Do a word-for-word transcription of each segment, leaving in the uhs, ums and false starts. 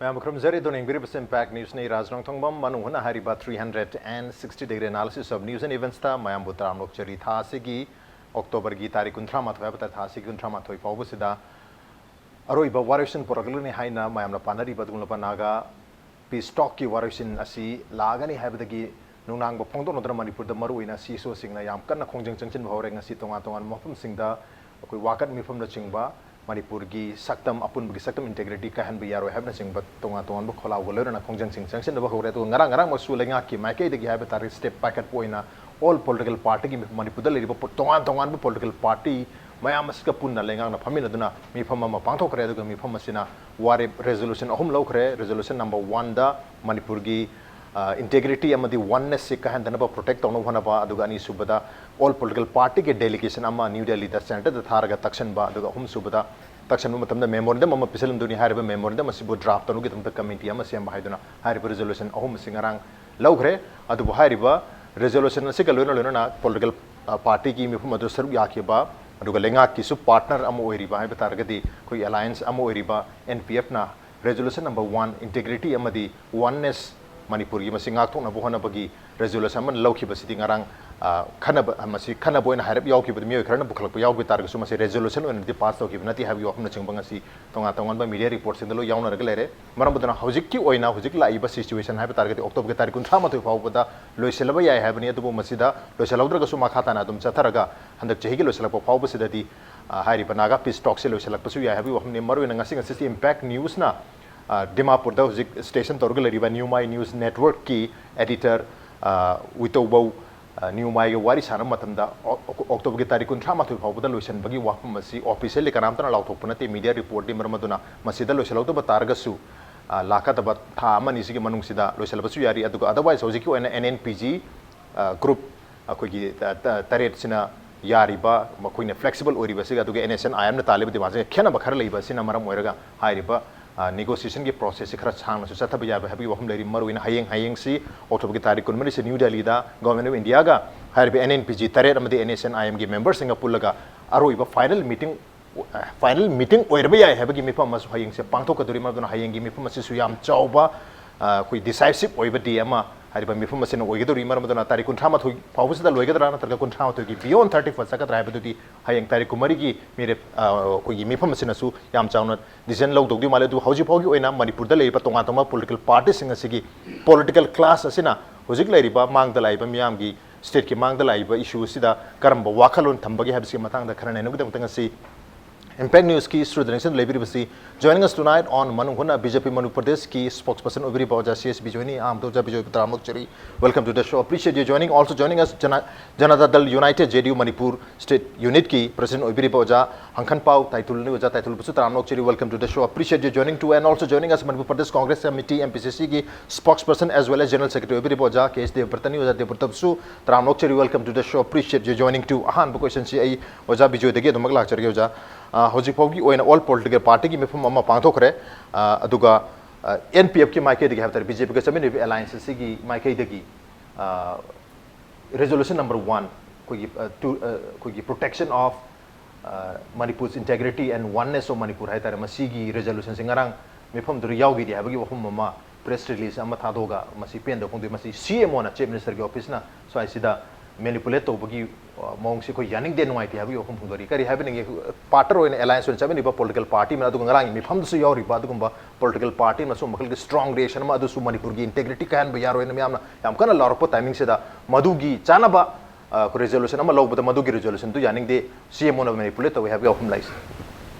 ꯃꯌꯥꯝꯕꯨ ꯈꯨꯔꯨꯝꯖꯔꯤ꯫ ꯑꯗꯨꯅ ꯌꯦꯡꯕꯤꯔꯤꯕꯁꯤ Impact Newsꯅꯤ꯫ ꯔꯥꯖ ꯅꯣꯡꯊꯣꯡꯕꯝ꯫ ꯃꯅꯨꯡ ꯍꯨꯠꯅ ꯍꯥꯏꯔꯤꯕ three hundred and sixty degree analysis of news and eventsꯇ ꯃꯌꯥꯝꯕꯨ ꯇꯔꯥꯝꯅ ꯑꯣꯛꯆꯔꯤ꯫ ꯊꯥ ꯑꯁꯤꯒꯤ Octoberꯒꯤ ꯇꯥꯔꯤꯛ ꯀꯨꯟꯊ꯭ꯔꯥ ꯃꯥꯊꯣꯏ ꯍꯥꯏꯕ ꯇꯥꯔꯦ, ꯊꯥ ꯑꯁꯤꯒꯤ ꯀꯨꯟꯊ꯭ꯔꯥ ꯃꯥꯊꯣꯏ ꯐꯥꯎꯕꯁꯤꯗ ꯑꯔꯣꯏꯕ ꯋꯥꯔꯣꯏꯁꯤꯟ ꯄꯨꯔꯛꯂꯒꯅꯤ ꯍꯥꯏꯅ ꯃꯌꯥꯝꯅ ꯄꯥꯅꯔꯤꯕ ꯑꯗꯨꯒꯨꯝꯂꯕ ꯅꯥꯒꯥ peace talkꯀꯤ ꯋꯥꯔꯣꯏꯁꯤꯟ ꯑꯁꯤ ꯂꯥꯛꯑꯒꯅꯤ ꯍꯥꯏꯕꯗꯒꯤ ꯅꯨꯡꯅꯥꯡꯕ ꯐꯣꯡꯗꯣꯛꯅꯗꯨꯅ ꯃꯅꯤꯄꯨꯔꯗ ꯃꯔꯨꯑꯣꯏꯅ CSOꯁꯤꯡꯅ ꯌꯥꯝ ꯀꯟꯅ ꯈꯣꯡꯖꯪ ꯆꯪꯁꯤꯟꯕ ꯍꯧꯔꯦ꯫ ꯉꯁꯤ ꯇꯣꯉꯥꯟ ꯇꯣꯉꯥꯟꯕ ꯃꯐꯝꯁꯤꯡꯗ ꯑꯩꯈꯣꯏ ꯋꯥꯀꯠ ꯃꯤꯐꯝꯅꯆꯤꯡꯕ, ꯃꯅꯤꯄꯨꯔꯒꯤ ꯁꯛꯇꯝ, ꯑꯄꯨꯟꯕꯒꯤ ꯁꯛꯇꯝ, integrity ꯀꯥꯏꯍꯟꯕ ꯌꯥꯔꯣꯏ ꯍꯥꯏꯕꯅꯆꯤꯡꯕ ꯇꯣꯉꯥꯟ ꯇꯣꯉꯥꯟꯕ ꯈꯣꯜꯂꯥꯎꯒ ꯂꯣꯏꯅꯅ ꯈꯣꯡꯖꯪꯁꯤꯡ ꯆꯪꯁꯤꯟꯅꯕ ꯍꯧꯔꯦ꯫ ꯑꯗꯨꯒ ꯉꯔꯥꯡ ꯉꯔꯥꯡꯃꯛꯁꯨ ꯂꯩꯉꯥꯛꯀꯤ ꯃꯥꯏꯀꯩꯗꯒꯤ ꯍꯥꯏꯕ ꯇꯥꯔꯦ, step ꯄꯥꯏꯈꯠꯄ ꯑꯣꯏꯅ all political partyꯒꯤ ꯃꯤꯐꯝ, ꯃꯅꯤꯄꯨꯔꯗ ꯂꯩꯔꯤꯕ ꯄꯣ-, ꯇꯣꯉꯥꯟ ꯇꯣꯉꯥꯟꯕ political party ꯃꯌꯥꯝ ꯑꯁꯤꯒ ꯄꯨꯟꯅ ꯂꯩꯉꯥꯛꯅ ꯐꯝꯃꯤꯟꯅꯗꯨꯅ ꯃꯤꯐꯝ ꯑꯃ ꯄꯥꯡꯊꯣꯛꯈ꯭ꯔꯦ꯫ ꯑꯗꯨꯒ ꯃꯤꯐꯝ ꯑꯁꯤꯅ ꯋꯥꯔꯦꯞ, resolution ꯑꯍꯨꯝ ꯂꯧꯈ꯭ꯔꯦ꯫ Resolution number oneꯗ ꯃꯅꯤꯄꯨꯔꯒꯤ, ꯑ, integrityꯑꯃꯗꯤ onenessꯁꯤ ꯀꯥꯏꯍꯟꯗꯅꯕ protect ꯇꯧꯅꯕ ꯍꯣꯠꯅꯕ, ꯑꯗꯨꯒ ꯑꯅꯤꯁꯨꯕꯗ all political partyꯒꯤ delegation ꯑꯃ ꯅ꯭ꯌꯨ ꯗꯦꯜꯂꯤꯗ centreꯗ ꯊꯥꯔꯒ ꯇꯛꯁꯟꯕ, ꯑꯗꯨꯒ ꯑꯍꯨꯝꯁꯨꯕꯗ ꯇꯛꯁꯟꯕ ꯃꯇꯝꯗ memorandum ꯑꯃ ꯄꯤꯁꯜꯂꯝꯗꯣꯏꯅꯤ꯫ ꯍꯥꯏꯔꯤꯕ memorandum ꯑꯁꯤꯕꯨ draft ꯇꯧꯅꯕꯒꯤꯗꯃꯛꯇ committee ꯑꯃ ꯁꯦꯝꯕ ꯍꯥꯏꯗꯨꯅ ꯍꯥꯏꯔꯤꯕ resolution ꯑꯍꯨꯝ ꯑꯁꯤ ꯉꯔꯥꯡ ꯂꯧꯈ꯭ꯔꯦ꯫ ꯑꯗꯨꯕꯨ ꯍꯥꯏꯔꯤꯕ resolution ꯑꯁꯤꯒ ꯂꯣꯏꯅ ꯂꯣꯏꯅꯅ political, ꯑ, partyꯒꯤ ꯃꯤꯐꯝ ꯑꯗꯨ ꯁꯔꯨꯛ ꯌꯥꯈꯤꯕ, ꯑꯗꯨꯒ ꯂꯩꯉꯥꯛꯀꯤꯁꯨ partner ꯑꯃ ꯑꯣꯏꯔꯤꯕ ꯍꯥꯏꯕ ꯇꯥꯔꯒꯗꯤ ꯑꯩꯈꯣꯏ alliance ꯑꯃ ꯑꯣꯏꯔꯤꯕ NPFꯅ resolution number one, integrity ꯑꯃꯗꯤ oneness ꯃꯅꯤꯄꯨꯔꯒꯤ ꯃꯁꯤ ꯉꯥꯛꯊꯣꯛꯅꯕ ꯍꯣꯠꯅꯕꯒꯤ resolution ꯑꯃ ꯂꯧꯈꯤꯕꯁꯤꯗꯤ ꯉꯔꯥꯡ, ꯑ, ꯈꯟꯅꯕ, ꯃꯁꯤ ꯈꯟꯅꯕ ꯑꯣꯏꯅ ꯍꯥꯏꯔꯞ ꯌꯥꯎꯈꯤꯕꯗ ꯃꯤꯑꯣꯏ ꯈꯔꯅ ꯄꯨꯈꯠꯂꯛꯄ ꯌꯥꯎꯈꯤ ꯇꯥꯔꯒꯁꯨ ꯃꯁꯤ resolution ꯑꯣꯏꯅꯗꯤ pass ꯇꯧꯈꯤꯕ ꯅꯠꯇꯦ ꯍꯥꯏꯕꯒꯤ ꯋꯥꯐꯝꯅꯆꯤꯡꯕ ꯉꯁꯤ ꯇꯣꯉꯥꯟ ꯇꯣꯉꯥꯟꯕ media reportꯁꯤꯡꯗ ꯂꯣꯏ ꯌꯥꯎꯅꯔꯒ ꯂꯩꯔꯦ꯫ ꯃꯔꯝ ꯑꯗꯨꯅ ꯍꯧꯖꯤꯛꯀꯤ ꯑꯣꯏꯅ ꯍꯧꯖꯤꯛ ꯂꯥꯛꯏꯕ situation ꯍꯥꯏꯕ ꯇꯥꯔꯒꯗꯤ Octoberꯒꯤ ꯇꯥꯔꯤꯛ ꯀꯨꯟꯊ꯭ꯔꯥ ꯃꯥꯊꯣꯏ ꯐꯥꯎꯕꯗ ꯂꯣꯏꯁꯤꯜꯂꯕ ꯌꯥꯏ ꯍꯥꯏꯕꯅꯤ꯫ ꯑꯗꯨꯕꯨ ꯃꯁꯤꯗ ꯂꯣꯏꯁꯤꯜꯍꯧꯗ꯭ꯔꯒꯁꯨ ꯃꯈꯥ ꯇꯥꯅ ꯑꯗꯨꯝ ꯆꯠꯊꯔꯒ ꯍꯟꯗꯛ ꯆꯍꯤꯒꯤ ꯂꯣꯏꯁꯤꯜꯂꯛꯄ ꯐꯥꯎꯕꯁꯤꯗꯗꯤ, ꯑ, ꯍꯥꯏꯔꯤꯕ ꯅꯥꯒꯥ peace talkꯁꯦ ꯂꯣꯏꯁꯤꯜꯂꯛꯄꯁꯨ ꯌꯥꯏ ꯍꯥꯏꯕꯒꯤ ꯋꯥꯐꯝꯅꯤ꯫ ꯃꯔꯨꯑꯣꯏꯅ ꯉꯁꯤ, ꯉꯁꯤꯁꯤ Impact Newsꯅ, ꯑ, ꯗꯤꯃꯥꯄꯨꯔꯗ ꯍꯧꯖꯤꯛ station ꯇꯧꯔꯒ ꯂꯩꯔꯤꯕ ꯅ꯭ꯌꯨ ꯃꯥꯏ news networkꯀꯤ editor, ꯑ, ꯋꯤꯇꯧꯕꯧ, ꯑ, ꯅ꯭ꯌꯨ ꯃꯥꯏꯒ ꯋꯥꯔꯤ ꯁꯥꯟꯅꯕ ꯃꯇꯝꯗ ꯑꯣ-, ꯑꯣꯛ-, Octoberꯒꯤ ꯇꯥꯔꯤꯛ ꯀꯨꯟꯊ꯭ꯔꯥ ꯃꯥꯊꯣꯏ ꯐꯥꯎꯕꯗ ꯂꯣꯏꯁꯤꯟꯕꯒꯤ ꯋꯥꯐꯝ ꯑꯁꯤ officially ꯀꯅꯥꯝꯇꯅ ꯂꯥꯎꯊꯣꯛꯄ ꯅꯠꯇꯦ, media reportꯗꯤ꯫ ꯃꯔꯝ ꯑꯗꯨꯅ ꯃꯁꯤꯗ ꯂꯣꯏꯁꯤꯜꯍꯧꯗꯕ ꯇꯥꯔꯒꯁꯨ, ꯑ, ꯂꯥꯛꯀꯗꯕ ꯊꯥ ꯑꯃ ꯑꯅꯤꯁꯤꯒꯤ ꯃꯅꯨꯡꯁꯤꯗ ꯂꯣꯏꯁꯤꯜꯂꯕꯁꯨ ꯌꯥꯔꯤ꯫ ꯑꯗꯨꯒ otherwise ꯍꯧꯖꯤꯛꯀꯤ ꯑꯣꯏꯅ NNPG, ꯑ, group ꯑꯩꯈꯣꯏꯒꯤ ꯇ-, ꯇ-, ꯇꯔꯦꯠꯁꯤꯅ ꯌꯥꯔꯤꯕ, ꯃꯈꯣꯏꯅ flexible ꯑꯣꯏꯔꯤꯕꯁꯤꯒ ꯑꯗꯨꯒ NSCN-IMꯅ ꯇꯥꯜꯂꯤꯕ demandꯁꯤꯒ ꯈꯦꯠꯅꯕ ꯈꯔ ꯂꯩꯕ ꯑꯁꯤꯅ ꯃꯔꯝ ꯑꯣꯏꯔꯒ ꯍꯥꯏꯔꯤꯕ, ꯑ, negotiationꯒꯤ processꯁꯤ ꯈꯔ ꯁꯥꯡꯅꯁꯨ ꯆꯠꯊꯕ ꯌꯥꯕ ꯍꯥꯏꯕꯒꯤ ꯋꯥꯐꯝ ꯂꯩꯔꯤ꯫ ꯃꯔꯨꯑꯣꯏꯅ ꯍꯌꯦꯡ, ꯍꯌꯦꯡꯁꯤ Octoberꯒꯤ ꯇꯥꯔꯤꯛ ꯀꯨꯟꯃꯔꯤꯁꯤ ꯅ꯭ꯌꯨ ꯗꯦꯜꯂꯤꯗ Government of Indiaꯒ ꯍꯥꯏꯔꯤꯕ NNPG ꯇꯔꯦꯠ ꯑꯃꯗꯤ NSCN-IMꯒꯤ memberꯁꯤꯡꯒ ꯄꯨꯜꯂꯒ ꯑꯔꯣꯏꯕ final meeting ꯐꯥꯏꯅꯦꯜ ꯃꯤꯇꯤꯡ ꯑꯣꯏꯔꯕ ꯌꯥꯏ ꯍꯥꯏꯕꯒꯤ ꯃꯤꯐꯝ ꯑꯃꯁꯨ ꯍꯌꯦꯡꯁꯦ ꯄꯥꯡꯊꯣꯛꯀꯗꯧꯔꯤ꯫ ꯃꯔꯝ ꯑꯗꯨꯅ ꯍꯌꯦꯡꯒꯤ ꯃꯤꯐꯝ ꯑꯁꯤꯁꯨ ꯌꯥꯝ ꯆꯥꯎꯕ, ꯑ, ꯑꯩꯈꯣꯏ ꯗꯤꯁꯥꯏꯁꯤꯞ ꯑꯣꯏꯕ ꯗꯦ ꯑꯃ ꯍꯥꯏꯔꯤꯕ ꯃꯤꯐꯝ ꯑꯁꯤꯅ ꯑꯣꯏꯒꯗꯧꯔꯤ꯫ ꯃꯔꯝ ꯑꯗꯨꯅ ꯇꯥꯔꯤꯛ ꯀꯨꯟꯊ꯭ꯔꯥ ꯃꯥꯊꯣꯏ ꯐꯥꯎꯕꯁꯤꯗ ꯂꯣꯏꯒꯗ꯭ꯔꯥ, ꯅꯠꯇ꯭ꯔꯒ ꯀꯨꯟꯊ꯭ꯔꯥ ꯃꯥꯊꯣꯏꯒꯤ ꯕꯤꯌꯣꯟ ꯊꯥꯔꯇꯤ ꯐꯥꯏꯚ ꯆꯠꯀꯗ꯭ꯔꯥ ꯍꯥꯏꯕꯗꯨꯗꯤ ꯍꯌꯦꯡ ꯇꯥꯔꯤꯛ ꯀꯨꯟꯃꯔꯤꯒꯤ ꯃꯤꯔꯦꯞ, ꯑ, ꯑꯩꯈꯣꯏꯒꯤ ꯃꯤꯐꯝ ꯑꯁꯤꯅꯁꯨ ꯌꯥꯝ ꯆꯥꯎꯅ ꯗꯤꯁꯤꯖꯟ ꯂꯧꯗꯧꯗꯤ ꯃꯥꯜꯂꯦ꯫ ꯑꯗꯨ ꯍꯧꯖꯤꯛ ꯐꯥꯎꯒꯤ ꯑꯣꯏꯅ ꯃꯅꯤꯄꯨꯔꯗ ꯂꯩꯔꯤꯕ ꯇꯣꯉꯥꯟ ꯇꯣꯉꯥꯟꯕ ꯄꯣꯂꯤꯇꯤꯀꯦꯜ ꯄꯥꯔꯇꯤꯁꯤꯡ ꯑꯁꯤꯒꯤ ꯄꯣꯂꯤꯇꯤꯀꯦꯜ ꯀ꯭ꯂꯥꯁ ꯑꯁꯤꯅ ꯍꯧꯖꯤꯛ ꯂꯩꯔꯤꯕ ꯃꯥꯡꯗ ꯂꯥꯛꯏꯕ ꯃꯤꯌꯥꯝꯒꯤ, ꯁ꯭ꯇꯦꯠꯀꯤ ꯃꯥꯡꯗ ꯂꯥꯛꯏꯕ ꯏꯁꯨ ꯑꯁꯤꯗ ꯀꯔꯝꯕ ꯋꯥꯈꯜꯂꯣꯟ ꯊꯝꯕꯒꯦ ꯍꯥꯏꯕꯁꯤꯒꯤ ꯃꯇꯥꯡꯗ ꯈꯔ ꯅꯩꯅꯕꯒꯤꯗꯃꯛꯇ ꯉꯁꯤ ꯏꯝꯄꯦꯛ ꯅ꯭ꯌꯨꯁꯀꯤ ꯁ꯭ꯇꯨꯗꯤꯑꯣꯗ ꯂꯩꯕꯤꯔꯤꯕꯁꯤ, joining us tonight on ꯃꯅꯨꯡ ꯍꯨꯠꯅ ꯕꯤ ꯖꯦ ꯄꯤ ꯃꯅꯤꯄꯨꯔ ꯄ꯭ꯔꯗꯦꯁꯀꯤ ꯁ꯭ꯄꯣꯛꯁ ꯄꯔꯁꯟ ꯑꯣꯏꯕꯤꯔꯤꯕ ꯑꯣꯖꯥ ꯁꯤ ꯑꯦꯁ ꯕꯤꯖꯣꯏꯅꯤ, ꯑꯍꯥꯟꯕꯗ ꯑꯣꯖꯥ ꯕꯤꯖꯣꯏꯕꯨ ꯇꯔꯥꯝꯅ ꯑꯣꯛꯆꯔꯤ꯫ Welcome to the show, appreciate you joining. Also joining us, Jana, Janata Dal United, J D U Manipur State Unitꯀꯤ ꯄ꯭ꯔꯁꯤꯗꯦꯟꯠ ꯑꯣꯏꯕꯤꯔꯤꯕ ꯑꯣꯖꯥ ꯍꯪꯈꯟꯄꯥꯎ ꯇꯥꯏꯇꯨꯜꯅꯤ꯫ ꯑꯣꯖꯥ ꯇꯥꯏꯇꯨꯜꯕꯨꯁꯨ ꯇꯔꯥꯝꯅ ꯑꯣꯛꯆꯔꯤ, welcome to the show, appreciate you joining too. And also joining us, Manipur Pradesh Congress Committee, M P C Cꯒꯤ spokesperson as well as general secretary ꯑꯣꯏꯕꯤꯔꯤꯕ ꯑꯣꯖꯥ ꯀꯦ ꯑꯦꯁ ꯗꯦꯕꯕ꯭ꯔꯇꯅꯤ꯫ ꯑꯣꯖꯥ ꯗꯦꯕꯕ꯭ꯔꯇꯕꯨꯁꯨ ꯇꯔꯥꯝꯅ ꯑꯣꯛꯆꯔꯤ, welcome to the show, appreciate you joining too. ꯑꯍꯥꯟꯕ questionꯁꯤ ꯑꯩ ꯑꯣꯖꯥ ꯕꯤꯖꯣꯏꯗꯒꯤ ꯑꯗꯨꯃꯛ ꯂꯥꯛꯆꯔꯒꯦ꯫ ꯑꯣꯖꯥ, ꯑ, ꯍꯧꯖꯤꯛ ꯐꯥꯎꯒꯤ ꯑꯣꯏꯅ all political partyꯒꯤ ꯃꯤꯐꯝ ꯑꯃ ꯄꯥꯡꯊꯣꯛꯈ꯭ꯔꯦ, ꯑ, ꯑꯗꯨꯒ, ꯑ, N P Fꯀꯤ ꯃꯥꯏꯀꯩꯗꯒꯤ ꯍꯥꯏꯕ ꯇꯥꯔꯦ, ꯕꯤ ꯖꯦ ꯄꯤꯒ ꯆꯠꯃꯤꯟꯅꯔꯤꯕ alliance ꯑꯁꯤꯒꯤ ꯃꯥꯏꯀꯩꯗꯒꯤ, ꯑ, resolution number one, ꯑꯩꯈꯣꯏꯒꯤ, ꯑ, two, ꯑ, ꯑꯩꯈꯣꯏꯒꯤ protection of, ꯑ, Manipur's integrity and oneness of Manipur ꯍꯥꯏ ꯇꯥꯔꯦ, ꯃꯁꯤꯒꯤ resolutionꯁꯦ ꯉꯔꯥꯡ ꯃꯤꯐꯝꯗꯨꯗ ꯌꯥꯎꯈꯤꯗꯦ ꯍꯥꯏꯕꯒꯤ ꯋꯥꯐꯝ ꯑꯃ press release ꯑꯃ ꯊꯥꯗꯣꯛꯑꯒ ꯃꯁꯤ ꯄꯦꯟꯗꯕ ꯐꯣꯡꯗꯣꯛꯏ꯫ ꯃꯁꯤ ꯁꯤ ꯑꯦꯝ ꯑꯣꯅ, Chief Ministerꯒꯤ officeꯅ ꯁ꯭ꯋꯥꯏꯁꯤꯗ manipulate ꯇꯧꯕꯒꯤ, ꯑ, ꯃꯑꯣꯡꯁꯦ ꯑꯩꯈꯣꯏ ꯌꯥꯅꯤꯡꯗꯦ, ꯅꯨꯡꯉꯥꯏꯇꯦ ꯍꯥꯏꯕꯒꯤ ꯋꯥꯐꯝ ꯐꯣꯡꯗꯣꯔꯛꯏ꯫ ꯀꯔꯤ ꯍꯥꯏꯕꯤꯅꯤꯡꯉꯤ? Partner ꯑꯣꯏꯅ, alliance ꯑꯣꯏꯅ ꯆꯠꯃꯤꯟꯅꯔꯤꯕ political party ꯑꯃꯅ, ꯑꯗꯨꯒ ꯉꯔꯥꯡꯒꯤ ꯃꯤꯐꯝꯗꯨꯁꯨ ꯌꯥꯎꯔꯤꯕ ꯑꯗꯨꯒꯨꯝꯕ political party ꯑꯃꯅ ꯁꯨꯝ ꯃꯈꯜꯒꯤ strong reaction ꯑꯃ, ꯑꯗꯨꯁꯨ ꯃꯅꯤꯄꯨꯔꯒꯤ integrity ꯀꯥꯏꯍꯟꯕ ꯌꯥꯔꯣꯏꯅ ꯃꯌꯥꯝꯅ ꯌꯥꯝ ꯀꯟꯅ ꯂꯥꯎꯔꯛꯄ timingꯁꯤꯗ ꯃꯗꯨꯒꯤ ꯆꯥꯅꯕ, ꯑ, resolution ꯑꯃ ꯂꯧꯕꯗ ꯃꯗꯨꯒꯤ resolutionꯗꯨ ꯌꯥꯅꯤꯡꯗꯦ, ꯁꯤ ꯑꯦꯝ ꯑꯣꯅ manipulate ꯇꯧꯏ ꯍꯥꯏꯕꯒꯤ ꯋꯥꯐꯝ ꯂꯥꯛꯏꯁꯦ꯫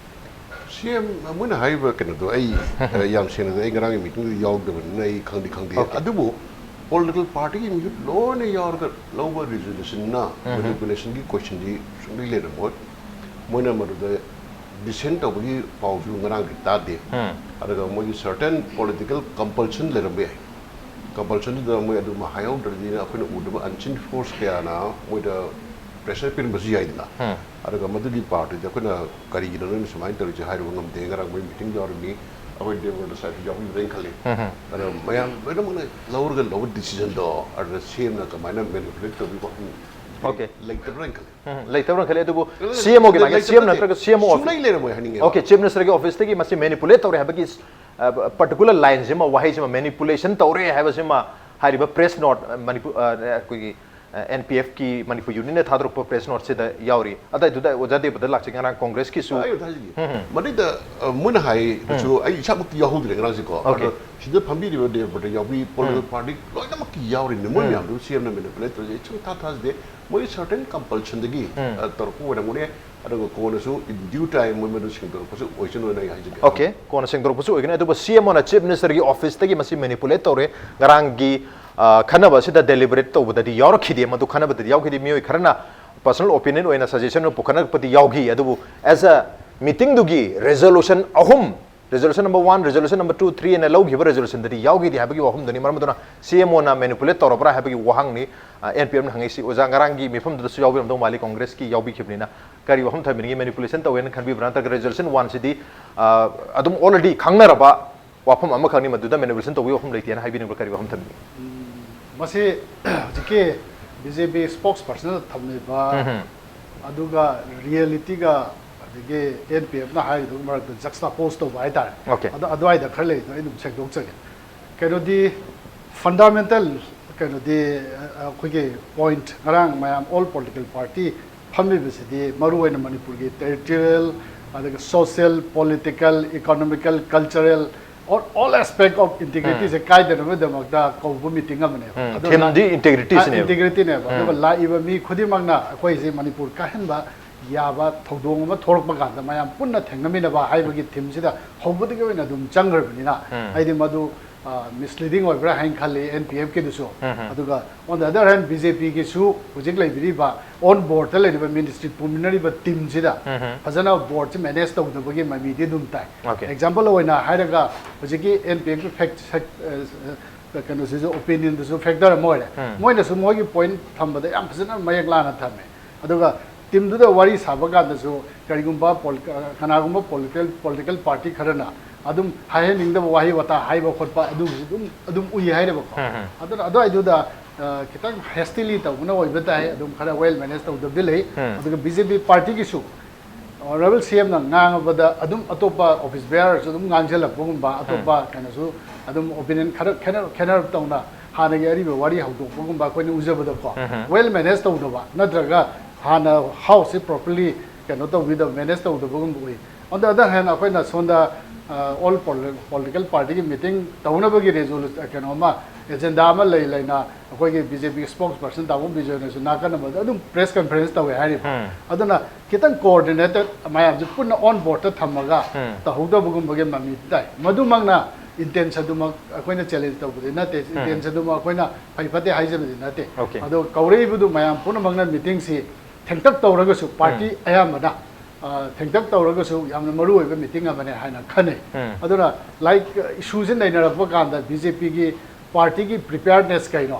ꯁꯤ ꯑꯦꯝ, ꯃꯣꯏꯅ ꯍꯥꯏꯔꯤꯕ ꯀꯩꯅꯣꯗꯣ ꯑꯩ, ꯑ, ꯌꯥꯝ ꯁꯦꯡꯅ ꯑꯩ ꯉꯔꯥꯡꯒꯤ meetingꯗꯨ ꯌꯥꯎꯗꯕꯅꯤꯅ ꯑꯩ ꯈꯪꯗꯤ ꯈꯪꯗꯦ꯫ Okay. ꯑꯗꯨꯕꯨ political partyꯒꯤ ꯃꯤꯍꯨꯠ ꯂꯣꯏꯅ ꯌꯥꯎꯔꯒ ꯂꯧꯕ resolutionꯅ ꯎꯝ꯫ Manipulationꯒꯤ questionꯗꯤ ꯁꯨꯡꯂꯩ ꯂꯩꯔꯝꯃꯣꯏ꯫ ꯃꯣꯏꯅ ꯃꯗꯨꯗ dissent ꯇꯧꯕꯒꯤ ꯄꯥꯎꯁꯨ ꯉꯔꯥꯡꯗꯤ ꯇꯥꯗꯦ꯫ ꯎꯝ꯫ ꯑꯗꯨꯒ ꯃꯣꯏꯒꯤ certain political compulsion ꯂꯩꯔꯝꯕ ꯌꯥꯏ꯫ Compulsionꯗꯨꯗ ꯃꯣꯏ ꯑꯗꯨꯝ ꯍꯥꯏꯍꯧꯗ꯭ꯔꯗꯤꯅ ꯑꯩꯈꯣꯏꯅ ꯎꯗꯕ unseen force ꯀꯌꯥꯅ ꯃꯣꯏꯗ pressure ꯄꯤꯔꯝꯕꯁꯨ ꯌꯥꯏꯗꯅ꯫ ꯎꯝ꯫ ꯑꯗꯨꯒ ꯃꯗꯨꯒꯤ partꯗꯨꯗꯤ ꯑꯩꯈꯣꯏꯅ ꯀꯔꯤꯒꯤꯅꯣ ꯅꯣꯏꯅ ꯁꯨꯃꯥꯏꯅ ꯇꯧꯔꯤꯁꯦ ꯍꯥꯏꯔꯨꯕ ꯉꯝꯗꯦ꯫ ꯉꯔꯥꯡ ꯃꯣꯏ meeting ꯌꯥꯎꯔꯝꯃꯤ, ꯑꯩꯈꯣꯏ ꯗꯦꯕꯦꯟꯗ꯭ꯔ ꯁꯥꯍꯦꯕꯁꯨ ꯌꯥꯎꯕꯤꯕ꯭ꯔꯥ ꯍꯥꯏꯅ ꯈꯜꯂꯤ꯫ ꯎꯝ꯫ ꯑꯗꯣ ꯃꯌꯥꯝ ꯂꯣꯏꯅꯃꯛꯅ ꯂꯧꯔꯒ ꯂꯧꯕ decisionꯗꯣ ꯑꯗꯨꯗ ꯁꯤ ꯑꯦꯝꯅ ꯀꯃꯥꯏꯅ manipulate ꯇꯧꯕꯤꯕ ꯋꯥꯐꯝ Okay. ꯂꯩꯇꯕ꯭ꯔꯥꯅ ꯈꯜꯂꯤ꯫ ꯎꯝ, ꯂꯩꯇꯕ꯭ꯔꯥ ꯈꯜꯂꯤ꯫ ꯑꯗꯨꯕꯨ ꯁꯤ ꯑꯦꯝ ꯑꯣꯒꯤ ꯃꯥꯏꯀꯩ, ꯁꯤ ꯑꯦꯝ ꯅꯠꯇ꯭ꯔꯒ ꯁꯤ ꯑꯦꯝ ꯑꯣ ꯁꯨꯡꯂꯩ ꯂꯩꯔꯝꯃꯣꯏ ꯍꯥꯏꯅꯤꯡꯉꯦꯕ꯫ Okay, Chief Minister ꯒꯤ office ꯇꯒꯤ ꯃꯁꯤ manipulate ꯇꯧꯔꯦ ꯍꯥꯏꯕꯒꯤ ꯄꯔꯇꯤꯀꯨꯂꯔ ꯂꯥꯏꯟꯁꯤꯃ, ꯋꯥꯍꯩꯁꯤꯃ, manipulation ꯇꯧꯔꯦ ꯍꯥꯏꯕꯁꯤꯃ ꯍꯥꯏꯔꯤꯕ press note, ꯃꯅꯤꯄꯨꯔ ꯑꯩꯈꯣꯏꯒꯤ ꯑꯦꯟ ꯄꯤ ꯑꯦꯐ ꯀꯤ ꯃꯅꯤꯄꯨꯔ ꯌꯨꯅꯤꯌꯟꯅ ꯊꯥꯗꯣꯔꯛꯄ press note ꯁꯤꯗ ꯌꯥꯎꯔꯤ꯫ ꯑꯗꯨꯗꯥꯏꯗꯨꯗ ꯑꯣꯖꯥ ꯗꯦꯕꯗ ꯂꯥꯛꯆꯒꯦ꯫ ꯉꯔꯥꯡ ꯀꯣꯡꯒ꯭ꯔꯦꯁꯀꯤꯁꯨ ꯑꯩ ꯑꯝꯇ ꯍꯥꯏꯖꯒꯦ꯫ ꯃꯗꯩꯗ ꯑ, ꯃꯣꯏꯅ ꯍꯥꯏꯗꯨꯁꯨ ꯑꯩ ꯏꯁꯥꯃꯛꯇꯤ ꯌꯥꯎꯍꯧꯗ꯭ꯔꯦ ꯉꯔꯥꯡꯁꯦꯀꯣ꯫ Okay. ꯑꯗꯣ ꯁꯤꯗ ꯐꯝꯕꯤꯔꯤꯕ ꯗꯦꯕꯗ ꯌꯥꯎꯕꯤ, ꯄꯣꯂꯤꯇꯤꯀꯦꯜ ꯄꯥꯔꯇꯤ ꯂꯣꯏꯅꯃꯛꯀꯤ ꯌꯥꯎꯔꯤꯕꯅꯤ꯫ ꯃꯣꯏ ꯃꯌꯥꯝꯗꯨ ꯁꯤ ꯑꯦꯝꯅ manipulate ꯇꯧꯔꯤꯁꯦ ꯑꯩ ꯁꯨꯡꯊꯥ ꯊꯥꯖꯗꯦ꯫ ꯃꯣꯏ certain compulsion ꯗꯒꯤ ꯑ, ꯇꯧꯔꯛꯄ ꯑꯣꯏꯔꯝꯒꯅꯤ꯫ ꯑꯗꯨꯒ ꯀꯣꯟꯅꯁꯨ in due time ꯃꯣꯏ ꯃꯗꯨ ꯁꯦꯡꯗꯣꯔꯛꯄꯁꯨ ꯑꯣꯏꯁꯅꯨ ꯍꯥꯏꯅ ꯑꯩ ꯍꯥꯏꯖꯒꯦ꯫ Okay, ꯀꯣꯟꯅ ꯁꯦꯡꯗꯣꯔꯛꯄꯁꯨ ꯑꯣꯏꯒꯅꯤ꯫ ꯑꯗꯨꯕꯨ ꯁꯤ ꯑꯦꯝ ꯑꯣꯅ Chief Minister ꯒꯤ office ꯇꯒꯤ ꯃꯁꯤ manipulate ꯇꯧꯔꯦ꯫ ꯉꯔꯥꯡꯒꯤ ꯑ, ꯈꯟꯅꯕ ꯑꯁꯤꯗ deliberate ꯇꯧꯕꯗꯗꯤ ꯌꯥꯎꯔꯛꯈꯤꯗꯦ, ꯃꯗꯨ ꯈꯟꯅꯕꯗꯗꯤ ꯌꯥꯎꯈꯤꯗꯦ꯫ ꯃꯤꯑꯣꯏ ꯈꯔꯅ personal opinion ꯑꯣꯏꯅ suggestion ꯑꯣꯏꯅ ꯄꯨꯈꯠꯅꯔꯛꯄꯗꯤ ꯌꯥꯎꯈꯤ꯫ ꯑꯗꯨꯕꯨ as a meeting ꯗꯨꯒꯤ resolution ꯑꯍꯨꯝ, resolution number one, resolution number two, three ꯑꯅ ꯂꯧꯈꯤꯕ resolution ꯗꯗꯤ ꯌꯥꯎꯈꯤꯗꯦ ꯍꯥꯏꯕꯒꯤ ꯋꯥꯐꯝꯗꯨꯅꯤ꯫ ꯃꯔꯝ ꯑꯗꯨꯅ ꯁꯤ ꯑꯦꯝ ꯑꯣꯅ manipulate ꯇꯧꯔꯕ꯭ꯔꯥ ꯍꯥꯏꯕꯒꯤ ꯋꯥꯍꯪꯅꯤ ꯑꯦꯟ ꯄꯤ ꯑꯦꯐꯅ ꯍꯪꯉꯛꯏꯁꯤ꯫ ꯑꯣꯖꯥ, ꯉꯔꯥꯡꯒꯤ ꯃꯤꯐꯝꯗꯨꯗꯁꯨ ꯌꯥꯎꯕꯤꯔꯝꯗꯧ ꯃꯥꯜꯂꯤ, ꯀꯣꯡꯒ꯭ꯔꯦꯁꯀꯤ ꯌꯥꯎꯕꯤꯈꯤꯕꯅꯤꯅ꯫ ꯀꯔꯤ ꯋꯥꯐꯝ ꯊꯝꯕꯤꯅꯤꯡꯉꯤ? Manipulation ꯇꯧꯋꯦꯅ ꯈꯟꯕꯤꯕ꯭ꯔꯥ, ꯅꯠꯇ꯭ꯔꯒ resolution one ꯁꯤꯗꯤ ꯑ, ꯑꯗꯨꯝ already ꯈꯪꯅꯔꯕ ꯋꯥꯐꯝ ꯑꯃꯈꯛꯅꯤ, ꯃꯗꯨꯗ manipulation ꯇꯧꯕꯒꯤ ꯋꯥꯐꯝ ꯂꯩꯇꯦꯅ ꯍꯥꯏꯕꯤꯅꯤꯡꯕ꯭ꯔꯥ? ꯀꯔꯤ ꯋꯥꯐꯝ ꯊꯝꯕꯤꯅꯤꯡꯉꯤ? ꯃꯁꯤ ꯍꯧꯖꯤꯛꯀꯤ ꯕꯤ ꯖꯦ ꯄꯤ spokesperson ꯅ ꯊꯝꯂꯤꯕ, ꯑꯗꯨꯒ reality ꯒ ꯑꯗꯒꯤ ꯑꯦꯟ ꯄꯤ ꯑꯦꯐꯅ ꯍꯥꯏꯔꯤꯗꯨꯒꯤ ꯃꯔꯛꯇ juxtapose ꯇꯧꯕ ꯍꯥꯏꯇꯥꯔꯦ꯫ Okay. ꯑꯗꯣ ꯑꯗꯨꯋꯥꯏꯗ ꯈꯔ ꯂꯩꯗꯣ ꯑꯩ ꯑꯗꯨꯝ ꯁꯦꯡꯗꯣꯛꯆꯒꯦ꯫ ꯀꯩꯅꯣꯗꯤ fundamental, ꯀꯩꯅꯣꯗꯤ ꯑ, ꯑꯩꯈꯣꯏꯒꯤ point ꯉꯔꯥꯡ ꯃꯌꯥꯝ all political party ꯐꯝꯃꯤꯕꯁꯤꯗꯤ ꯃꯔꯨ ꯑꯣꯏꯅ ꯃꯅꯤꯄꯨꯔꯒꯤ territorial, ꯑꯗꯨꯒ social, political, economical, cultural, all, all aspect of integrity ꯁꯦ ꯀꯥꯏꯗꯅꯕꯒꯤꯗꯃꯛꯇ ꯀꯧꯕ meeting ꯑꯃꯅꯦꯕ꯫ ꯎꯝ, ꯑꯗꯨ theme ꯗꯤ ꯂꯥꯛ-, integrity ꯑ, ꯁꯤꯅꯦꯕ꯫ Integrity ꯅꯦꯕ꯫ ꯑꯗꯨꯒ ꯂꯥꯛꯏꯕ ꯃꯤ ꯈꯨꯗꯤꯡꯃꯛꯅ ꯑꯩꯈꯣꯏꯁꯤ ꯃꯅꯤꯄꯨꯔ ꯀꯥꯏꯍꯟꯕ ꯌꯥꯕ ꯊꯧꯗꯣꯛ ꯑꯃ ꯊꯣꯛꯂꯛꯄ ꯀꯥꯟꯗ ꯃꯌꯥꯝ ꯄꯨꯟꯅ ꯊꯦꯡꯅꯃꯤꯟꯅꯕ ꯍꯥꯏꯕꯒꯤ theme ꯁꯤꯗ ꯍꯧꯕꯗꯒꯤ ꯑꯣꯏꯅ ꯑꯗꯨꯝ ꯆꯪꯈ꯭ꯔꯕꯅꯤꯅ ꯑꯩꯗꯤ ꯃꯗꯨ ꯑ, misleading ꯑꯣꯏꯕ꯭ꯔꯥ ꯍꯥꯏꯅ ꯈꯜꯂꯤ ꯑꯦꯟ ꯄꯤ ꯑꯦꯐ ꯀꯤꯗꯨꯁꯨ꯫ ꯑꯗꯨꯒ on the other hand B J P ꯒꯤꯁꯨ ꯍꯧꯖꯤꯛ ꯂꯩꯕꯤꯔꯤꯕ on board ꯇ ꯂꯩꯔꯤꯕ ministry ꯄꯨꯃꯤꯟꯅꯔꯤꯕ team ꯁꯤꯗ ꯐꯖꯅ board ꯁꯤ manage ꯇꯧꯗꯕꯒꯤ ꯃꯃꯤꯗꯤ ꯑꯗꯨꯝ ꯇꯥꯏ꯫ Okay. Example ꯑꯣꯏꯅ ꯍꯥꯏꯔꯒ ꯍꯧꯖꯤꯛꯀꯤ ꯑꯦꯟ ꯄꯤ ꯑꯦꯐ ꯀꯤ fact, fact, ꯑ, ꯑ, ꯀꯩꯅꯣꯁꯤꯁꯨ opinion ꯗꯨꯁꯨ factor ꯑꯃ ꯑꯣꯏꯔꯦ꯫ ꯃꯣꯏꯅꯁꯨ ꯃꯣꯏꯒꯤ point ꯊꯝꯕꯗ ꯌꯥꯝ ꯐꯖꯅ ꯃꯌꯦꯛ ꯂꯥꯅ ꯊꯝꯃꯦ꯫ ꯑꯗꯨꯒ team ꯗꯨꯗ ꯋꯥꯔꯤ ꯁꯥꯕ ꯀꯥꯟꯗꯁꯨ ꯀꯔꯤꯒꯨꯝꯕ ꯄꯣꯂꯤ-, ꯑ, ꯀꯅꯥꯒꯨꯝꯕ political, political party ꯈꯔꯅ ꯑꯗꯨꯝ ꯍꯥꯏꯍꯟꯅꯤꯡꯗꯕ ꯋꯥꯍꯩ ꯋꯥꯇꯥ ꯍꯥꯏꯕ ꯈꯣꯠꯄ ꯑꯗꯨꯒꯤꯁꯨ ꯑꯗꯨꯝ, ꯑꯗꯨꯝ ꯎꯏ ꯍꯥꯏꯔꯦꯕꯀꯣ꯫ ꯑꯗꯨꯅ ꯑꯗꯨꯋꯥꯏꯗꯨꯗ ꯑ, ꯈꯤꯇꯪ ꯍꯦꯁꯇꯤꯂꯤ ꯇꯧꯕꯅ ꯑꯣꯏꯕ ꯇꯥꯏ, ꯑꯗꯨꯝ ꯈꯔ ꯋꯦꯜ ꯃꯦꯅꯦꯖ ꯇꯧꯗꯕꯗꯤ ꯂꯩ꯫ ꯎꯝ꯫ ꯑꯗꯨꯒ ꯕꯤ ꯖꯦ ꯄꯤ ꯄꯥꯔꯇꯤꯒꯤꯁꯨ ꯑꯣꯅꯔꯦꯕꯜ ꯁꯤ ꯑꯦꯝꯅ ꯉꯥꯡꯕꯗ ꯑꯗꯨꯝ ꯑꯇꯣꯞꯄ ꯑꯣꯐꯤꯁ ꯕꯦꯌꯥꯔꯁꯨ ꯑꯗꯨꯝ ꯉꯥꯡꯁꯤꯜꯂꯛꯄꯒꯨꯝꯕ, ꯑꯇꯣꯞꯄ ꯀꯩꯅꯣꯁꯨ ꯑꯗꯨꯝ ꯑꯣꯄꯤꯅꯤꯌꯟ ꯈꯔ ꯈꯦꯠꯅ ꯈꯦꯠꯅꯔꯞ ꯇꯧꯅ ꯍꯥꯟꯅꯒꯤ ꯑꯔꯤꯕ ꯋꯥꯔꯤ ꯍꯧꯗꯣꯛꯄꯒꯨꯝꯕ ꯑꯩꯈꯣꯏꯅ ꯎꯖꯕꯗꯀꯣ, ꯎꯝ꯫ ꯋꯦꯜ ꯃꯦꯅꯦꯖ ꯇꯧꯗꯕ ꯅꯠꯇ꯭ꯔꯒ ꯍꯥꯟꯅ ꯍꯥꯎꯁꯁꯤ ꯄ꯭ꯔꯣꯄꯔꯂꯤ ꯀꯩꯅꯣ ꯇꯧꯕꯤꯗꯕ, ꯃꯦꯅꯦꯖ ꯇꯧꯗꯕꯒꯨꯝꯕ ꯎꯏ꯫ On the other hand, ꯑꯩꯈꯣꯏꯅ ꯁꯣꯝꯗ ꯑꯣꯜ ꯄꯣꯂꯤꯇꯤꯀꯦꯜ ꯄꯥꯔꯇꯤꯒꯤ ꯃꯤꯇꯤꯡ ꯇꯧꯅꯕꯒꯤ ꯔꯦꯖꯣꯂꯨ ꯀꯩꯅꯣ ꯑꯃ, ꯑꯦꯖꯦꯟꯗꯥ ꯑꯃ ꯂꯩ ꯂꯩꯅ ꯑꯩꯈꯣꯏꯒꯤ ꯕꯤ ꯖꯦ ꯄꯤ ꯁ꯭ꯄꯣꯛꯁ ꯄꯔꯁꯟ ꯇꯥꯃꯣ ꯕꯤꯖꯣꯏꯅꯁꯨ ꯅꯥꯀꯟ ꯑꯃꯗ ꯑꯗꯨꯝ ꯄ꯭ꯔꯦꯁ ꯀꯟꯐꯔꯦꯟꯁ ꯇꯧꯋꯦ ꯍꯥꯏꯔꯤꯕ꯫ ꯎꯝ꯫ ꯑꯗꯨꯅ ꯈꯤꯇꯪ ꯀꯣꯑꯣꯔꯗꯤꯅꯦꯇꯦꯠ ꯃꯌꯥꯝꯁꯦ ꯄꯨꯟꯅ ꯑꯣꯟ ꯕꯣꯔꯗꯇ ꯊꯝꯃꯒ ꯎꯝ꯫ ꯇꯧꯍꯧꯗꯕꯒꯨꯝꯕꯒꯤ ꯃꯃꯤ ꯇꯥꯏ꯫ ꯃꯗꯨꯃꯛꯅ ꯏꯟꯇꯦꯟꯁꯟꯗꯨꯃꯛ ꯑꯩꯈꯣꯏꯅ ꯆꯦꯂꯦꯟꯖ ꯇꯧꯕꯗꯤ ꯅꯠꯇꯦ, ꯎꯝ꯫ ꯏꯟꯇꯦꯟꯁꯟꯗꯨꯃꯛ ꯑꯩꯈꯣꯏꯅ ꯐꯩ ꯐꯠꯇꯦ ꯍꯥꯏꯖꯕꯗꯤ ꯅꯠꯇꯦ꯫ ꯑꯣꯀꯦ꯫ ꯑꯗꯣ ꯀꯧꯔꯛꯏꯕꯗꯨ ꯃꯌꯥꯝ ꯄꯨꯝꯅꯃꯛꯅ ꯃꯤꯇꯤꯡꯁꯤ ꯊꯦꯡꯇꯛ ꯇꯧꯔꯒꯁꯨ ꯄꯥꯔꯇꯤ ꯎꯝ꯫ ꯑꯌꯥꯝꯕꯅ, ꯑ, ꯊꯦꯡꯇꯛ ꯇꯧꯔꯒꯁꯨ ꯌꯥꯝꯅ ꯃꯔꯨ ꯑꯣꯏꯕ ꯃꯤꯇꯤꯡ ꯑꯃꯅꯦ ꯍꯥꯏꯅ ꯈꯟꯅꯩ꯫ ꯎꯝ꯫ ꯑꯗꯨꯅ ꯂꯥꯏꯛ ꯏꯁꯨꯁꯤ ꯅꯩꯅꯔꯛꯄ ꯀꯥꯟꯗ ꯕꯤ ꯖꯦ ꯄꯤꯒꯤ ꯄꯥꯔꯇꯤꯒꯤ ꯄ꯭ꯔꯤꯄꯦꯌꯔꯅꯦꯁ ꯀꯩꯅꯣ?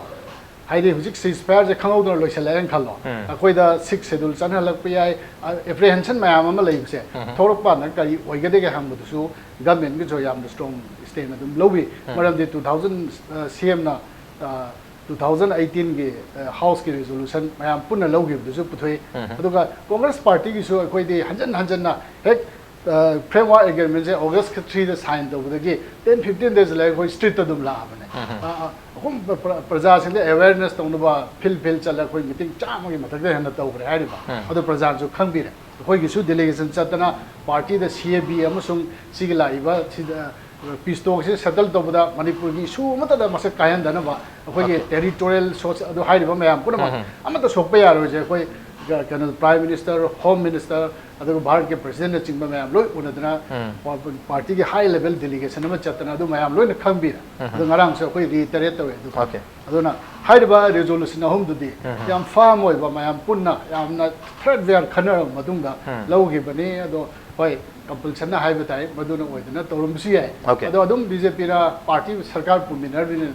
ꯍꯥꯏꯗꯤ ꯍꯧꯖꯤꯛ ꯁꯤꯖ ꯐꯥꯌꯔꯁꯦ ꯈꯪꯍꯧꯗꯅ ꯂꯣꯏꯁꯤꯜꯂꯛꯑꯦꯅ ꯈꯜꯂꯣ꯫ ꯎꯝ꯫ ꯑꯩꯈꯣꯏꯗ ꯁꯤꯛꯁ ꯁꯦꯗꯨꯜ ꯆꯠꯍꯜꯂꯛꯄ ꯌꯥꯏ, ꯑꯦꯄ꯭ꯔꯤꯍꯦꯟꯁꯟ ꯃꯌꯥꯝ ꯑꯃ ꯂꯩꯕꯁꯦ ꯎꯝ꯫ ꯊꯣꯛꯂꯛꯄ ꯀꯥꯟꯗ ꯀꯔꯤ ꯑꯣꯏꯒꯗꯒꯦ ꯍꯪꯕꯗꯨꯁꯨ ꯒꯃꯦꯟꯒꯤꯁꯨ ꯌꯥꯝꯅ ꯁ꯭ꯇꯔꯣꯡ ꯁ꯭ꯇꯦꯟ ꯑꯗꯨꯝ ꯂꯧꯏ꯫ ꯎꯝ꯫ ꯃꯔꯝꯗꯤ ꯇꯨ ꯊꯥꯎꯖꯟ ꯁꯤ ꯑꯦꯝꯅ ꯇꯨ ꯊꯥꯎꯖꯟ ꯑꯩꯠꯇꯤꯟꯒꯤ ꯍꯥꯎꯁꯀꯤ ꯔꯤꯖꯣꯂꯨꯁꯟ ꯃꯌꯥꯝ ꯄꯨꯟꯅ ꯂꯧꯈꯤꯕꯗꯨꯁꯨ ꯄꯨꯊꯣꯛꯏ꯫ ꯎꯝ꯫ ꯑꯗꯨꯒ ꯀꯣꯡꯒ꯭ꯔꯦꯁ ꯄꯥꯔꯇꯤꯒꯤꯁꯨ ꯑꯩꯈꯣꯏꯗꯤ ꯍꯟꯖꯟ ꯍꯟꯖꯟꯅ ꯍꯦꯛ ꯐ꯭ꯔꯦꯝꯋꯥꯔꯛ ꯑꯦꯒ꯭ꯔꯤꯃꯦꯟꯁꯦ ꯑꯣꯒꯁ ꯊ꯭ꯔꯤꯗ ꯁꯥꯏꯟ ꯇꯧꯕꯗꯒꯤ ꯇꯦꯟ ꯐꯤꯐꯇꯤꯟ ꯗꯦꯖ ꯂꯩꯔꯒ ꯑꯩꯈꯣꯏ ꯁ꯭ꯇ꯭ꯔꯤꯠꯇ ꯑꯗꯨꯝ ꯂꯥꯛꯑꯕꯅꯦ꯫ ꯎꯝ꯫ ꯑ, ꯑ, ꯑꯍꯨꯝ ꯄ꯭ꯔ-, ꯄ꯭ꯔ-, ꯄ꯭ꯔꯖꯥꯁꯤꯡꯗ ꯑꯦꯋꯦꯌꯔꯅꯦꯁ ꯇꯧꯅꯕ ꯐꯤꯜ ꯐꯤꯜ ꯆꯠꯂꯒ ꯑꯩꯈꯣꯏ ꯃꯤꯇꯤꯡ ꯆꯥꯝꯃꯒꯤ ꯃꯊꯛꯇ ꯍꯦꯟꯅ ꯇꯧꯈ꯭ꯔꯦ ꯍꯥꯏꯔꯤꯕ꯫ ꯎꯝ꯫ ꯑꯗꯣ ꯄ꯭ꯔꯖꯥꯁꯨ ꯈꯪꯕꯤꯔꯦ꯫ ꯑꯩꯈꯣꯏꯒꯤꯁꯨ ꯗꯦꯂꯤꯒꯦꯁꯟ ꯆꯠꯇꯅ ꯄꯥꯔꯇꯤꯗ ꯁꯤ ꯑꯦ ꯕꯤ ꯑꯃꯁꯨꯡ ꯁꯤꯒꯤ ꯂꯥꯛꯏꯕ ꯁꯤꯗ ꯄꯤꯁ ꯇꯣꯛꯁꯦ ꯁꯦꯇꯜ ꯇꯧꯕꯗ ꯃꯅꯤꯄꯨꯔꯒꯤ ꯏꯁꯨ ꯑꯃꯠꯇꯗ ꯃꯁꯛ ꯀꯥꯏꯍꯟꯗꯅꯕ ꯑꯩꯈꯣꯏꯒꯤ ꯑꯣꯀꯦ꯫ ꯇꯦꯔꯤꯇꯣꯔꯤꯌꯦꯜ ꯁꯣꯁ ꯑꯗꯨ ꯍꯥꯏꯔꯤꯕ ꯃꯌꯥꯝ ꯄꯨꯝꯅꯃꯛ ꯎꯝ꯫ ꯑꯃꯠꯇ ꯁꯣꯛꯄ ꯌꯥꯔꯣꯏꯁꯦ꯫ ꯑꯩꯈꯣꯏ ꯀ-, ꯀꯩꯅꯣ, ꯄ꯭ꯔꯥꯏꯝ ꯃꯤꯅꯤꯁꯇꯔ, ꯍꯣꯝ ꯃꯤꯅꯤꯁꯇꯔ, ꯑꯗꯨꯒ ꯚꯥꯔꯠꯀꯤ ꯄ꯭ꯔꯁꯤꯗꯦꯟꯅꯆꯤꯡꯕ ꯃꯌꯥꯝ ꯂꯣꯏ ꯎꯅꯗꯅ ꯎꯝ꯫ ꯄꯥ-, ꯄꯥꯔꯇꯤꯒꯤ ꯍꯥꯏ ꯂꯦꯚꯦꯜ ꯗꯦꯂꯤꯒꯦꯁꯟ ꯑꯃ ꯆꯠꯇꯅ ꯑꯗꯨ ꯃꯌꯥꯝ ꯂꯣꯏꯅ ꯈꯪꯕꯤꯔꯦ꯫ ꯎꯝ꯫ ꯑꯗꯣ ꯉꯔꯥꯡꯁꯨ ꯑꯩꯈꯣꯏ ꯔꯤꯇꯔꯦꯠ ꯇꯧꯋꯦ꯫ ꯑꯗꯨ ꯑꯣꯀꯦ꯫ ꯑꯗꯨꯅ ꯍꯥꯏꯔꯤꯕ ꯔꯤꯖꯣꯂꯨꯁꯟ ꯑꯍꯨꯝꯗꯨꯗꯤ ꯎꯝ꯫ ꯌꯥꯝ ꯐꯥꯔꯝ ꯑꯣꯏꯕ, ꯃꯌꯥꯝ ꯄꯨꯟꯅ ꯌꯥꯝꯅ ꯊ꯭ꯔꯦꯠ ꯕꯦꯌꯥꯔ ꯈꯟꯅꯔꯕ ꯃꯇꯨꯡꯗ ꯎꯝ꯫ ꯂꯧꯈꯤꯕꯅꯤ꯫ ꯑꯗꯣ ꯍꯣꯏ, ꯀꯝꯄꯜꯁꯟꯅ ꯍꯥꯏꯕ ꯇꯥꯏ, ꯃꯗꯨꯅ ꯑꯣꯏꯗꯅ ꯇꯧꯔꯝꯕꯁꯨ ꯌꯥꯏ꯫ ꯑꯣꯀꯦ꯫ ꯑꯗꯣ ꯑꯗꯨꯝ ꯕꯤ ꯖꯦ ꯄꯤꯅ ꯄꯥꯔꯇꯤ ꯁꯔꯀꯥꯔ ꯄꯨꯃꯤꯟꯅꯔꯕꯅꯤꯅ,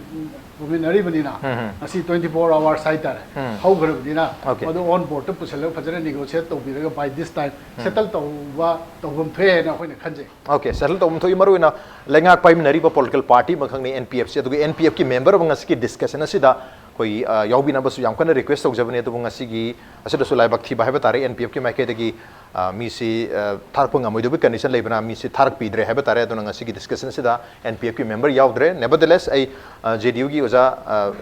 ꯄꯨꯃꯤꯟꯅꯔꯤꯕꯅꯤꯅ ꯎꯝ, ꯎꯝ꯫ ꯉꯁꯤ ꯇ꯭ꯋꯦꯟꯇꯤ ꯐꯣꯔ ꯑꯋꯥꯔꯁ ꯍꯥꯏꯇꯥꯔꯦ, ꯎꯝ꯫ ꯍꯧꯈ꯭ꯔꯕꯅꯤꯅ ꯑꯣꯀꯦ꯫ ꯃꯗꯨ ꯑꯣꯟ ꯕꯣꯔꯗꯇ ꯄꯨꯁꯤꯜꯂꯒ ꯐꯖꯅ ꯅꯦꯒꯣꯁꯤꯌꯦꯠ ꯇꯧꯕꯤꯔꯒ by this time um. Settle ꯇꯧꯕ ꯇꯧꯐꯝ ꯊꯣꯛꯑꯦ ꯍꯥꯏꯅ ꯑꯩꯈꯣꯏꯅ ꯈꯟꯖꯩ꯫ ꯑꯣꯀꯦ, ꯁꯦꯇꯜ ꯇꯧꯐꯝ ꯊꯣꯛꯏ꯫ ꯃꯔꯨꯑꯣꯏꯅ ꯂꯩꯉꯥꯛ ꯄꯥꯏꯃꯤꯟꯅꯔꯤꯕ ꯄꯣꯂꯤꯇꯤꯀꯦꯜ ꯄꯥꯔꯇꯤ ꯑꯃꯈꯛꯅꯤ ꯑꯦꯟ ꯄꯤ ꯑꯦꯐ ꯁꯤ꯫ ꯑꯗꯨꯒ ꯑꯦꯟ ꯄꯤ ꯑꯦꯐꯀꯤ ꯃꯦꯝꯕꯔ ꯑꯃ ꯉꯁꯤꯒꯤ ꯗꯤꯁꯀꯁꯟ ꯑꯁꯤꯗ ꯑꯩꯈꯣꯏꯒꯤ ꯑ, ꯌꯥꯎꯕꯤꯅꯕꯁꯨ ꯌꯥꯝ ꯀꯟꯅ ꯔꯤꯀ꯭ꯋꯦꯁ ꯇꯧꯖꯕꯅꯤ꯫ ꯑꯗꯨꯕꯨ ꯉꯁꯤꯒꯤ ꯑꯁꯤꯗꯁꯨ ꯂꯥꯏꯕꯛ ꯊꯤꯕ ꯍꯥꯏꯕ ꯇꯥꯔꯦ, ꯑꯦꯟ ꯄꯤ ꯑꯦꯐꯀꯤ ꯃꯥꯏꯀꯩꯗꯒꯤ ꯑ, ꯃꯤꯁꯤ ꯑ, ꯊꯥꯔꯛꯄ ꯉꯝꯃꯣꯏꯗꯕꯒꯤ ꯀꯟꯗꯤꯁꯟ ꯂꯩꯕꯅ ꯃꯤꯁꯤ ꯊꯥꯔꯛꯄꯤꯗ꯭ꯔꯦ ꯍꯥꯏꯕ ꯇꯥꯔꯦ꯫ ꯑꯗꯨꯅ ꯉꯁꯤꯒꯤ ꯗꯤꯁꯀꯁꯟꯁꯤꯗ ꯑꯦꯟ ꯄꯤ ꯑꯦꯐꯀꯤ ꯃꯦꯝꯕꯔ ꯌꯥꯎꯗ꯭ꯔꯦ꯫ Nevertheless, ꯑꯩ ꯖꯦ ꯗꯤ ꯌꯨꯒꯤ ꯑꯣꯖꯥ ꯑ,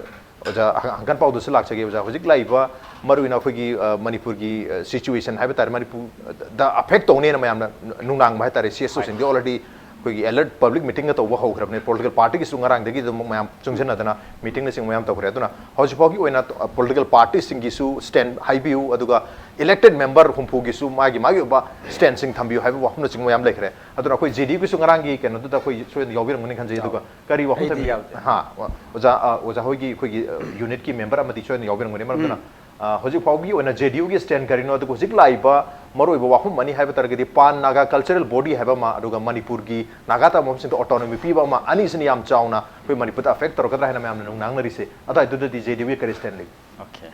ꯑꯣꯖꯥ ꯍꯪ- ꯍꯪꯀꯟ ꯄꯥꯎꯗꯁꯨ ꯂꯥꯛꯆꯒꯦ꯫ ꯑꯣꯖꯥ, ꯍꯧꯖꯤꯛ ꯂꯥꯛꯏꯕ ꯃꯔꯨꯑꯣꯏꯅ ꯑꯩꯈꯣꯏꯒꯤ ꯑ, ꯃꯅꯤꯄꯨꯔꯒꯤ ꯁꯤꯆꯨꯋꯦꯁꯟ ꯍꯥꯏꯕ ꯇꯥꯔꯦ, ꯃꯅꯤꯄꯨꯔꯗ ꯑꯐꯦꯛ ꯇꯧꯅꯦꯅ ꯃꯌꯥꯝꯅ ꯅꯨꯡꯅꯥꯡꯕ ꯍꯥꯏ ꯇꯥꯔꯦ, ꯁꯤ ꯑꯦꯁ ꯑꯣꯁꯤꯡꯗꯤ ꯑꯣꯜꯔꯦꯗꯤ ꯑꯩꯈꯣꯏꯒꯤ ꯑꯦꯂꯔꯠ ꯄꯕ꯭ꯂꯤꯛ ꯃꯤꯇꯤꯡꯒ ꯇꯧꯕ ꯍꯧꯈ꯭ꯔꯕꯅꯤ꯫ ꯄꯣꯂꯤꯇꯤꯀꯦꯜ ꯄꯥꯔꯇꯤꯒꯤꯁꯨ ꯉꯔꯥꯡꯗꯒꯤ ꯑꯗꯨꯝ ꯃꯌꯥꯝ ꯆꯪꯁꯤꯟꯅꯗꯅ ꯃꯤꯇꯤꯡꯅꯆꯤꯡꯕ ꯃꯌꯥꯝ ꯇꯧꯈ꯭ꯔꯦ꯫ ꯑꯗꯨꯅ ꯍꯧꯖꯤꯛꯐꯥꯎꯒꯤ ꯑꯣꯏꯅ ꯄꯣꯂꯤꯇꯤꯀꯦꯜ ꯄꯥꯔꯇꯤꯁꯤꯡꯒꯤꯁꯨ ꯁ꯭ꯇꯦꯟ ꯍꯥꯏꯕꯤꯌꯨ, ꯑꯗꯨꯒ ꯏꯂꯦꯛꯇꯦꯗ ꯃꯦꯝꯕꯔ ꯍꯨꯝꯐꯨꯒꯤꯁꯨ ꯃꯥꯒꯤ ꯃꯥꯒꯤ ꯑꯣꯏꯕ ꯁ꯭ꯇꯦꯟꯁꯤꯡ ꯊꯝꯕꯤꯌꯨ ꯍꯥꯏꯕ ꯋꯥꯐꯝꯅꯆꯤꯡꯕ ꯃꯌꯥꯝ ꯂꯩꯈ꯭ꯔꯦ꯫ ꯑꯗꯨꯅ ꯑꯩꯈꯣꯏ ꯖꯦ ꯗꯤ ꯌꯨꯒꯤꯁꯨ ꯉꯔꯥꯡꯒꯤ ꯀꯩꯅꯣꯗꯨꯗ ꯑꯩꯈꯣꯏ ꯁꯣꯏꯗꯅ ꯌꯥꯎꯕꯤꯔꯝꯒꯅꯤ ꯈꯟꯖꯩ꯫ ꯑꯗꯨꯒ ꯀꯔꯤ ꯋꯥꯐꯝ ꯑꯩꯗꯤ ꯊꯝꯕꯤ- ꯌꯥꯎꯗꯦ꯫ ꯍꯥ, ꯑꯣꯖꯥ, ꯑ, ꯑꯣꯖꯥ ꯍꯣꯏꯒꯤ ꯑꯩꯈꯣꯏꯒꯤ ꯌꯨꯅꯤꯠꯀꯤ ꯃꯦꯝꯕꯔ ꯑꯃꯗꯤ ꯁꯣꯏꯗꯅ ꯌꯥꯎꯕꯤꯔꯝꯒꯅꯤ꯫ ꯃꯔꯝ ꯑꯗꯨꯅ ꯎꯝ꯫ ꯑ, ꯍꯧꯖꯤꯛ ꯐꯥꯎꯕꯒꯤ ꯑꯣꯏꯅ ꯖꯦ ꯗꯤ ꯌꯨꯒꯤ ꯁ꯭ꯇꯦꯟ ꯀꯔꯤꯅꯣ, ꯑꯗꯨꯒ ꯍꯧꯖꯤꯛ ꯂꯥꯛꯏꯕ ꯃꯔꯨꯑꯣꯏꯕ ꯋꯥꯐꯝ ꯑꯅꯤ ꯍꯥꯏꯕ ꯇꯥꯔꯒꯗꯤ ꯄꯥꯟ ꯅꯥꯒꯥ ꯀꯜꯆꯔꯦꯜ ꯕꯣꯗꯤ ꯍꯥꯏꯕ ꯑꯃ, ꯑꯗꯨꯒ ꯃꯅꯤꯄꯨꯔꯒꯤ ꯅꯥꯒꯥ ꯇꯥꯕ ꯃꯐꯝꯁꯤꯡꯗ ꯑꯣꯇꯣꯅꯣꯃꯤ ꯄꯤꯕ ꯑꯃ, ꯑꯅꯤꯁꯤꯅ ꯌꯥꯝ ꯆꯥꯎꯅ ꯑꯩꯈꯣꯏ ꯃꯅꯤꯄꯨꯔꯗ ꯑꯦꯐꯦꯛ ꯇꯧꯔꯛꯀꯗ꯭ꯔꯥ ꯍꯥꯏꯅ ꯃꯌꯥꯝꯅ ꯅꯨꯡꯅꯥꯡꯅꯔꯤꯁꯦ꯫ ꯑꯗꯨꯋꯥꯏꯗꯨꯗꯗꯤ ꯖꯦ ꯗꯤ ꯌꯨꯒꯤ ꯀꯔꯤ ꯁ꯭ꯇꯦꯟ ꯂꯩ? ꯑꯣꯀꯦ꯫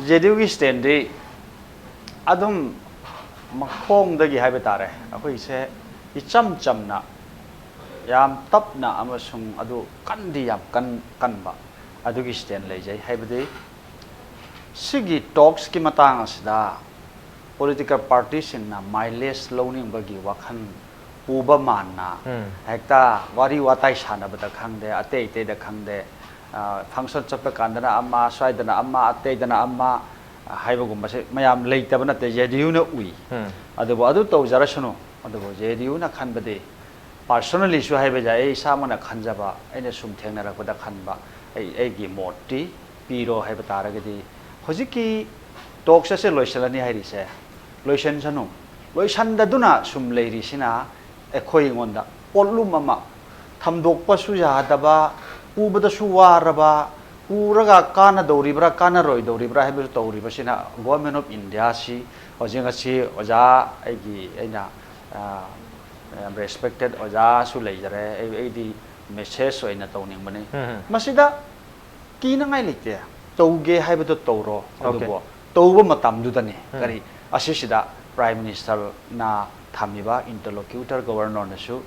ꯖꯦ ꯗꯤ ꯌꯨꯒꯤ ꯁ꯭ꯇꯦꯟꯗꯤ ꯑꯗꯨꯝ ꯃꯈꯣꯡꯗꯒꯤ ꯍꯥꯏꯕ ꯇꯥꯔꯦ, ꯑꯩꯈꯣꯏꯁꯦ ꯏꯆꯝ ꯆꯝꯅ, ꯌꯥꯝ ꯇꯞꯅ ꯑꯃꯁꯨꯡ ꯑꯗꯨ ꯀꯟꯗꯤ ꯌꯥꯝ ꯀꯟ ꯀꯟꯕ ꯑꯗꯨꯒꯤ ꯁ꯭ꯇꯦꯟ ꯂꯩꯖꯩ꯫ ꯍꯥꯏꯕꯗꯤ ꯁꯤꯒꯤ ꯇꯣꯛꯁꯀꯤ ꯃꯇꯥꯡ ꯑꯁꯤꯗ ꯄꯣꯂꯤꯇꯤꯀꯦꯜ ꯄꯥꯔꯇꯤꯁꯤꯡꯅ ꯃꯥꯏꯂꯦꯖ ꯂꯧꯅꯤꯡꯕꯒꯤ ꯋꯥꯈꯜ ꯄꯨꯕ ꯃꯥꯟꯅ ꯎꯝ꯫ ꯍꯦꯛꯇ ꯋꯥꯔꯤ ꯋꯥꯇꯥꯏ ꯁꯥꯟꯅꯕꯗ ꯈꯪꯗꯦ, ꯑꯇꯩ ꯑꯇꯩꯗ ꯈꯪꯗꯦ, ꯐꯪꯁꯟ ꯆꯠꯄ ꯀꯥꯟꯗꯅ ꯑꯃ, ꯁ꯭ꯋꯥꯏꯗꯅ ꯑꯃ, ꯑꯇꯩꯗꯅ ꯑꯃ ꯍꯥꯏꯕꯒꯨꯝꯕꯁꯦ ꯃꯌꯥꯝ ꯂꯩꯇꯕ ꯅꯠꯇꯦ, ꯖꯦ ꯗꯤ ꯌꯨꯅ ꯎꯏ꯫ ꯎꯝ꯫ ꯑꯗꯨꯕꯨ ꯑꯗꯨ ꯇꯧꯖꯔꯁꯅꯨ, ꯑꯗꯨꯕꯨ ꯖꯦ ꯗꯤ ꯌꯨꯅ ꯈꯟꯕꯗꯤ ꯄꯥꯔꯁꯣꯅꯦꯜꯂꯤꯁꯨ ꯍꯥꯏꯕ ꯌꯥꯏ, ꯑꯩ ꯏꯁꯥꯃꯛꯅ ꯈꯟꯖꯕ, ꯑꯩꯅ ꯁꯨꯝ ꯊꯦꯡꯅꯔꯛꯄꯗ ꯈꯟꯕ, ꯑꯩ ꯑꯩꯒꯤ ꯃꯣꯠꯇꯤ ꯄꯤꯔꯣ ꯍꯥꯏꯕ ꯇꯥꯔꯒꯗꯤ ꯍꯧꯖꯤꯛꯀꯤ ꯇꯣꯛꯁ ꯑꯁꯦ ꯂꯣꯏꯁꯤꯜꯂꯅꯤ ꯍꯥꯏꯔꯤꯁꯦ, ꯂꯣꯏꯁꯤꯟꯁꯅꯨ꯫ ꯂꯣꯏꯁꯤꯟꯗꯗꯨꯅ ꯁꯨꯝ ꯂꯩꯔꯤꯁꯤꯅ ꯑꯩꯈꯣꯏ ꯑꯩꯉꯣꯟꯗ ꯄꯣꯠꯂꯨꯝ ꯑꯃ ꯊꯝꯗꯣꯛꯄꯁꯨ ꯌꯥꯗꯕ, ꯎꯕꯗꯁꯨ ꯋꯥꯔꯕ, ꯎꯔꯒ ꯀꯥꯟꯅꯗꯧꯔꯤꯕ꯭ꯔꯥ ꯀꯥꯟꯅꯔꯣꯏꯗꯧꯔꯤꯕ꯭ꯔꯥ ꯍꯥꯏꯕꯁꯨ ꯇꯧꯔꯤꯕꯁꯤꯅ ꯒꯣꯔꯃꯦꯟ ꯑꯣꯐ ꯏꯟꯗꯤꯌꯥꯁꯤ ꯍꯧꯖꯤꯛ ꯉꯁꯤ ꯑꯣꯖꯥ ꯑꯩꯒꯤ ꯑꯩꯅ, ꯑ, ꯌꯥꯝ ꯔꯦꯁꯄꯦꯛꯇꯦꯠ ꯑꯣꯖꯥꯁꯨ ꯂꯩꯖꯔꯦ꯫ ꯑꯩ, ꯑꯩꯗꯤ ꯃꯦꯁꯦꯖ ꯑꯣꯏꯅ ꯇꯧꯅꯤꯡꯕꯅꯤ꯫ ꯎꯝ, ꯎꯝ꯫ ꯃꯁꯤꯗ ꯀꯤꯅꯉꯥꯏ ꯂꯩꯇꯦ꯫ ꯇꯧꯒꯦ ꯍꯥꯏꯕꯗꯣ ꯇꯧꯔꯣ꯫ ꯑꯣꯀꯦ꯫ ꯑꯗꯨꯕꯨ ꯇꯧꯕ ꯃꯇꯝꯗꯨꯗꯅꯦ ꯎꯝ꯫ ꯀꯔꯤ ꯑꯁꯤꯁꯤꯗ ꯄ꯭ꯔꯥꯏꯝ ꯃꯤꯅꯤꯁꯇꯔꯅ ꯊꯝꯃꯤꯕ ꯏꯟꯇꯔꯂꯣꯀ꯭ꯌꯨꯇꯔ ꯒꯕꯔꯅꯔꯅꯁꯨ,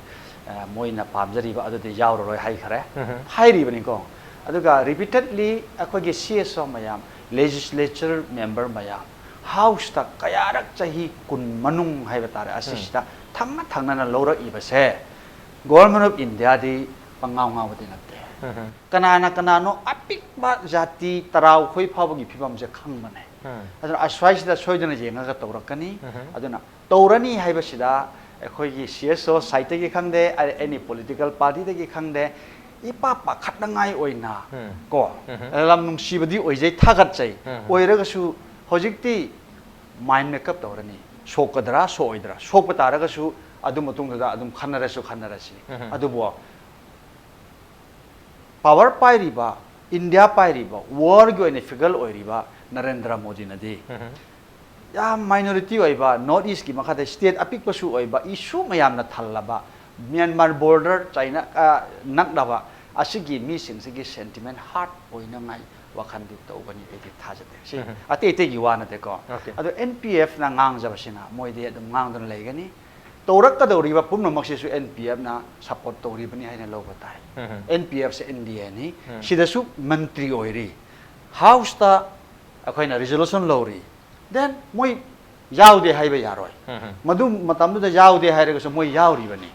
ꯑ, ꯃꯣꯏꯅ ꯄꯥꯝꯖꯔꯤꯕ ꯑꯗꯨꯗꯤ ꯌꯥꯎꯔꯔꯣꯏ ꯍꯥꯏꯈꯔꯦ꯫ ꯎꯝ꯫ ꯍꯥꯏꯔꯤꯕꯅꯤꯀꯣ꯫ ꯑꯗꯨꯒ repeatedly ꯑꯩꯈꯣꯏꯒꯤ C S O ꯃꯌꯥꯝ, legislature member ꯃꯌꯥꯝ, House ꯇ ꯀꯌꯥꯔꯛ, ꯆꯍꯤ ꯀꯨꯟ ꯃꯅꯨꯡ ꯍꯥꯏꯕ ꯇꯥꯔꯦ, ꯑꯁꯤꯁꯤꯗ ꯊꯪꯅ ꯊꯪꯅꯅ ꯂꯧꯔꯛꯏꯕꯁꯦ Government of India ꯗꯤ ꯄꯪꯉꯥꯎ ꯉꯥꯎꯕꯗꯤ ꯅꯠꯇꯦ꯫ ꯀꯅꯥꯅ ꯀꯅꯥꯅꯣ ꯑꯄꯤꯛꯄ ꯖꯥꯇꯤ ꯇꯔꯥꯎꯈꯣꯏ ꯐꯥꯎꯕꯒꯤ ꯐꯤꯕꯝꯁꯦ ꯈꯪꯕꯅꯦ꯫ ꯑꯗꯨꯅ ꯑꯁ꯭ꯋꯥꯏꯁꯤꯗ ꯁꯣꯏꯗꯅ ꯌꯦꯡꯉꯒ ꯇꯧꯔꯛꯀꯅꯤ꯫ ꯑꯗꯨꯅ ꯇꯧꯔꯅꯤ ꯍꯥꯏꯕꯁꯤꯗ ꯑꯩꯈꯣꯏꯒꯤ C S O side ꯇꯒꯤ ꯈꯪꯗꯦ, ꯑ-, any political party ꯗꯒꯤ ꯈꯪꯗꯦ, ꯏꯄꯥ ꯄꯥꯈꯠꯅꯉꯥꯏ ꯑꯣꯏꯅ ꯀꯣ, ꯂꯝ ꯅꯨꯡꯁꯤꯕꯗꯤ ꯑꯣꯏꯖꯩ, ꯊꯥꯒꯠꯆꯩ꯫ ꯑꯣꯏꯔꯒꯁꯨ ꯍꯧꯖꯤꯛꯇꯤ mind make up ꯇꯧꯔꯅꯤ꯫ ꯁꯣꯛꯀꯗ꯭ꯔꯥ, ꯁꯣꯛꯑꯣꯏꯗ꯭ꯔꯥ? ꯁꯣꯛꯄ ꯇꯥꯔꯒꯁꯨ ꯑꯗꯨ ꯃꯇꯨꯡꯗꯨꯗ ꯑꯗꯨꯝ ꯈꯟꯅꯔꯁꯨ ꯈꯟꯅꯔꯁꯤ꯫ ꯑꯗꯨꯕꯨ power ꯄꯥꯏꯔꯤꯕ, India ꯄꯥꯏꯔꯤꯕ, world ꯒꯤ ꯑꯣꯏꯅ figure ꯑꯣꯏꯔꯤꯕ ꯅꯔꯦꯟꯗ꯭ꯔ ꯃꯣꯗꯤꯅꯗꯤ ꯌꯥꯝ minority ꯑꯣꯏꯕ, North East ꯀꯤ ꯃꯈꯥꯗ state ꯑꯄꯤꯛꯄꯁꯨ ꯑꯣꯏꯕ, issue ꯃꯌꯥꯝꯅ ꯊꯜꯂꯕ, Myanmar border China, ꯑ, ꯅꯛꯅꯕ, ꯑꯁꯤꯒꯤ ꯃꯤꯁꯤꯡꯁꯤꯒꯤ sentiment hurt ꯑꯣꯏꯅꯉꯥꯏ ꯋꯥꯈꯜꯗꯤ ꯇꯧꯒꯅꯤ, ꯑꯩꯗꯤ ꯊꯥꯖꯗꯦ꯫ ꯁꯤ ꯑꯇꯩ ꯑꯇꯩꯒꯤ ꯋꯥ ꯅꯠꯇꯦꯀꯣ꯫ ꯑꯗꯣ N P F ꯅ ꯉꯥꯡꯖꯕꯁꯤꯅ ꯃꯣꯏꯗꯤ ꯑꯗꯨꯝ ꯉꯥꯡꯗꯨꯅ ꯂꯩꯒꯅꯤ꯫ ꯇꯧꯔꯛꯀꯗꯧꯔꯤꯕ ꯄꯨꯝꯅꯃꯛꯁꯤꯁꯨ N P F ꯅ support ꯇꯧꯔꯤꯕꯅꯤ ꯍꯥꯏꯅ ꯂꯧꯕ ꯇꯥꯏ꯫ N P F say N D A ꯅꯤ꯫ ꯁꯤꯗꯁꯨ ꯃꯟꯇ꯭ꯔꯤ ꯑꯣꯏꯔꯤ꯫ House ꯇ ꯑꯩꯈꯣꯏꯅ resolution ꯂꯧꯔꯤ꯫ Then ꯃꯣꯏ ꯌꯥꯎꯗꯦ ꯍꯥꯏꯕ ꯌꯥꯔꯣꯏ꯫ ꯃꯗꯨ ꯃꯇꯝꯗꯨꯗ ꯌꯥꯎꯗꯦ ꯍꯥꯏꯔꯒꯁꯨ ꯃꯣꯏ ꯌꯥꯎꯔꯤꯕꯅꯤ꯫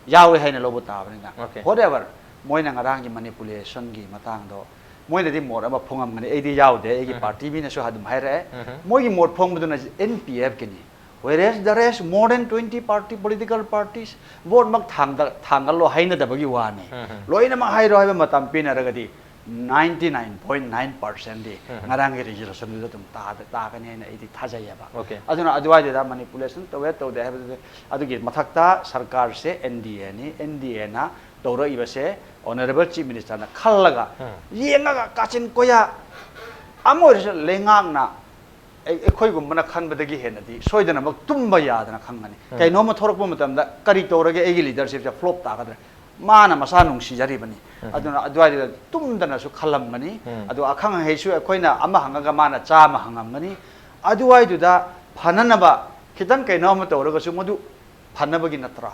ꯌꯥꯎꯔꯦ ꯍꯥꯏꯅ ꯂꯧꯕ ꯇꯥꯕꯅꯤꯅ꯫ Whatever, ꯃꯣꯏꯅ ꯉꯔꯥꯡꯒꯤ manipulation ꯒꯤ ꯃꯇꯥꯡꯗꯣ, ꯃꯣꯏꯅꯗꯤ ꯃꯣꯠ ꯑꯃ ꯐꯣꯡꯉꯝꯒꯅꯤ, ꯑꯩꯗꯤ ꯌꯥꯎꯗꯦ, ꯑꯩꯒꯤ party ꯃꯤꯅꯁꯨ ꯑꯗꯨꯝ ꯍꯥꯏꯔꯛꯑꯦ꯫ ꯃꯣꯏꯒꯤ ꯃꯣꯠ ꯐꯣꯡꯕꯗꯨꯅ N P F ꯀꯤꯅꯤ꯫ Whereas the rest, more than twenty party, political parties, vote ꯃꯛ ꯊꯥꯡꯗ-, ꯊꯥꯡꯒꯠꯂꯣ ꯍꯥꯏꯅꯗꯕꯒꯤ ꯋꯥꯅꯤ꯫ ꯂꯣꯏꯅꯃꯛ ꯍꯥꯏꯔꯣ ꯍꯥꯏꯕ ꯃꯇꯝ ꯄꯤꯅꯔꯒꯗꯤ ninety nine point nine percent ꯗꯤ ꯉꯔꯥꯡꯒꯤ resolution ꯗꯨꯗ ꯑꯗꯨꯝ ꯇꯥꯗ-, ꯇꯥꯒꯅꯤ ꯍꯥꯏꯅ ꯑꯩꯗꯤ ꯊꯥꯖꯩꯌꯦꯕ꯫ ꯑꯗꯨꯅ ꯑꯗꯨꯋꯥꯏꯗꯨꯗ manipulation ꯇꯧꯋꯦ ꯇꯧꯗꯦ ꯍꯥꯏꯕꯗꯨꯗꯤ, ꯑꯗꯨꯒꯤ ꯃꯊꯛꯇ ꯁꯔꯀꯥꯔꯁꯦ N D A ꯅꯤ, N D A ꯅ ꯇꯧꯔꯛꯏꯕꯁꯦ Honourable Chief Minister ꯅ ꯈꯜꯂꯒ, ꯌꯦꯡꯉꯒ, ꯀꯥꯆꯤꯟ ꯀꯣꯌꯥ ꯑꯃ ꯑꯣꯏꯔꯁꯨ ꯂꯩꯉꯥꯛꯅ ꯑꯩ-, ꯑꯩꯈꯣꯏꯒꯨꯝꯕꯅ ꯈꯟꯕꯗꯒꯤ ꯍꯦꯟꯅꯗꯤ ꯁꯣꯏꯗꯅꯃꯛ ꯇꯨꯝꯕ ꯌꯥꯗꯅ ꯈꯪꯒꯅꯤ꯫ ꯀꯩꯅꯣꯝꯃ ꯊꯣꯔꯛꯄ ꯃꯇꯝꯗ ꯀꯔꯤ ꯇꯧꯔꯒꯦ, ꯑꯩꯒꯤ leadership ꯁꯦ flop ꯇꯥꯒꯗ꯭ꯔꯥ? ꯃꯥꯅ ꯃꯁꯥ ꯅꯨꯡꯁꯤꯖꯔꯤꯕꯅꯤ꯫ ꯑꯗꯨꯅ ꯑꯗꯨꯋꯥꯏꯗꯨꯗ ꯇꯨꯝꯗꯅꯁꯨ ꯈꯜꯂꯝꯒꯅꯤ꯫ ꯑꯗꯨ ꯑꯈꯪ ꯑꯍꯩꯁꯨ ꯑꯩꯈꯣꯏꯅ ꯑꯃ ꯍꯪꯉꯒ ꯃꯥꯅ ꯆꯥꯝꯃ ꯍꯪꯉꯝꯒꯅꯤ꯫ ꯑꯗꯨꯋꯥꯏꯗꯨꯗ ꯐꯅꯅꯕ ꯈꯤꯇꯪ ꯀꯩꯅꯣ ꯑꯃ ꯇꯧꯔꯒꯁꯨ ꯃꯗꯨ ꯐꯅꯕꯒꯤ ꯅꯠꯇ꯭ꯔꯥ?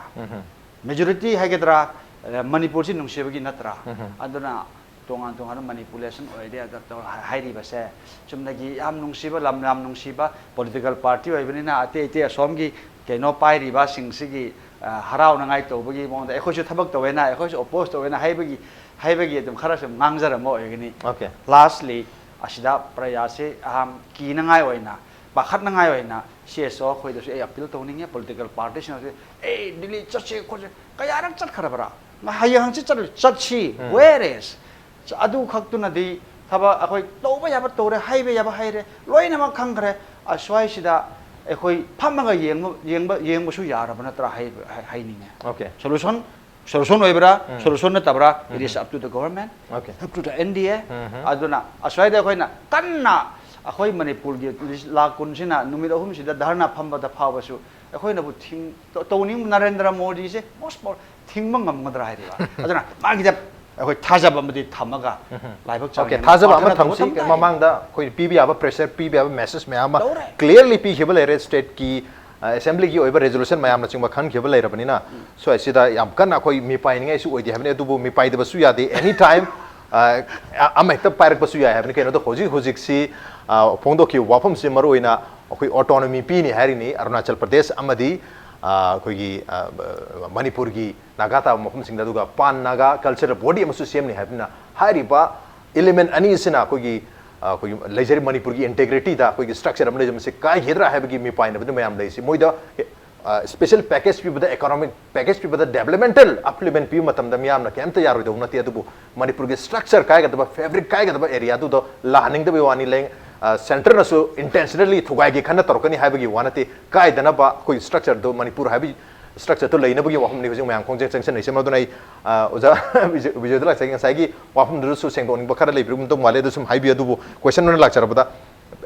Majority ꯍꯥꯏꯒꯗ꯭ꯔꯥ, ꯑ, ꯃꯅꯤꯄꯨꯔꯁꯤ ꯅꯨꯡꯁꯤꯕꯒꯤ ꯅꯠꯇ꯭ꯔꯥ? ꯑꯗꯨꯅ ꯇꯣꯉꯥꯟ ꯇꯣꯉꯥꯟꯕ ꯃꯅꯤꯄꯨꯂꯦꯁꯟ ꯑꯣꯏꯔꯦ ꯑꯗ ꯇꯧ-, ꯍꯥꯏꯔꯤꯕꯁꯦ꯫ ꯆꯨꯝꯅꯒꯤ ꯌꯥꯝ ꯅꯨꯡꯁꯤꯕ, ꯂꯝ ꯌꯥꯝ ꯅꯨꯡꯁꯤꯕ ꯄꯣꯂꯤꯇꯤꯀꯦꯜ ꯄꯥꯔꯇꯤ ꯑꯣꯏꯕꯅꯤꯅ ꯑꯇꯩ ꯑꯇꯩ ꯑꯁꯣꯝꯒꯤ ꯀꯩꯅꯣ ꯄꯥꯏꯔꯤꯕꯁꯤꯡꯁꯤꯒꯤ, ꯑ, ꯍꯔꯥꯎꯅꯉꯥꯏ ꯇꯧꯕꯒꯤ ꯃꯑꯣꯡꯗ ꯑꯩꯈꯣꯏꯁꯨ ꯊꯕꯛ ꯇꯧꯋꯦꯅ, ꯑꯩꯈꯣꯏꯁꯨ ꯑꯣꯄꯣꯖ ꯇꯧꯋꯦꯅ ꯍꯥꯏꯕꯒꯤ, ꯍꯥꯏꯕꯒꯤ ꯑꯗꯨꯝ ꯈꯔꯁꯨ ꯉꯥꯡꯖꯔꯝꯕ ꯑꯣꯏꯒꯅꯤ꯫ Okay. Lastly, ꯑꯁꯤꯗ ꯄ꯭ꯔꯖꯥꯁꯦ ꯌꯥꯝ ꯀꯤꯅꯉꯥꯏ ꯑꯣꯏꯅ, ꯄꯥꯈꯠꯅꯉꯥꯏ ꯑꯣꯏꯅ ꯁꯤ ꯑꯦꯁ ꯑꯣ ꯑꯩꯈꯣꯏꯗꯁꯨ ꯑꯩ ꯑꯄꯤꯜ ꯇꯧꯅꯤꯡꯉꯦ, ꯄꯣꯂꯤꯇꯤꯀꯦꯜ ꯄꯥꯔꯇꯤꯁꯤꯡ ꯑꯁꯤ, "ꯑꯦ, ꯗꯤꯜꯂꯤ ꯆꯠꯁꯦ ꯈꯣꯠꯁꯦ, ꯀꯌꯥꯔꯛ ꯆꯠꯈ꯭ꯔꯕ꯭ꯔꯥ? ꯍꯌꯦꯡ ꯍꯪꯆꯤꯠ ꯆꯠꯂ ꯆꯠꯁꯤ, where is?" ꯑꯗꯨ ꯈꯛꯇꯨꯅꯗꯤ ꯊꯕꯛ ꯑꯩꯈꯣꯏ ꯇꯧꯕ ꯌꯥꯕ ꯇꯧꯔꯦ, ꯍꯥꯏꯕ ꯌꯥꯕ ꯍꯥꯏꯔꯦ, ꯂꯣꯏꯅꯃꯛ ꯈꯪꯈ꯭ꯔꯦ꯫ ꯑꯁ꯭ꯋꯥꯏꯁꯤꯗ ꯑꯩꯈꯣꯏ ꯐꯝꯃꯒ ꯌꯦꯡꯕ, ꯌꯦꯡꯕ, ꯌꯦꯡꯕꯁꯨ ꯌꯥꯔꯕ ꯅꯠꯇ꯭ꯔꯥ ꯍꯥꯏꯕ-, ꯍꯥꯏ-, ꯍꯥꯏꯅꯤꯡꯉꯦ꯫ Okay. Solution, solution ꯑꯣꯏꯕ꯭ꯔꯥ, solution ꯅꯠꯇꯕ꯭ꯔꯥ, it is up to the government, Okay. up to the N D A꯫ ꯎꯝ꯫ ꯑꯗꯨꯅ ꯑꯁ꯭ꯋꯥꯏꯗ ꯑꯩꯈꯣꯏꯅ ꯀꯟꯅ ꯑꯩꯈꯣꯏ ꯃꯅꯤꯄꯨꯔꯒꯤ ꯂꯥꯛ ꯀꯨꯟꯁꯤꯅ ꯅꯨꯃꯤꯠ ꯑꯍꯨꯝꯁꯤꯗ ꯙꯔꯅꯥ ꯐꯝꯕꯗ ꯐꯥꯎꯕꯁꯨ ꯑꯩꯈꯣꯏꯅꯕꯨ ꯊꯤꯡ-, ꯇꯧꯅꯤꯡꯕ ꯅꯔꯦꯟꯗ꯭ꯔ ꯃꯣꯗꯤꯁꯦ most power-, ꯊꯤꯡꯕ ꯉꯝꯒꯗ꯭ꯔꯥ ꯍꯥꯏꯔꯤꯕ꯫ ꯑꯗꯨꯅ ꯃꯥꯒꯤꯗ ꯑꯩꯈꯣꯏ ꯊꯥꯖꯕ ꯑꯃꯗꯤ ꯊꯝꯃꯒ ꯂꯥꯏꯕꯛ ꯆꯥꯡ Okay, ꯌꯦꯡꯅ ꯊꯥꯖꯕ ꯑꯃ ꯄꯥꯊꯅ ꯇꯧꯕ ꯊꯝꯁꯤ꯫ ꯃꯇꯝꯗ ꯃꯃꯥꯡꯗ ꯑꯩꯈꯣꯏ ꯄꯤꯕ ꯌꯥꯕ, pressure ꯄꯤꯕ ꯌꯥꯕ message ꯃꯌꯥꯝ ꯑꯃ ꯂꯧꯔꯦ꯫ Clearly ꯄꯤꯈꯤꯕ ꯂꯩꯔꯦ꯫ State-ꯀꯤ, ꯑ, Assembly-ꯒꯤ ꯑꯣꯏꯕ resolution ꯃꯌꯥꯝꯅꯆꯤꯡꯕ ꯈꯟꯈꯤꯕ ꯂꯩꯔꯕꯅꯤꯅ, ꯁ꯭ꯋꯥꯏꯁꯤꯗ ꯌꯥꯝ ꯀꯟꯅ ꯑꯩꯈꯣꯏ ꯃꯤꯄꯥꯏꯅꯤꯡꯉꯥꯏꯁꯨ ꯑꯣꯏꯗꯦ ꯍꯥꯏꯕꯅꯤ, ꯑꯗꯨꯕꯨ ꯃꯤꯄꯥꯏꯗꯕꯁꯨ ꯌꯥꯗꯦ꯫ Any time, ꯑ, ꯑ, ꯑꯃ ꯍꯦꯛꯇ ꯄꯥꯏꯔꯛꯄꯁꯨ ꯌꯥꯏ ꯍꯥꯏꯕꯅꯤ꯫ ꯀꯩꯅꯣꯗ ꯍꯧꯖꯤꯛ ꯍꯧꯖꯤꯛꯁꯤ, ꯑ, ꯐꯣꯡꯗꯣꯛꯈꯤꯕ ꯋꯥꯐꯝꯁꯤ ꯃꯔꯨꯑꯣꯏꯅ ꯑꯩꯈꯣꯏ autonomy ꯄꯤꯅꯤ ꯍꯥꯏꯔꯤꯅꯤ ꯑꯔꯨꯅꯥꯆꯜ ꯄ꯭ꯔꯗꯦꯁ ꯑꯃꯗꯤ, ꯑ, ꯑꯩꯈꯣꯏꯒꯤ, ꯑ, ꯃꯅꯤꯄꯨꯔꯒꯤ ꯅꯥꯒꯥ ꯇꯥꯕ ꯃꯐꯝꯁꯤꯡꯗ, ꯑꯗꯨꯒ Pan Naga Cultural Body ꯑꯃꯁꯨ ꯁꯦꯝꯅꯤ ꯍꯥꯏꯕꯅꯤꯅ, ꯍꯥꯏꯔꯤꯕ element ꯑꯅꯤ ꯑꯁꯤꯅ ꯑꯩꯈꯣꯏꯒꯤ, ꯑ, ꯑꯩꯈꯣꯏꯒꯤ ꯂꯩꯖꯔꯤꯕ ꯃꯅꯤꯄꯨꯔꯒꯤ integrity-ꯗ ꯑꯩꯈꯣꯏꯒꯤ structure ꯑꯃ ꯂꯩꯖꯕꯁꯤ ꯀꯥꯏꯒꯗ꯭ꯔꯥ ꯍꯥꯏꯕꯒꯤ ꯃꯤꯄꯥꯏꯅꯕꯗꯤ ꯃꯌꯥꯝ ꯂꯩꯔꯤꯁꯤ꯫ ꯃꯣꯏꯗ, ꯑ, special package ꯄꯤꯕꯗ, economic package ꯄꯤꯕꯗ, developmental upliftment ꯄꯤꯕ ꯃꯇꯝꯗ ꯃꯤꯌꯥꯝꯅ ꯀꯩꯝꯇ ꯌꯥꯔꯣꯏꯗꯧꯕ ꯅꯠꯇꯦ꯫ ꯑꯗꯨꯕꯨ ꯃꯅꯤꯄꯨꯔꯒꯤ structure ꯀꯥꯏꯒꯗꯕ, fabric ꯀꯥꯏꯒꯗꯕ area-ꯗꯨꯗ ꯂꯥꯛꯍꯟꯅꯤꯡꯗꯕꯒꯤ ꯋꯥꯅꯤ꯫ ꯂꯩ-, ꯑ, Centre-ꯅꯁꯨ intentionally ꯊꯨꯒꯥꯏꯒꯦ ꯈꯟꯅ ꯇꯧꯔꯛꯀꯅꯤ ꯍꯥꯏꯕꯒꯤ ꯋꯥ ꯅꯠꯇꯦ꯫ ꯀꯥꯏꯗꯅꯕ ꯑꯩꯈꯣꯏ structure-ꯗꯣ, ꯃꯅꯤꯄꯨꯔ ꯍꯥꯏꯕꯒꯤ structure-ꯗꯣ ꯂꯩꯅꯕꯒꯤ ꯋꯥꯐꯝꯅꯤ ꯍꯧꯖꯤꯛ ꯃꯌꯥꯝ ꯈꯣꯡꯖꯪ ꯆꯪꯁꯤꯟꯅꯔꯤꯁꯦ꯫ ꯃꯗꯨꯅ ꯑꯩ, ꯑ, ꯑꯣꯖꯥ ꯕꯤꯖꯣꯏ-, ꯕꯤꯖꯣꯏꯗ ꯂꯥꯛꯆꯒꯦ꯫ ꯉꯁꯥꯏꯒꯤ ꯋꯥꯐꯝꯗꯨꯗꯁꯨ ꯁꯦꯡꯗꯣꯛꯅꯤꯡꯕ ꯈꯔ ꯂꯩꯕꯤꯕꯒꯨꯝ ꯇꯧ ꯃꯥꯜꯂꯦ, ꯑꯗꯨ ꯁꯨꯝ ꯍꯥꯏꯕꯤꯌꯨ꯫ ꯑꯗꯨꯕꯨ question ꯑꯣꯏꯅ ꯂꯥꯛꯆꯔꯕꯗ,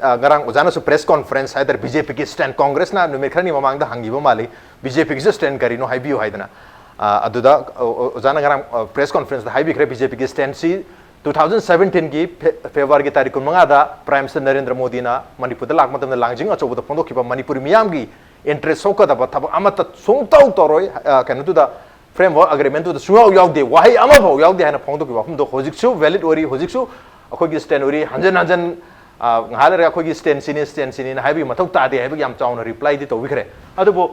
ꯑ, ꯉꯔꯥꯡ ꯑꯣꯖꯥꯅꯁꯨ press conference ꯍꯥꯏꯇꯥꯔꯦ, BJP-ꯒꯤ stand, Congress-ꯅ ꯅꯨꯃꯤꯠ ꯈꯔꯅꯤ ꯃꯃꯥꯡꯗ ꯍꯪꯈꯤꯕ ꯃꯥꯜꯂꯤ, BJP-ꯒꯤꯁꯨ stand ꯀꯔꯤꯅꯣ ꯍꯥꯏꯕꯤꯌꯨ ꯍꯥꯏꯗꯅ꯫ ꯑ, ꯑꯗꯨꯗ, ꯑ, ꯑ, ꯑꯣꯖꯥꯅ ꯉꯔꯥꯡ, ꯑ, press conference-ꯗ ꯍꯥꯏꯕꯤꯈ꯭ꯔꯦ, BJP-ꯒꯤ stand-ꯁꯤ two thousand seventeen-ꯒꯤ Fe-, February-ꯒꯤ ꯇꯥꯔꯤꯛ ꯀꯨꯟꯃꯉꯥꯗ Prime Minister ꯅꯔꯦꯟꯗ꯭ꯔ ꯃꯣꯗꯤꯅ ꯃꯅꯤꯄꯨꯔꯗ ꯂꯥꯛꯄ ꯃꯇꯝꯗ ꯂꯥꯡꯖꯤꯡ ꯑꯆꯧꯕꯗ ꯐꯣꯡꯗꯣꯛꯈꯤꯕ ꯃꯅꯤꯄꯨꯔꯤ ꯃꯤꯌꯥꯝꯒꯤ interest ꯁꯣꯛꯀꯗꯕ ꯊꯕꯛ ꯑꯃꯠꯇ ꯁꯨꯡꯇꯧ ꯇꯧꯔꯣꯏ, ꯑ, ꯀꯩꯅꯣꯗꯨꯗ, Framework Agreement ꯇꯨꯗ ꯁꯨꯡꯌꯥꯎ ꯌꯥꯎꯗꯦ, ꯋꯥꯍꯩ ꯑꯃꯐꯥꯎ ꯌꯥꯎꯗꯦ ꯍꯥꯏꯅ ꯐꯣꯡꯗꯣꯛꯈꯤꯕ ꯋꯥꯐꯝꯗꯣ ꯍꯧꯖꯤꯛꯁꯨ valid ꯑꯣꯏꯔꯤ꯫ ꯍꯧꯖꯤꯛꯁꯨ ꯑꯩꯈꯣꯏꯒꯤ stand ꯑꯣꯏꯔꯤ꯫ ꯍꯟꯖꯟ ꯍꯟꯖꯟ, ꯑ, ꯉꯥꯏꯍꯥꯛ ꯂꯩꯔꯒ ꯑꯩꯈꯣꯏꯒꯤ stand ꯁꯤꯅꯤ, stand ꯁꯤꯅꯤꯅ ꯍꯥꯏꯕꯒꯤ ꯃꯊꯧ ꯇꯥꯗꯦ ꯍꯥꯏꯕꯒꯤ ꯌꯥꯝ ꯆꯥꯎꯅ reply ꯗꯤ ꯇꯧꯕꯤꯈ꯭ꯔꯦ꯫ ꯑꯗꯨꯕꯨ,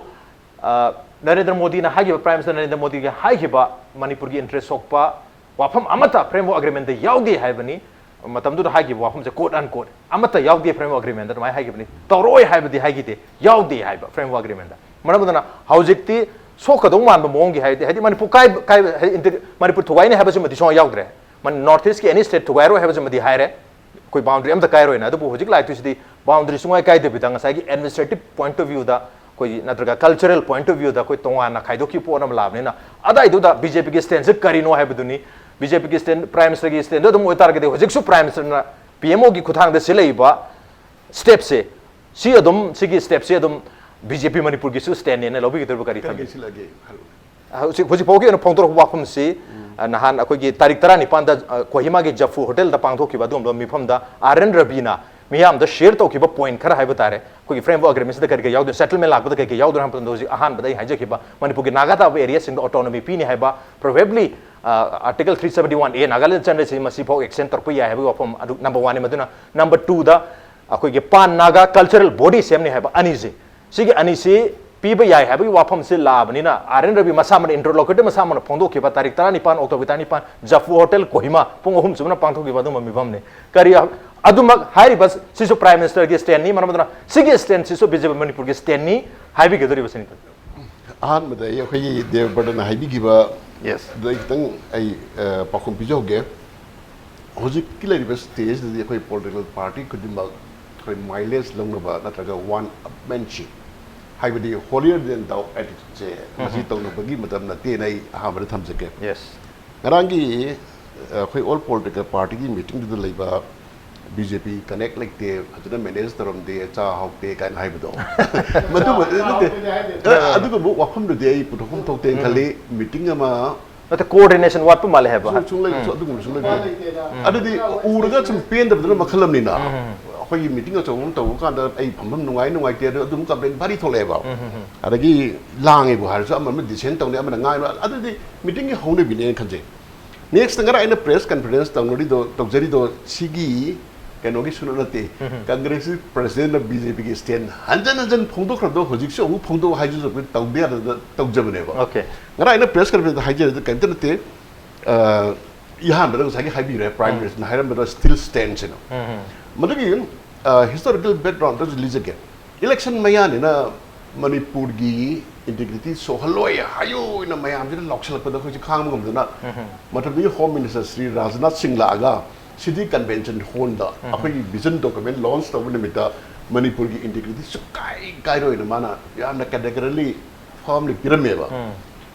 ꯑ, ꯅꯔꯦꯟꯗ꯭ꯔ ꯃꯣꯗꯤꯅ ꯍꯥꯏꯈꯤꯕ, Prime Minister ꯅꯔꯦꯟꯗ꯭ꯔ ꯃꯣꯗꯤꯒꯤ ꯍꯥꯏꯈꯤꯕ ꯃꯅꯤꯄꯨꯔꯒꯤ interest ꯁꯣꯛꯄ ꯋꯥꯐꯝ ꯑꯃꯠꯇ Framework Agreement ꯇ ꯌꯥꯎꯗꯦ ꯍꯥꯏꯕꯅꯤ꯫ ꯃꯇꯝꯗꯨꯗ ꯍꯥꯏꯈꯤꯕ ꯋꯥꯐꯝꯁꯦ, quote unquote, "ꯑꯃꯠꯇ ꯌꯥꯎꯗꯦ Framework Agreement ꯇ", ꯑꯗꯨꯃꯥꯏꯅ ꯍꯥꯏꯈꯤꯕꯅꯤ꯫ ꯇꯧꯔꯛꯑꯣꯏ ꯍꯥꯏꯕꯗꯤ ꯍꯥꯏꯈꯤꯗꯦ, ꯌꯥꯎꯗꯦ ꯍꯥꯏꯕ Framework Agreement ꯇ꯫ ꯃꯔꯝ ꯑꯗꯨꯅ ꯍꯧꯖꯤꯛꯇꯤ ꯁꯣꯛꯀꯗꯧ ꯃꯥꯟꯕ ꯃꯑꯣꯡꯒꯤ, ꯍꯥꯏꯗꯤ, ꯍꯥꯏꯗꯤ ꯃꯅꯤꯄꯨꯔ ꯀꯥꯏ-, ꯀꯥꯏ-, ꯍꯥꯏꯗꯤ inter-, ꯃꯅꯤꯄꯨꯔ ꯊꯨꯒꯥꯏꯅꯤ ꯍꯥꯏꯕꯁꯤꯃꯗꯤ ꯁꯨꯡꯌꯥꯎ ꯌꯥꯎꯗ꯭ꯔꯦ꯫ ꯃꯅꯤ-, North East ꯀꯤ any state ꯊꯨꯒꯥꯏꯔꯣꯏ ꯍꯥꯏꯕꯁꯤꯃꯗꯤ ꯍꯥꯏꯔꯦ꯫ ꯑꯩꯈꯣꯏ boundary ꯑꯝꯇ ꯀꯥꯏꯔꯣꯏꯅ꯫ ꯑꯗꯨꯕꯨ ꯍꯧꯖꯤꯛ ꯂꯥꯛꯇꯣꯏꯁꯤꯗꯤ boundary ꯁꯨꯡꯀꯥꯏ ꯀꯥꯏꯗꯕꯤꯗ ꯉꯁꯥꯏꯒꯤ administrative point of view ꯗ, ꯑꯩꯈꯣꯏꯒꯤ, ꯅꯠꯇ꯭ꯔꯒ cultural point of view ꯗ ꯑꯩꯈꯣꯏ ꯇꯣꯉꯥꯟꯅ ꯈꯥꯏꯗꯣꯛꯈꯤꯕ ꯄꯣꯠ ꯑꯃ ꯂꯥꯛꯑꯕꯅꯤꯅ, ꯑꯗꯥꯏꯗꯨꯗ BJP ꯒꯤ stand ꯁꯦ ꯀꯔꯤꯅꯣ ꯍꯥꯏꯕꯗꯨꯅꯤ꯫ BJP ꯒꯤ stand, Prime Minister ꯒꯤ stand ꯑꯗꯨꯝ ꯑꯣꯏꯇꯥꯔꯒꯗꯤ, ꯍꯧꯖꯤꯛꯁꯨ Prime Minister ꯅ PMO ꯒꯤ ꯈꯨꯠꯊꯥꯡꯗ ꯁꯤꯜꯂꯛꯏꯕ step ꯁꯦ, ꯁꯤ ꯑꯗꯨꯝ, ꯁꯤꯒꯤ step ꯁꯦ ꯑꯗꯨꯝ BJP ꯃꯅꯤꯄꯨꯔꯒꯤꯁꯨ stand ꯅꯦꯅ ꯂꯧꯕꯤꯒꯗꯧꯔꯤꯕ ꯀꯔꯤ ꯀꯔꯤ ꯊꯝꯒꯦ? ꯁꯤꯜꯂꯛꯑꯒꯦ? ꯍꯥꯏꯔꯛꯑꯣ꯫ ꯍꯧꯖꯤꯛ, ꯍꯧꯖꯤꯛ ꯐꯥꯎꯒꯤ ꯑꯣꯏꯅ ꯐꯣꯡꯗꯣꯔꯛꯄ ꯋꯥꯐꯝꯁꯤ, ꯑ, ꯅꯍꯥꯟ ꯑꯩꯈꯣꯏꯒꯤ ꯇꯥꯔꯤꯛ ꯇꯔꯥꯅꯤꯄꯥꯟꯗ, ꯑ, ꯀꯣꯍꯤꯃꯥꯒꯤ ꯖꯐꯨ ꯍꯣꯇꯦꯜꯗ ꯄꯥꯡꯊꯣꯛꯈꯤꯕ ꯑꯗꯨꯒꯨꯝꯕ ꯃꯤꯐꯝꯗ R N ꯔꯕꯤꯅ ꯃꯤꯌꯥꯝꯗ share ꯇꯧꯈꯤꯕ point ꯈꯔ ꯍꯥꯏꯕ ꯇꯥꯔꯦ, ꯑꯩꯈꯣꯏꯒꯤ Framework Agreement ꯁꯤꯗ ꯀꯔꯤ ꯀꯔꯤ ꯌꯥꯎꯗꯣꯏꯅꯣ, settlement ꯂꯥꯛꯄꯗ ꯀꯔꯤ ꯀꯔꯤ ꯌꯥꯎꯗꯣꯏꯅꯣ ꯍꯥꯏꯕ ꯃꯇꯝꯗ, ꯍꯧꯖꯤꯛ ꯑꯍꯥꯟꯕꯗ ꯑꯩ ꯍꯥꯏꯖꯈꯤꯕ ꯃꯅꯤꯄꯨꯔꯒꯤ ꯅꯥꯒꯥ ꯇꯥꯕ area ꯁꯤꯡꯗ autonomy ꯄꯤꯅꯤ ꯍꯥꯏꯕ, probably, ꯑ, Article three seventy one A Nagaland ꯆꯪꯂꯤꯁꯤ ꯃꯁꯤꯐꯥꯎ extend ꯇꯧꯔꯛꯄ ꯌꯥꯏ ꯍꯥꯏꯕꯒꯤ ꯋꯥꯐꯝ ꯑꯗꯨ number one ꯅꯤ꯫ ꯃꯗꯨꯅ number two ꯗ ꯑꯩꯈꯣꯏꯒꯤ Pan Naga Cultural Body ꯁꯦꯝꯅꯤ ꯍꯥꯏꯕ ꯑꯅꯤꯁꯤ, ꯁꯤꯒꯤ ꯑꯅꯤꯁꯤ ꯄꯤꯕ ꯌꯥꯏ ꯍꯥꯏꯕꯒꯤ ꯋꯥꯐꯝꯁꯤ ꯂꯥꯛꯑꯕꯅꯤꯅ, R N ꯔꯕꯤ ꯃꯁꯥꯃꯛꯅ, interlocutor ꯃꯁꯥꯃꯛꯅ ꯐꯣꯡꯗꯣꯛꯈꯤꯕ ꯇꯥꯔꯤꯛ ꯇꯔꯥꯅꯤꯄꯥꯟ, October ꯇꯔꯥꯅꯤꯄꯥꯟ, ꯖꯐꯨ ꯍꯣꯇꯦꯜ ꯀꯣꯍꯤꯃꯥ ꯄꯨꯡ ꯑꯍꯨꯝ ꯆꯨꯞꯅ ꯄꯥꯡꯊꯣꯛꯈꯤꯕ ꯑꯗꯨꯝꯕ ꯃꯤꯐꯝꯅꯤ꯫ ꯀꯔꯤ ꯑꯗꯨꯃꯛ ꯍꯥꯏꯔꯤꯕ ꯁꯤꯁꯨ Prime Minister ꯒꯤ stand ꯅꯤ꯫ ꯃꯔꯝ ꯑꯗꯨꯅ ꯁꯤꯒꯤ stand ꯁꯤꯁꯨ BJP ꯃꯅꯤꯄꯨꯔꯒꯤ stand ꯅꯤ ꯍꯥꯏꯕꯤꯒꯗꯧꯔꯤꯕꯁꯤꯅꯤ꯫ ꯑꯍꯥꯟꯕꯗ ꯑꯩ, ꯑꯩꯈꯣꯏꯒꯤ ꯗꯦꯕꯕ꯭ꯔꯇꯅ ꯍꯥꯏꯕꯤꯈꯤꯕ Yes. ꯑꯗꯨ ꯑꯩ ꯈꯤꯇꯪ ꯑꯩ, ꯑ, ꯄꯥꯎꯈꯨꯝ ꯄꯤꯖꯍꯧꯒꯦ꯫ ꯍꯧꯖꯤꯛꯀꯤ ꯂꯩꯔꯤꯕ stage ꯗꯗꯤ ꯑꯩꯈꯣꯏ political party ꯈꯨꯗꯤꯡꯃꯛ ꯑꯩꯈꯣꯏ mileage ꯂꯧꯅꯕ ꯅꯠꯇ꯭ꯔꯒ one upmanship, ꯍꯥꯏꯕꯗꯤ holier than thou attitude ꯁꯦ ꯃꯁꯤ ꯎꯝ꯫ ꯇꯧꯅꯕꯒꯤ ꯃꯇꯝ ꯅꯠꯇꯦꯅ ꯑꯩ ꯑꯍꯥꯟꯕꯗ ꯊꯝꯖꯒꯦ꯫ Yes. ꯉꯔꯥꯡꯒꯤ, ꯑ, ꯑꯩꯈꯣꯏ all political party ꯒꯤ meeting ꯗꯨꯗ ꯂꯩꯕ BJP connect ꯂꯩꯇꯦ, ꯐꯖꯅ manage ꯇꯧꯔꯝꯗꯦ, ꯆꯥ ꯍꯥꯎꯇꯦ ꯀꯥꯏꯅ ꯍꯥꯏꯕꯗꯣ꯫ ꯃꯗꯨꯃꯗꯤ ꯅꯠꯇꯦ꯫ ꯑ, ꯑꯗꯨꯒꯨꯝꯕ ꯋꯥꯐꯝꯗꯨꯗꯤ ꯑꯩ ꯄꯨꯊꯣꯛꯐꯝ ꯊꯣꯛꯇꯦꯅ ꯎꯝ꯫ ꯈꯜꯂꯤ꯫ Meeting ꯑꯃ ꯅꯠꯇꯦ, coordination ꯋꯥꯠꯄ ꯃꯥꯜꯂꯦ ꯍꯥꯏꯕ꯫ ꯁꯨꯡ-, ꯁꯨꯡꯂꯩ-, ꯎꯝ꯫ ꯑꯗꯨꯒꯨꯝꯕ ꯁꯨꯡꯂꯩ ꯂꯩꯇꯦ꯫ ꯎꯝ꯫ ꯑꯗꯨꯗꯤ ꯎꯔꯒ ꯁꯨꯝ ꯄꯦꯟꯗꯕꯗꯨꯅ ꯃꯈꯜ ꯑꯃꯅꯤꯅ꯫ ꯎꯝ꯫ ꯑꯩꯈꯣꯏꯒꯤ ꯃꯤꯇꯤꯡ ꯑꯆꯧꯕ ꯑꯃ ꯇꯧꯕ ꯀꯥꯟꯗ ꯑꯩ ꯐꯝꯐꯝ ꯅꯨꯡꯉꯥꯏ ꯅꯨꯡꯉꯥꯏꯇꯦ, ꯑꯗꯨ ꯑꯗꯨꯝ ꯀꯝꯄ꯭ꯂꯦꯟ ꯚꯥꯔꯤ ꯊꯣꯛꯂꯛꯑꯦꯕ꯫ ꯑꯗꯒꯤ ꯂꯥꯡꯉꯦꯕꯨ ꯍꯥꯏꯔꯁꯨ, ꯑꯃ ꯑꯃ ꯗꯤꯁꯦꯟ ꯇꯧꯅꯤ, ꯑꯃꯅ ꯉꯥꯡꯉꯤ, ꯑꯗꯨꯗꯤ ꯃꯤꯇꯤꯡꯒꯤ ꯍꯧꯅꯕꯤꯅꯦꯅ ꯈꯟꯖꯩ꯫ ꯅꯦꯛꯁꯇ ꯉꯔꯥꯡ ꯑꯩꯅ ꯄ꯭ꯔꯦꯁ ꯀꯟꯐꯔꯦꯟꯁ ꯇꯧꯅꯔꯤꯗꯣ, ꯇꯧꯖꯔꯤꯗꯣ ꯁꯤꯒꯤ ꯀꯩꯅꯣꯒꯤꯁꯨ ꯅꯠꯇꯦ꯫ ꯀꯪꯒ꯭ꯔꯦꯁꯀꯤ ꯄ꯭ꯔꯁꯤꯗꯦꯟꯅ ꯕꯤ ꯖꯦ ꯄꯤꯒꯤ ꯁ꯭ꯇꯦꯟ ꯍꯟꯖꯟ ꯍꯟꯖꯟ ꯐꯣꯡꯗꯣꯛꯈ꯭ꯔꯕꯗꯣ ꯍꯧꯖꯤꯛꯁꯨ ꯑꯃꯨꯛ ꯐꯣꯡꯗꯣꯛ ꯍꯥꯏꯗꯨꯁꯨ ꯑꯩꯈꯣꯏ ꯇꯧꯗ ꯌꯥꯗꯗꯅ ꯇꯧꯖꯕꯅꯦꯕ꯫ ꯑꯣꯀꯦ꯫ ꯉꯔꯥꯡ ꯑꯩꯅ ꯄ꯭ꯔꯦꯁ ꯀꯟꯐꯔꯦꯟꯁꯇ ꯍꯥꯏꯖꯔꯤꯗꯣ ꯀꯔꯤꯝꯇ ꯅꯠꯇꯦ꯫ ꯑ, ꯑꯍꯥꯟꯕꯗ ꯉꯁꯥꯏꯒꯤ ꯍꯥꯏꯕꯤꯈ꯭ꯔꯦ, ꯄ꯭ꯔꯥꯏꯝ ꯃꯤꯅꯤꯁꯇꯔꯅ ꯍꯥꯏꯔꯝꯕꯗꯣ ꯁ꯭ꯇꯤꯜ ꯁ꯭ꯇꯦꯟꯁ ꯍꯥꯏꯅ꯫ ꯃꯗꯨꯒꯤ ꯍꯤꯁꯇꯣꯔꯤꯀꯦꯜ ꯕꯦꯛꯒ꯭ꯔꯥꯎꯟꯗꯁꯨ ꯂꯤꯖꯒꯦ꯫ ꯏꯂꯦꯛꯁꯟ ꯃꯌꯥꯅꯤꯅ ꯃꯅꯤꯄꯨꯔꯒꯤ ꯏꯟꯇꯤꯒ꯭ꯔꯤꯇꯤ ꯁꯣꯛꯍꯜꯂꯣꯏ ꯍꯥꯏꯌꯣꯅ ꯃꯌꯥꯝꯁꯤꯅ ꯂꯥꯎꯁꯜꯂꯛꯄꯗ ꯑꯩꯈꯣꯏꯁꯦ ꯈꯥꯡꯕ ꯉꯝꯗꯅ ꯃꯇꯝꯗꯨꯒꯤ ꯍꯣꯝ ꯃꯤꯅꯤꯁꯇꯔ ꯁ꯭ꯔꯤ ꯔꯥꯖꯅꯥꯊ ꯁꯤꯡ ꯂꯥꯛꯑꯒ ꯁꯤꯇꯤ ꯀꯟꯚꯦꯟꯁꯟ ꯍꯣꯜꯗ ꯑꯩꯈꯣꯏꯒꯤ ꯚꯤꯖꯟ ꯗꯣꯀꯨꯃꯦꯟ ꯂꯣꯟꯆ ꯇꯧꯕ ꯅꯨꯃꯤꯠꯇ ꯃꯅꯤꯄꯨꯔꯒꯤ ꯏꯟꯇꯤꯒ꯭ꯔꯤꯇꯤ ꯁꯨꯛꯀꯥꯏ ꯀꯥꯏꯔꯣꯏꯅ ꯃꯥꯅ ꯌꯥꯝꯅ ꯀꯦꯇꯦꯒꯔꯤꯀꯦꯜꯂꯤ ꯐꯥꯔꯝꯂꯤ ꯄꯤꯔꯝꯃꯦꯕ꯫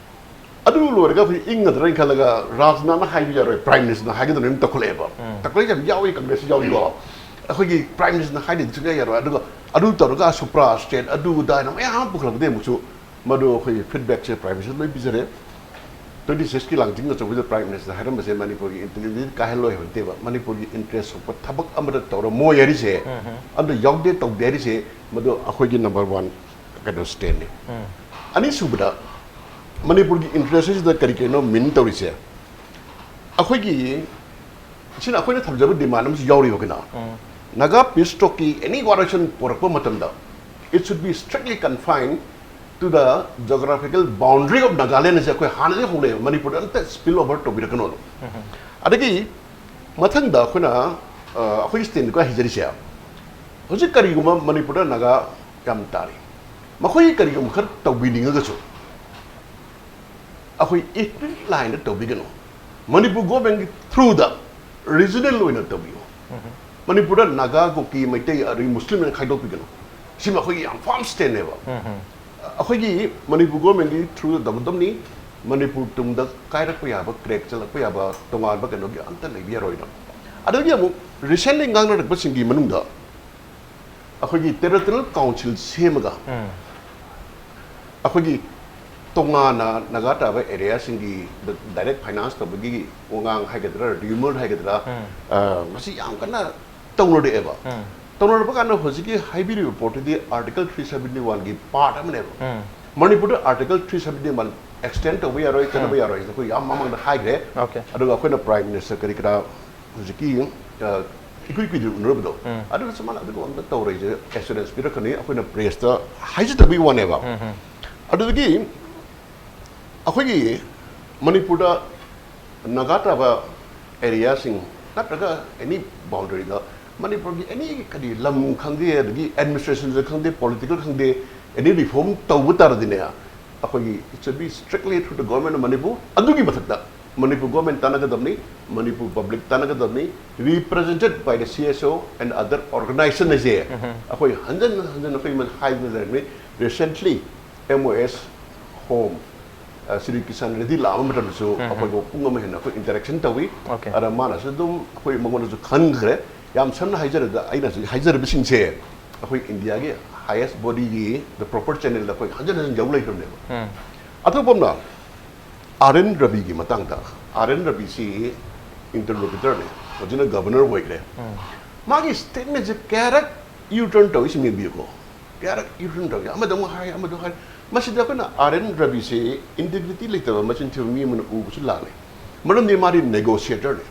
ꯑꯗꯨ ꯂꯣꯏꯔꯒ ꯑꯩꯈꯣꯏ ꯏꯪꯒꯗ꯭ꯔꯥ ꯍꯥꯏꯅ ꯈꯜꯂꯒ ꯔꯥꯖꯅꯥꯊꯅ ꯍꯥꯏꯕ ꯌꯥꯔꯣꯏ, ꯄ꯭ꯔꯥꯏꯝ ꯃꯤꯅꯤꯁꯇꯔꯅ ꯍꯥꯏꯒꯗꯕꯅꯤ ꯑꯗꯨꯝ ꯇꯧꯈꯠꯂꯛꯑꯦꯕ꯫ ꯇꯧꯈꯠꯂꯛꯏꯁꯦ ꯌꯥꯝ ꯌꯥꯎꯏ, ꯀꯪꯒ꯭ꯔꯦꯁꯁꯨ ꯌꯥꯎꯏꯀꯣ꯫ ꯑꯩꯈꯣꯏꯒꯤ ꯄ꯭ꯔꯥꯏꯝ ꯃꯤꯅꯤꯁꯇꯔꯅ ꯍꯥꯏꯗ꯭ꯔꯗꯤ ꯁꯨꯡꯌꯥ ꯌꯥꯔꯣꯏ꯫ ꯑꯗꯨꯒ ꯑꯗꯨ ꯇꯧꯔꯒ ꯁꯨꯄ꯭ꯔꯥ ꯁ꯭ꯇꯦꯠ ꯑꯗꯨ ꯑꯗꯥ ꯍꯥꯏꯅ ꯃꯌꯥꯝ ꯑꯃ ꯄꯨꯈꯠꯂꯛꯄꯗꯒꯤ ꯑꯃꯨꯛꯁꯨ ꯃꯗꯨ ꯑꯩꯈꯣꯏꯒꯤ ꯐꯤꯗꯕꯦꯛꯁꯦ ꯄ꯭ꯔꯥꯏꯝ ꯃꯤꯅꯤꯁꯇꯔ ꯂꯣꯏ ꯄꯤꯖꯔꯦ꯫ ꯇ꯭ꯋꯦꯟꯇꯤ ꯁꯤꯛꯁꯀꯤ ꯂꯥꯡꯖꯤꯡ ꯑꯆꯧꯕꯗ ꯄ꯭ꯔꯥꯏꯝ ꯃꯤꯅꯤꯁꯇꯔ ꯍꯥꯏꯔꯝꯕꯁꯦ ꯃꯅꯤꯄꯨꯔꯒꯤ ꯏꯟꯇꯤꯒ꯭ꯔꯤꯇꯤ ꯀꯥꯏꯍꯜꯂꯣꯏ ꯍꯥꯏꯕ ꯅꯠꯇꯦꯕ, ꯃꯅꯤꯄꯨꯔꯒꯤ ꯏꯟꯇꯔꯦꯁ ꯁꯣꯛꯄ ꯊꯕꯛ ꯑꯃꯗ ꯇꯧꯔꯝꯃꯣꯏ ꯍꯥꯏꯔꯤꯁꯦ, ꯑꯝꯇ ꯌꯥꯎꯗꯦ ꯇꯧꯗꯦ ꯍꯥꯏꯔꯤꯁꯦ, ꯃꯗꯨ ꯑꯩꯈꯣꯏꯒꯤ ꯅꯝꯕꯔ ꯋꯥꯟ ꯀꯩꯅꯣ ꯁ꯭ꯇꯦꯟꯅꯤ꯫ ꯑꯅꯤꯁꯨꯕꯗ, ꯃꯅꯤꯄꯨꯔꯒꯤ ꯏꯟꯇꯔꯦꯁꯁꯤꯗ ꯀꯔꯤ ꯀꯔꯤꯅꯣ ꯃꯤꯟ ꯇꯧꯔꯤꯁꯦ? ꯑꯩꯈꯣꯏꯒꯤ, ꯁꯤꯅ ꯑꯩꯈꯣꯏꯅ ꯊꯝꯖꯕ ꯗꯤꯃꯥꯟ ꯑꯃꯁꯨ ꯌꯥꯎꯔꯤꯕ ꯀꯩꯅꯣ, ꯅꯥꯒꯥ ꯄꯤꯁ ꯇꯣꯛꯀꯤ ꯑꯦꯅꯤ ꯋꯥꯔꯦꯁꯟ ꯄꯨꯔꯛꯄ ꯃꯇꯝꯗ, it should be strictly confined to the geographical boundary of Nagaland ꯍꯥꯏꯁꯦ ꯑꯩꯈꯣꯏ ꯍꯥꯟꯅꯗꯒꯤ ꯍꯧꯅꯩꯕ, ꯃꯅꯤꯄꯨꯔꯗ ꯑꯝꯇ ꯁ꯭ꯄꯤꯜ ꯑꯣꯚꯔ ꯇꯧꯕꯤꯔꯛꯀꯅꯣ꯫ ꯑꯗꯒꯤ ꯃꯊꯪꯗ ꯑꯩꯈꯣꯏꯅ, ꯑ, ꯑꯩꯈꯣꯏꯒꯤ ꯁ꯭ꯇꯦꯟꯗ ꯍꯩꯖꯔꯤꯁꯦ, ꯍꯧꯖꯤꯛ ꯀꯔꯤꯒꯨꯝꯕ ꯃꯅꯤꯄꯨꯔꯗ ꯅꯥꯒꯥ ꯌꯥꯝ ꯇꯥꯔꯤ, ꯃꯈꯣꯏꯒꯤ ꯀꯔꯤꯒꯨꯝꯕ ꯈꯔ ꯇꯧꯕꯤꯅꯤꯡꯉꯒꯁꯨ ꯑꯩꯈꯣꯏ ꯏꯊꯅꯤꯛ ꯂꯥꯏꯟꯗ ꯇꯧꯕꯤꯒꯅꯨ, ꯃꯅꯤꯄꯨꯔ ꯒꯣꯔꯃꯦꯟꯒꯤ ꯊ꯭ꯔꯨꯗ ꯔꯤꯖꯅꯦꯜ ꯑꯣꯏꯅ ꯇꯧꯕꯤꯌꯨ꯫ ꯃꯅꯤꯄꯨꯔꯗ ꯅꯥꯒꯥ, ꯀꯨꯀꯤ, ꯃꯩꯇꯩ ꯑꯗꯒꯤ ꯃꯨꯁꯂꯤꯝ ꯍꯥꯏꯅ ꯈꯥꯏꯗꯣꯛꯄꯤꯒꯅꯨ꯫ ꯁꯤꯃ ꯑꯩꯈꯣꯏꯒꯤ ꯌꯥꯝ ꯐꯥꯔꯝ ꯁ꯭ꯇꯦꯟꯅꯦꯕ꯫ ꯑꯩꯈꯣꯏꯒꯤ ꯃꯅꯤꯄꯨꯔ ꯒꯣꯔꯃꯦꯟꯒꯤ ꯊ꯭ꯔꯨꯗ ꯇꯧꯒꯗꯕꯅꯤ꯫ ꯃꯅꯤꯄꯨꯔ ꯇꯨꯡꯗ ꯀꯥꯏꯔꯛꯄ ꯌꯥꯕ, ꯀ꯭ꯔꯦꯛ ꯆꯠꯂꯛꯄ ꯌꯥꯕ ꯇꯣꯉꯥꯟꯕ ꯀꯩꯅꯣꯒꯤ ꯑꯝꯇ ꯂꯩꯕ ꯌꯥꯔꯣꯏꯅ꯫ ꯑꯗꯒꯤ ꯑꯃꯨꯛ ꯔꯤꯁꯦꯟꯂꯤ ꯉꯥꯡꯅꯔꯛꯄꯁꯤꯡꯒꯤ ꯃꯅꯨꯡꯗ ꯑꯩꯈꯣꯏꯒꯤ ꯇꯦꯔꯤꯇꯣꯔꯤꯌꯦꯜ ꯀꯥꯎꯟꯁꯤꯜ ꯁꯦꯝꯃꯒ ꯑꯩꯈꯣꯏꯒꯤ ꯇꯣꯉꯥꯟꯅ ꯅꯥꯒꯥ ꯇ꯭ꯔꯥꯏꯕꯦꯜ ꯑꯦꯔꯤꯌꯥꯁꯤꯡꯒꯤ ꯗꯥꯏꯔꯦꯛ ꯐꯥꯏꯅꯥꯟꯁ ꯇꯧꯕꯒꯤ ꯋꯥꯉꯥꯡ ꯍꯥꯏꯒꯗ꯭ꯔꯥ, ꯔꯤꯃꯔ ꯍꯥꯏꯒꯗ꯭ꯔꯥ, ꯑ, ꯃꯁꯤ ꯌꯥꯝ ꯀꯟꯅ ꯇꯧꯅꯔꯛꯑꯦꯕ꯫ ꯇꯧꯅꯔꯛꯄ ꯀꯥꯟꯗ ꯍꯧꯖꯤꯛꯀꯤ ꯍꯥꯏꯕꯤꯔꯤꯕ ꯄꯣꯠꯇꯨꯗꯤ Article three seventy one ꯒꯤ part ꯑꯃꯅꯦꯕ꯫ ꯎꯝ꯫ ꯃꯅꯤꯄꯨꯔꯗ Article three seventy one extend ꯇꯧꯕ ꯌꯥꯔꯣꯏ, ꯆꯠꯅꯕ ꯎꯝ꯫ ꯌꯥꯔꯣꯏ ꯍꯥꯏꯁꯦ ꯑꯩꯈꯣꯏ ꯌꯥꯝ ꯃꯃꯥꯡꯗ ꯍꯥꯏꯈ꯭ꯔꯦ꯫ Okay꯫ ꯑꯗꯨꯒ ꯑꯩꯈꯣꯏꯅ Prime Minister ꯀꯔꯤ ꯀꯔꯥ ꯍꯧꯖꯤꯛꯀꯤ, ꯑ, ꯏꯀꯨꯏ ꯀꯨꯏꯗ꯭ꯔꯤ ꯎꯅꯔꯨꯕꯗꯣ, ꯎꯝ꯫ ꯑꯗꯨꯒ ꯆꯞ ꯃꯥꯟꯅ ꯑꯗꯨꯒꯨꯝꯕ ꯑꯝꯇ ꯇꯧꯔꯣꯏꯁꯦ assurance ꯄꯤꯔꯛꯀꯅꯤ, ꯑꯩꯈꯣꯏꯅ press ꯇ ꯍꯥꯏꯖꯗꯕꯒꯤ ꯋꯥꯅꯦꯕ꯫ ꯎꯝ, ꯎꯝ꯫ ꯑꯗꯨꯗꯒꯤ ꯑꯩꯈꯣꯏꯒꯤ ꯃꯅꯤꯄꯨꯔꯗ ꯅꯥꯒꯥ ꯇꯥꯕ area ꯁꯤꯡ ꯅꯠꯇ꯭ꯔꯒ any boundary ꯗ ꯃꯅꯤꯄꯨꯔꯒꯤ any ꯀꯔꯤ ꯂꯝ ꯈꯪꯗꯦ, ꯑꯗꯒꯤ administration ꯗ ꯈꯪꯗꯦ, political ꯈꯪꯗꯦ, any reform ꯇꯧꯕ ꯇꯥꯔꯗꯤꯅꯦ, ꯑꯩꯈꯣꯏꯒꯤ it should be strictly through the Government of Manipur꯫ ꯑꯗꯨꯒꯤ ꯃꯊꯛꯇ Manipur government ꯇꯥꯟꯅꯒꯗꯕꯅꯤ, Manipur public ꯇꯥꯟꯅꯒꯗꯕꯅꯤ, represented by the C S O and other organization ꯍꯥꯏꯁꯦ ꯎꯝ꯫ ꯑꯩꯈꯣꯏ ꯍꯟꯖꯟ ꯍꯟꯖꯟ ꯑꯩꯈꯣꯏ ꯍꯥꯏꯗꯅ ꯂꯩꯔꯝꯃꯤ꯫ Recently M O S Home, ꯑ, ꯁ꯭ꯔꯤ ꯀꯤꯁꯟ ꯔꯦꯗꯤ ꯂꯥꯛꯑꯕ ꯃꯇꯝꯗꯁꯨ ꯎꯝ꯫ ꯑꯩꯈꯣꯏꯒ ꯄꯨꯡ ꯑꯃ ꯍꯦꯟꯅ ꯑꯩꯈꯣꯏ interaction ꯇꯧꯏ꯫ Okay꯫ ꯑꯗ ꯃꯥꯅꯁꯨ ꯑꯗꯨꯝ ꯑꯩꯈꯣꯏ ꯃꯉꯣꯟꯗꯁꯨ ꯈꯟꯈ꯭ꯔꯦ꯫ ꯌꯥꯝ ꯁꯝꯅ ꯍꯥꯏꯖꯔꯕꯗ ꯑꯩꯅ ꯍꯧꯖꯤꯛ ꯍꯥꯏꯖꯔꯤꯕꯁꯤꯡꯁꯦ ꯑꯩꯈꯣꯏ India ꯒꯤ highest body ꯒꯤ the proper channel ꯗ ꯑꯩꯈꯣꯏ ꯍꯟꯖꯟ ꯍꯟꯖꯟ ꯌꯧ ꯂꯩꯈ꯭ꯔꯕꯅꯦꯕ꯫ ꯎꯝ꯫ ꯑꯇꯣꯞꯄ ꯑꯃꯅ R N ꯔꯕꯤꯒꯤ ꯃꯇꯥꯡꯗ, R N ꯔꯕꯤꯁꯤ interlocutor ꯅꯦ, ꯍꯧꯖꯤꯛꯅ governor ꯑꯣꯏꯈ꯭ꯔꯦ꯫ ꯎꯝ꯫ ꯃꯥꯒꯤ statement ꯁꯦ ꯀꯌꯥꯔꯛ U-turn ꯇꯧꯏ ꯁꯤ ꯌꯦꯡꯕꯤꯌꯨꯀꯣ꯫ ꯀꯌꯥꯔꯛ U-turn ꯇꯧꯏ, ꯑꯃꯗ ꯑꯃꯨꯛ ꯍꯥꯏ, ꯑꯃꯗ ꯍꯥꯏ꯫ ꯃꯁꯤꯗ ꯑꯩꯈꯣꯏꯅ R N ꯔꯕꯤꯁꯤ integrity ꯂꯩꯇꯕ, ꯃꯆꯤꯟ ꯊꯤꯕ ꯃꯤ ꯑꯃꯅ ꯎꯕꯁꯨ ꯂꯥꯜꯂꯦ꯫ ꯃꯔꯝꯗꯤ ꯃꯥꯗꯤ negotiator ꯅꯦ꯫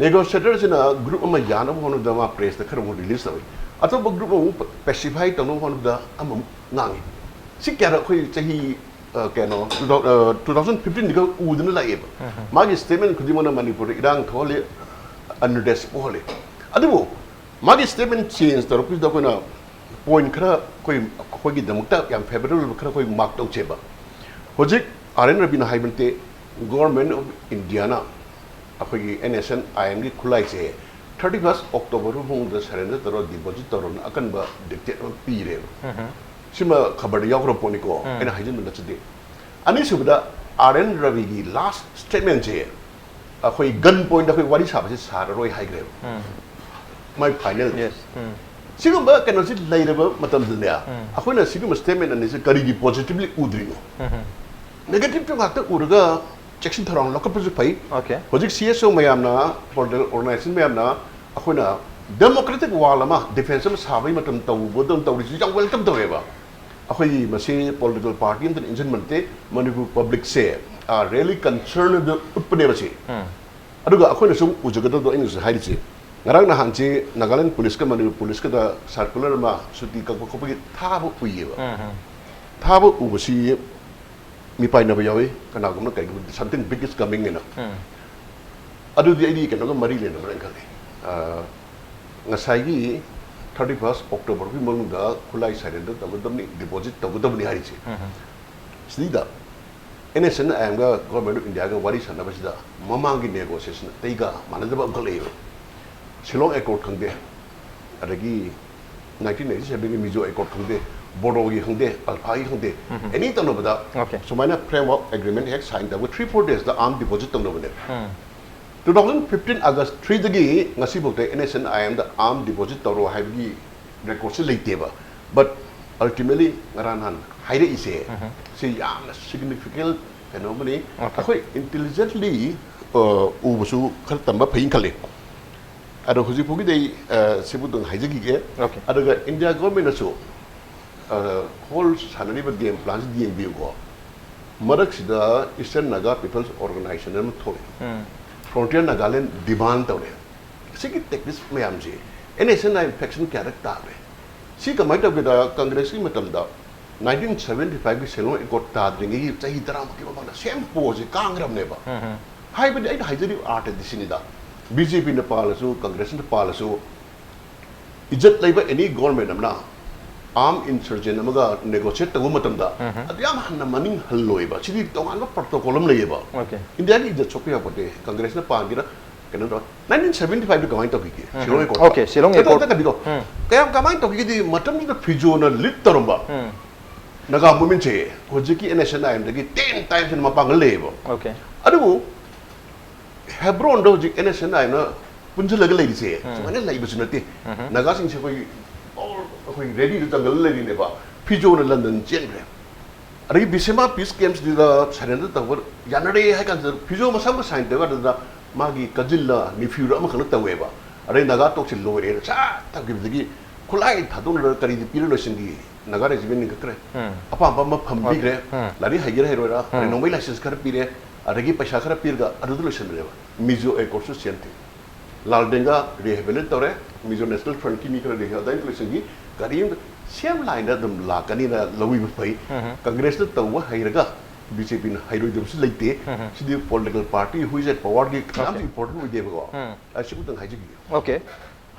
Negotiator ꯁꯤꯅ group ꯑꯃ ꯌꯥꯅꯕ ꯍꯣꯠꯅꯕꯗ ꯃꯥ press ꯇ ꯈꯔ ꯑꯃꯨꯛ release ꯇꯧꯏ, ꯑꯇꯣꯞꯄ group ꯑꯃꯨꯛ pacify ꯇꯧꯅꯕ ꯍꯣꯠꯅꯕꯗ ꯑꯃꯃꯨꯛ ꯉꯥꯡꯉꯤ꯫ ꯁꯤ ꯀꯌꯥꯔꯛ ꯑꯩꯈꯣꯏ ꯆꯍꯤ, ꯑ, ꯀꯩꯅꯣ, two thousand, ꯑ, two thousand fifteen ꯗꯒ ꯎꯗꯅ ꯂꯥꯛꯑꯦꯕ꯫ ꯎꯝ꯫ ꯃꯥꯒꯤ statement ꯈꯨꯗꯤꯡꯃꯛꯅ ꯃꯅꯤꯄꯨꯔꯗ ꯏꯔꯥꯡ ꯊꯣꯛꯍꯜꯂꯤ, unrest ꯄꯣꯛꯍꯜꯂꯤ꯫ ꯑꯗꯨꯕꯨ ꯃꯥꯒꯤ statement change ꯇꯧꯔꯛꯄꯁꯤꯗ ꯑꯩꯈꯣꯏꯅ point ꯈꯔ ꯑꯩꯈꯣꯏ, ꯑꯩꯈꯣꯏꯒꯤꯗꯃꯛꯇ ꯌꯥꯝ favourable ꯑꯣꯏꯕ ꯈꯔ ꯑꯩꯈꯣꯏ mark ꯇꯧꯁꯦꯕ꯫ ꯍꯧꯖꯤꯛ R N ꯔꯕꯤꯅ ꯍꯥꯏꯕ ꯅꯠꯇꯦ, Government of India ꯅ ꯑꯩꯈꯣꯏꯒꯤ N S N I M ꯒꯤ ꯈꯨꯠꯂꯥꯏꯁꯦ thirty first October ꯐꯥꯎꯕꯗ surrender ꯇꯧꯔ, deposit ꯇꯧꯔꯣꯅ ꯑꯀꯟꯕ dictate ꯑꯃ ꯄꯤꯔꯦꯕ꯫ ꯎꯝ꯫ ꯁꯤꯃ ꯈꯕꯔꯗ ꯌꯥꯎꯈ꯭ꯔ ꯄꯣꯠꯅꯤꯀꯣ, ꯎꯝ꯫ ꯑꯩꯅ ꯍꯥꯏꯖꯤꯟꯕ ꯅꯠꯆꯗꯦ꯫ ꯑꯅꯤꯁꯨꯕꯗ, R N ꯔꯕꯤꯒꯤ last statement ꯁꯦ ꯑꯩꯈꯣꯏ gun point ꯗ ꯑꯩꯈꯣꯏ ꯋꯥꯔꯤ ꯁꯥꯕꯁꯦ ꯁꯥꯔꯔꯣꯏ ꯍꯥꯏꯈ꯭ꯔꯦꯕ꯫ ꯎꯝ꯫ ꯃꯥꯏ final꯫ Yes꯫ ꯎꯝ꯫ ꯁꯤꯒꯨꯝꯕ ꯀꯩꯅꯣꯁꯤ ꯂꯩꯔꯕ ꯃꯇꯝꯗꯅꯦ, ꯎꯝ꯫ ꯑꯩꯈꯣꯏꯅ ꯁꯤꯒꯨꯝꯕ statement ꯑꯅꯤꯁꯦ ꯀꯔꯤꯒꯤ positively ꯎꯗ꯭ꯔꯤꯅꯣ? ꯎꯝ꯫ Negative ꯇ ꯉꯥꯛꯇ ꯎꯔꯒ ꯆꯦꯛꯁꯤꯟ ꯊꯧꯔꯥꯡ ꯂꯧꯈꯠꯄꯁꯨ ꯐꯩ꯫ Okay꯫ ꯍꯧꯖꯤꯛ C S O ꯃꯌꯥꯝꯅ, political organization ꯃꯌꯥꯝꯅ ꯑꯩꯈꯣꯏꯅ ꯗꯦꯃꯣꯀ꯭ꯔꯦꯇꯤꯛ ꯋꯥꯜ ꯑꯃ, ꯗꯤꯐꯦꯟꯁ ꯑꯃ ꯁꯥꯕꯒꯤ ꯃꯇꯝ ꯇꯧꯕꯗꯧꯅ ꯇꯧꯔꯤꯁꯤ ꯌꯥꯝ ꯋꯦꯜꯀꯝ ꯇꯧꯋꯦꯕ꯫ ꯑꯩꯈꯣꯏ ꯃꯁꯤ ꯄꯣꯂꯤꯇꯤꯀꯦꯜ ꯄꯥꯔꯇꯤ ꯑꯝꯇꯅ ꯏꯟꯁꯤꯟꯕ ꯅꯠꯇꯦ꯫ ꯃꯅꯤꯄꯨꯔ ꯄꯕ꯭ꯂꯤꯛꯁꯦ ꯔꯤꯌꯦꯂꯤ ꯀꯟꯁꯔꯟ ꯎꯠꯄꯅꯦꯕ ꯁꯤ꯫ ꯑꯗꯨꯒ ꯑꯩꯈꯣꯏꯅ ꯁꯨꯝ ꯎꯖꯒꯗꯕꯗꯣ, ꯑꯩꯅꯁꯨ ꯍꯥꯏꯔꯤꯁꯦ, ꯉꯔꯥꯡ ꯅꯍꯥꯟꯁꯦ ꯅꯥꯒꯥꯂꯦꯟ ꯄꯨꯂꯤꯁꯀ ꯃꯅꯤꯄꯨꯔ ꯄꯨꯂꯤꯁꯀꯗ ꯁꯥꯔꯀꯨꯂꯔ ꯑꯃ ꯁꯨꯇꯤ ꯀꯛꯄ ꯈꯣꯠꯄꯒꯤ ꯊꯥꯕ ꯎꯏꯌꯦꯕ꯫ ꯊꯥꯕ ꯎꯕꯁꯤ ꯃꯤꯄꯥꯏꯅꯕ ꯌꯥꯎꯏ, ꯀꯅꯥꯒꯨꯝꯕꯅ ꯀꯩꯒꯨꯝꯕ something big is coming ꯍꯥꯏꯅ꯫ ꯑꯗꯨꯗꯤ ꯑꯩꯗꯤ ꯀꯩꯅꯣꯒ ꯃꯔꯤ ꯂꯩꯅꯕ꯭ꯔꯥ ꯍꯥꯏꯅ ꯈꯜꯂꯤ꯫ ꯑ, ꯉꯁꯥꯏꯒꯤ thirty first October ꯒꯤ ꯃꯅꯨꯡꯗ ꯈꯨꯠꯂꯥꯏ surrender ꯇꯧꯒꯗꯕꯅꯤ, deposit ꯇꯧꯒꯗꯕꯅꯤ ꯍꯥꯏꯔꯤꯁꯦ꯫ ꯁꯤꯗꯩꯗ N S N I M ꯒ Government of India ꯒ ꯋꯥꯔꯤ ꯁꯥꯟꯅꯕꯁꯤꯗ ꯃꯃꯥꯡꯒꯤ negotiation ꯑꯇꯩꯒ ꯃꯥꯟꯅꯗꯕ ꯑꯃꯈꯛ ꯂꯩꯌꯦꯕ꯫ ꯁꯤꯂꯣꯡ accord ꯈꯪꯗꯦ, ꯑꯗꯒꯤ nineteen ninety seven ꯒꯤ ꯃꯤꯖꯣ accord ꯈꯪꯗꯦ, ꯕꯣꯗꯣꯒꯤ ꯈꯪꯗꯦ, ꯑꯜꯐꯥꯒꯤ ꯈꯪꯗꯦ, ꯑꯦꯅꯤ ꯇꯧꯅꯕꯗ Okay. ꯁꯨꯃꯥꯏꯅ framework agreement ꯍꯦꯛ sign ꯇꯧꯕ three four days ꯗ arm deposit ꯇꯧꯅꯕꯅꯦ꯫ Two thousand fifteen August three ꯗꯒꯤ ꯉꯁꯤꯐꯥꯎꯗ N S N I M the arm deposit ꯇꯧꯔꯣ ꯍꯥꯏꯕꯒꯤ record ꯁꯤ ꯂꯩꯇꯦꯕ꯫ But ultimately ꯉꯔꯥꯡ ꯅꯍꯥꯟ ꯍꯥꯏꯔꯛꯏꯁꯦ ꯁꯤ ꯌꯥꯝꯅ significant ꯀꯩꯅꯣ ꯑꯃꯅꯤ꯫ Okay. ꯑꯩꯈꯣꯏ intelligently, ꯑ, ꯎꯕꯁꯨ ꯈꯔ ꯇꯝꯕ ꯐꯩꯅ ꯈꯜꯂꯤ꯫ ꯑꯗꯣ ꯍꯧꯖꯤꯛ ꯐꯥꯎꯒꯤꯗꯤ ꯑꯩ, ꯑ, ꯁꯤꯕꯨꯗꯪ ꯍꯥꯏꯖꯈꯤꯒꯦ꯫ Okay. ꯑꯗꯨꯒ India government ꯅꯁꯨ, ꯑ, whole ꯁꯥꯟꯅꯔꯤꯕ game plan ꯁꯤ ꯌꯦꯡꯕꯤꯌꯨꯀꯣ꯫ ꯃꯔꯛꯁꯤꯗ Eastern Naga People's Organization ꯑꯃ ꯊꯣꯛꯑꯦ꯫ Frontier Nagaland demand ꯇꯧꯔꯦ꯫ ꯁꯤꯒꯤ tactics ꯃꯌꯥꯝꯁꯤ N S N I M faction ꯀꯌꯥꯔꯛ ꯇꯥꯈ꯭ꯔꯦ? ꯁꯤ ꯀꯃꯥꯏꯅ ꯇꯧꯒꯦꯗ, ꯀꯪꯒ꯭ꯔꯦꯁꯀꯤ ꯃꯇꯝꯗ nineteen seventy five ꯒꯤ ꯁꯤꯂꯣꯡ accord ꯇꯥꯗ꯭ꯔꯤꯉꯩꯒꯤ ꯆꯍꯤ ꯇꯔꯥꯃꯨꯛꯀꯤ ꯃꯃꯥꯡꯗ same pose ꯁꯦ ꯀꯥꯡꯈ꯭ꯔꯕꯅꯦꯕ꯫ ꯍꯥꯏꯕꯗꯤ ꯑꯩꯅ ꯍꯥꯏꯖꯔꯤꯕ ꯑꯥꯔꯊꯗꯤ ꯁꯤꯅꯤꯗ, B J P ꯅ ꯄꯥꯜꯂꯁꯨ, ꯀꯪꯒ꯭ꯔꯦꯁꯅ ꯄꯥꯜꯂꯁꯨ, ꯏꯖꯠ ꯂꯩꯕ any government ꯑꯃꯅ arm insurgent ꯑꯃꯒ negotiate ꯇꯧꯕ ꯃꯇꯝꯗ ꯑꯗꯨ ꯌꯥꯝ ꯍꯟꯅ ꯃꯅꯤꯡ ꯍꯜꯂꯣꯏꯕ꯫ ꯁꯤꯗꯤ ꯇꯣꯉꯥꯟꯕ protocol ꯑꯃ ꯂꯩꯌꯦꯕ꯫ Okay. ꯏꯟꯗꯤꯌꯥꯒꯤ ꯏꯖꯠ ꯁꯣꯛꯄ ꯌꯥꯄꯣꯠꯇꯦ꯫ ꯀꯪꯒ꯭ꯔꯦꯁꯅ ꯄꯥꯟꯒꯦꯔꯥ ꯀꯩꯅꯣ ꯇꯧꯔ꯫ Nineteen seventy five ꯗ ꯀꯃꯥꯏꯅ ꯇꯧꯈꯤꯒꯦ? ꯁꯤꯂꯣꯡ accord꯫ Okay, ꯁꯤꯂꯣꯡ ꯑꯗꯣ accord꯫ ꯑꯝꯇ ꯀꯕꯤꯗꯣ꯫ ꯀꯌꯥꯝ ꯀꯃꯥꯏꯅ ꯇꯧꯈꯤꯒꯦꯗꯤ, ꯃꯇꯝꯗꯨꯗ ꯐꯤꯖꯣꯅ lead ꯇꯧꯔꯝꯕ ꯅꯥꯒꯥ movement ꯁꯦ ꯍꯧꯖꯤꯛꯀꯤ N S N I M ꯗꯒꯤ ten times ꯍꯦꯟꯅ ꯃꯄꯥꯡꯒꯜ ꯂꯩꯌꯦꯕ꯫ Okay. ꯑꯗꯨꯕꯨ ꯍꯦꯕ꯭ꯔꯣꯟꯗ ꯍꯧꯖꯤꯛ N S N I M ꯅ ꯄꯨꯟꯁꯤꯜꯂꯒ ꯂꯩꯔꯤꯁꯦ ꯁꯨꯃꯥꯏꯅ ꯂꯩꯕꯁꯨ ꯅꯠꯇꯦ꯫ ꯅꯥꯒꯥꯁꯤꯡꯁꯦ ꯑꯩꯈꯣꯏ all ꯑꯩꯈꯣꯏ ready ꯗ ꯆꯪꯒꯜ ꯂꯩꯔꯤꯅꯦꯕ꯫ ꯐꯤꯖꯣꯅ ꯂꯟꯗꯟ ꯆꯦꯟꯈ꯭ꯔꯦ꯫ ꯑꯗꯒꯤ ꯕꯤꯁꯦꯃꯥ peace camp ꯁꯤꯗ surrender ꯇꯧꯕ ꯌꯥꯅꯔꯦ ꯍꯥꯏ ꯀꯥꯟꯁꯤꯗ ꯐꯤꯖꯣ ꯃꯁꯥꯃꯛ sign ꯇꯧꯕ ꯀꯥꯟꯗ ꯃꯥꯒꯤ cousin ꯂ nephew ꯔ ꯑꯃꯈꯛꯅ ꯇꯧꯋꯦꯕ꯫ ꯑꯗꯩ ꯅꯥꯒꯥ ꯇꯣꯛꯁꯤ ꯂꯣꯏꯔꯦꯅ ꯁꯠ ꯊꯝꯈꯤꯕꯗꯒꯤ ꯈꯨꯠꯂꯥꯏ ꯊꯥꯗꯣꯛꯅꯔꯒ ꯀꯔꯤꯗꯤ ꯄꯤꯔ ꯂꯣꯏꯁꯤꯟꯈꯤ? ꯅꯥꯒꯥ ꯔꯦꯖꯤꯃꯦꯟ ꯂꯤꯡꯈꯠꯈ꯭ꯔꯦ꯫ ꯎꯝ꯫ ꯑꯄꯥꯝꯕ ꯑꯃ ꯐꯝꯕꯤꯈ꯭ꯔꯦ꯫ ꯎꯝ꯫ ꯂꯥꯏꯔꯤꯛ ꯍꯩꯒꯦꯔꯥ ꯍꯩꯔꯣꯏꯔꯥ, ꯑꯗꯩ ꯎꯝ꯫ ꯅꯣꯡꯃꯩ ꯂꯥꯏꯁꯦꯟꯁ ꯈꯔ ꯄꯤꯔꯦ, ꯑꯗꯒꯤ ꯄꯩꯁꯥ ꯈꯔ ꯄꯤꯔꯒ ꯑꯗꯨꯗ ꯂꯣꯏꯁꯤꯟꯈ꯭ꯔꯦꯕ꯫ ꯃꯤꯖꯣ ꯑꯦꯀꯣꯔꯗꯁꯨ ꯁꯦꯝ ꯊꯤꯡ꯫ ꯂꯥꯜꯗꯦꯡꯒ ꯔꯤꯍꯦꯕꯤꯂꯤꯠ ꯇꯧꯔꯦ, ꯃꯤꯖꯣ ꯅꯦꯁꯅꯦꯜ ꯐ꯭ꯔꯟꯠꯀꯤ ꯃꯤ ꯈꯔ ꯔꯤꯍꯦꯕꯤꯂꯤꯠ ꯂꯣꯏꯁꯤꯟꯈꯤ꯫ ꯀꯔꯤꯝꯇ ꯁꯦꯝ ꯂꯥꯏꯟꯗ ꯑꯗꯨꯝ ꯂꯥꯛꯀꯅꯤꯅ ꯂꯧꯕꯤꯕ ꯐꯩ꯫ ꯎꯝ꯫ ꯀꯪꯒ꯭ꯔꯦꯁꯅ ꯇꯧꯕ ꯍꯩꯔꯒ ꯕꯤ ꯖꯦ ꯄꯤꯅ ꯍꯩꯔꯣꯏꯗꯕꯁꯨ ꯂꯩꯇꯦ꯫ ꯎꯝ꯫ ꯁꯤꯗꯤ ꯄꯣꯂꯤꯇꯤꯀꯦꯜ ꯄꯥꯔꯇꯤ ꯍꯨꯏꯁ ꯑꯦꯠ ꯄꯋꯥꯔꯒꯤ ꯌꯥꯝ Okay. ꯏꯝꯄꯣꯔꯇꯦꯟ ꯑꯣꯏꯗꯦꯕꯀꯣ꯫ ꯎꯝ꯫ ꯑꯁꯤꯕꯨꯇꯪ ꯍꯥꯏꯖꯈꯤꯒꯦ꯫ Okay.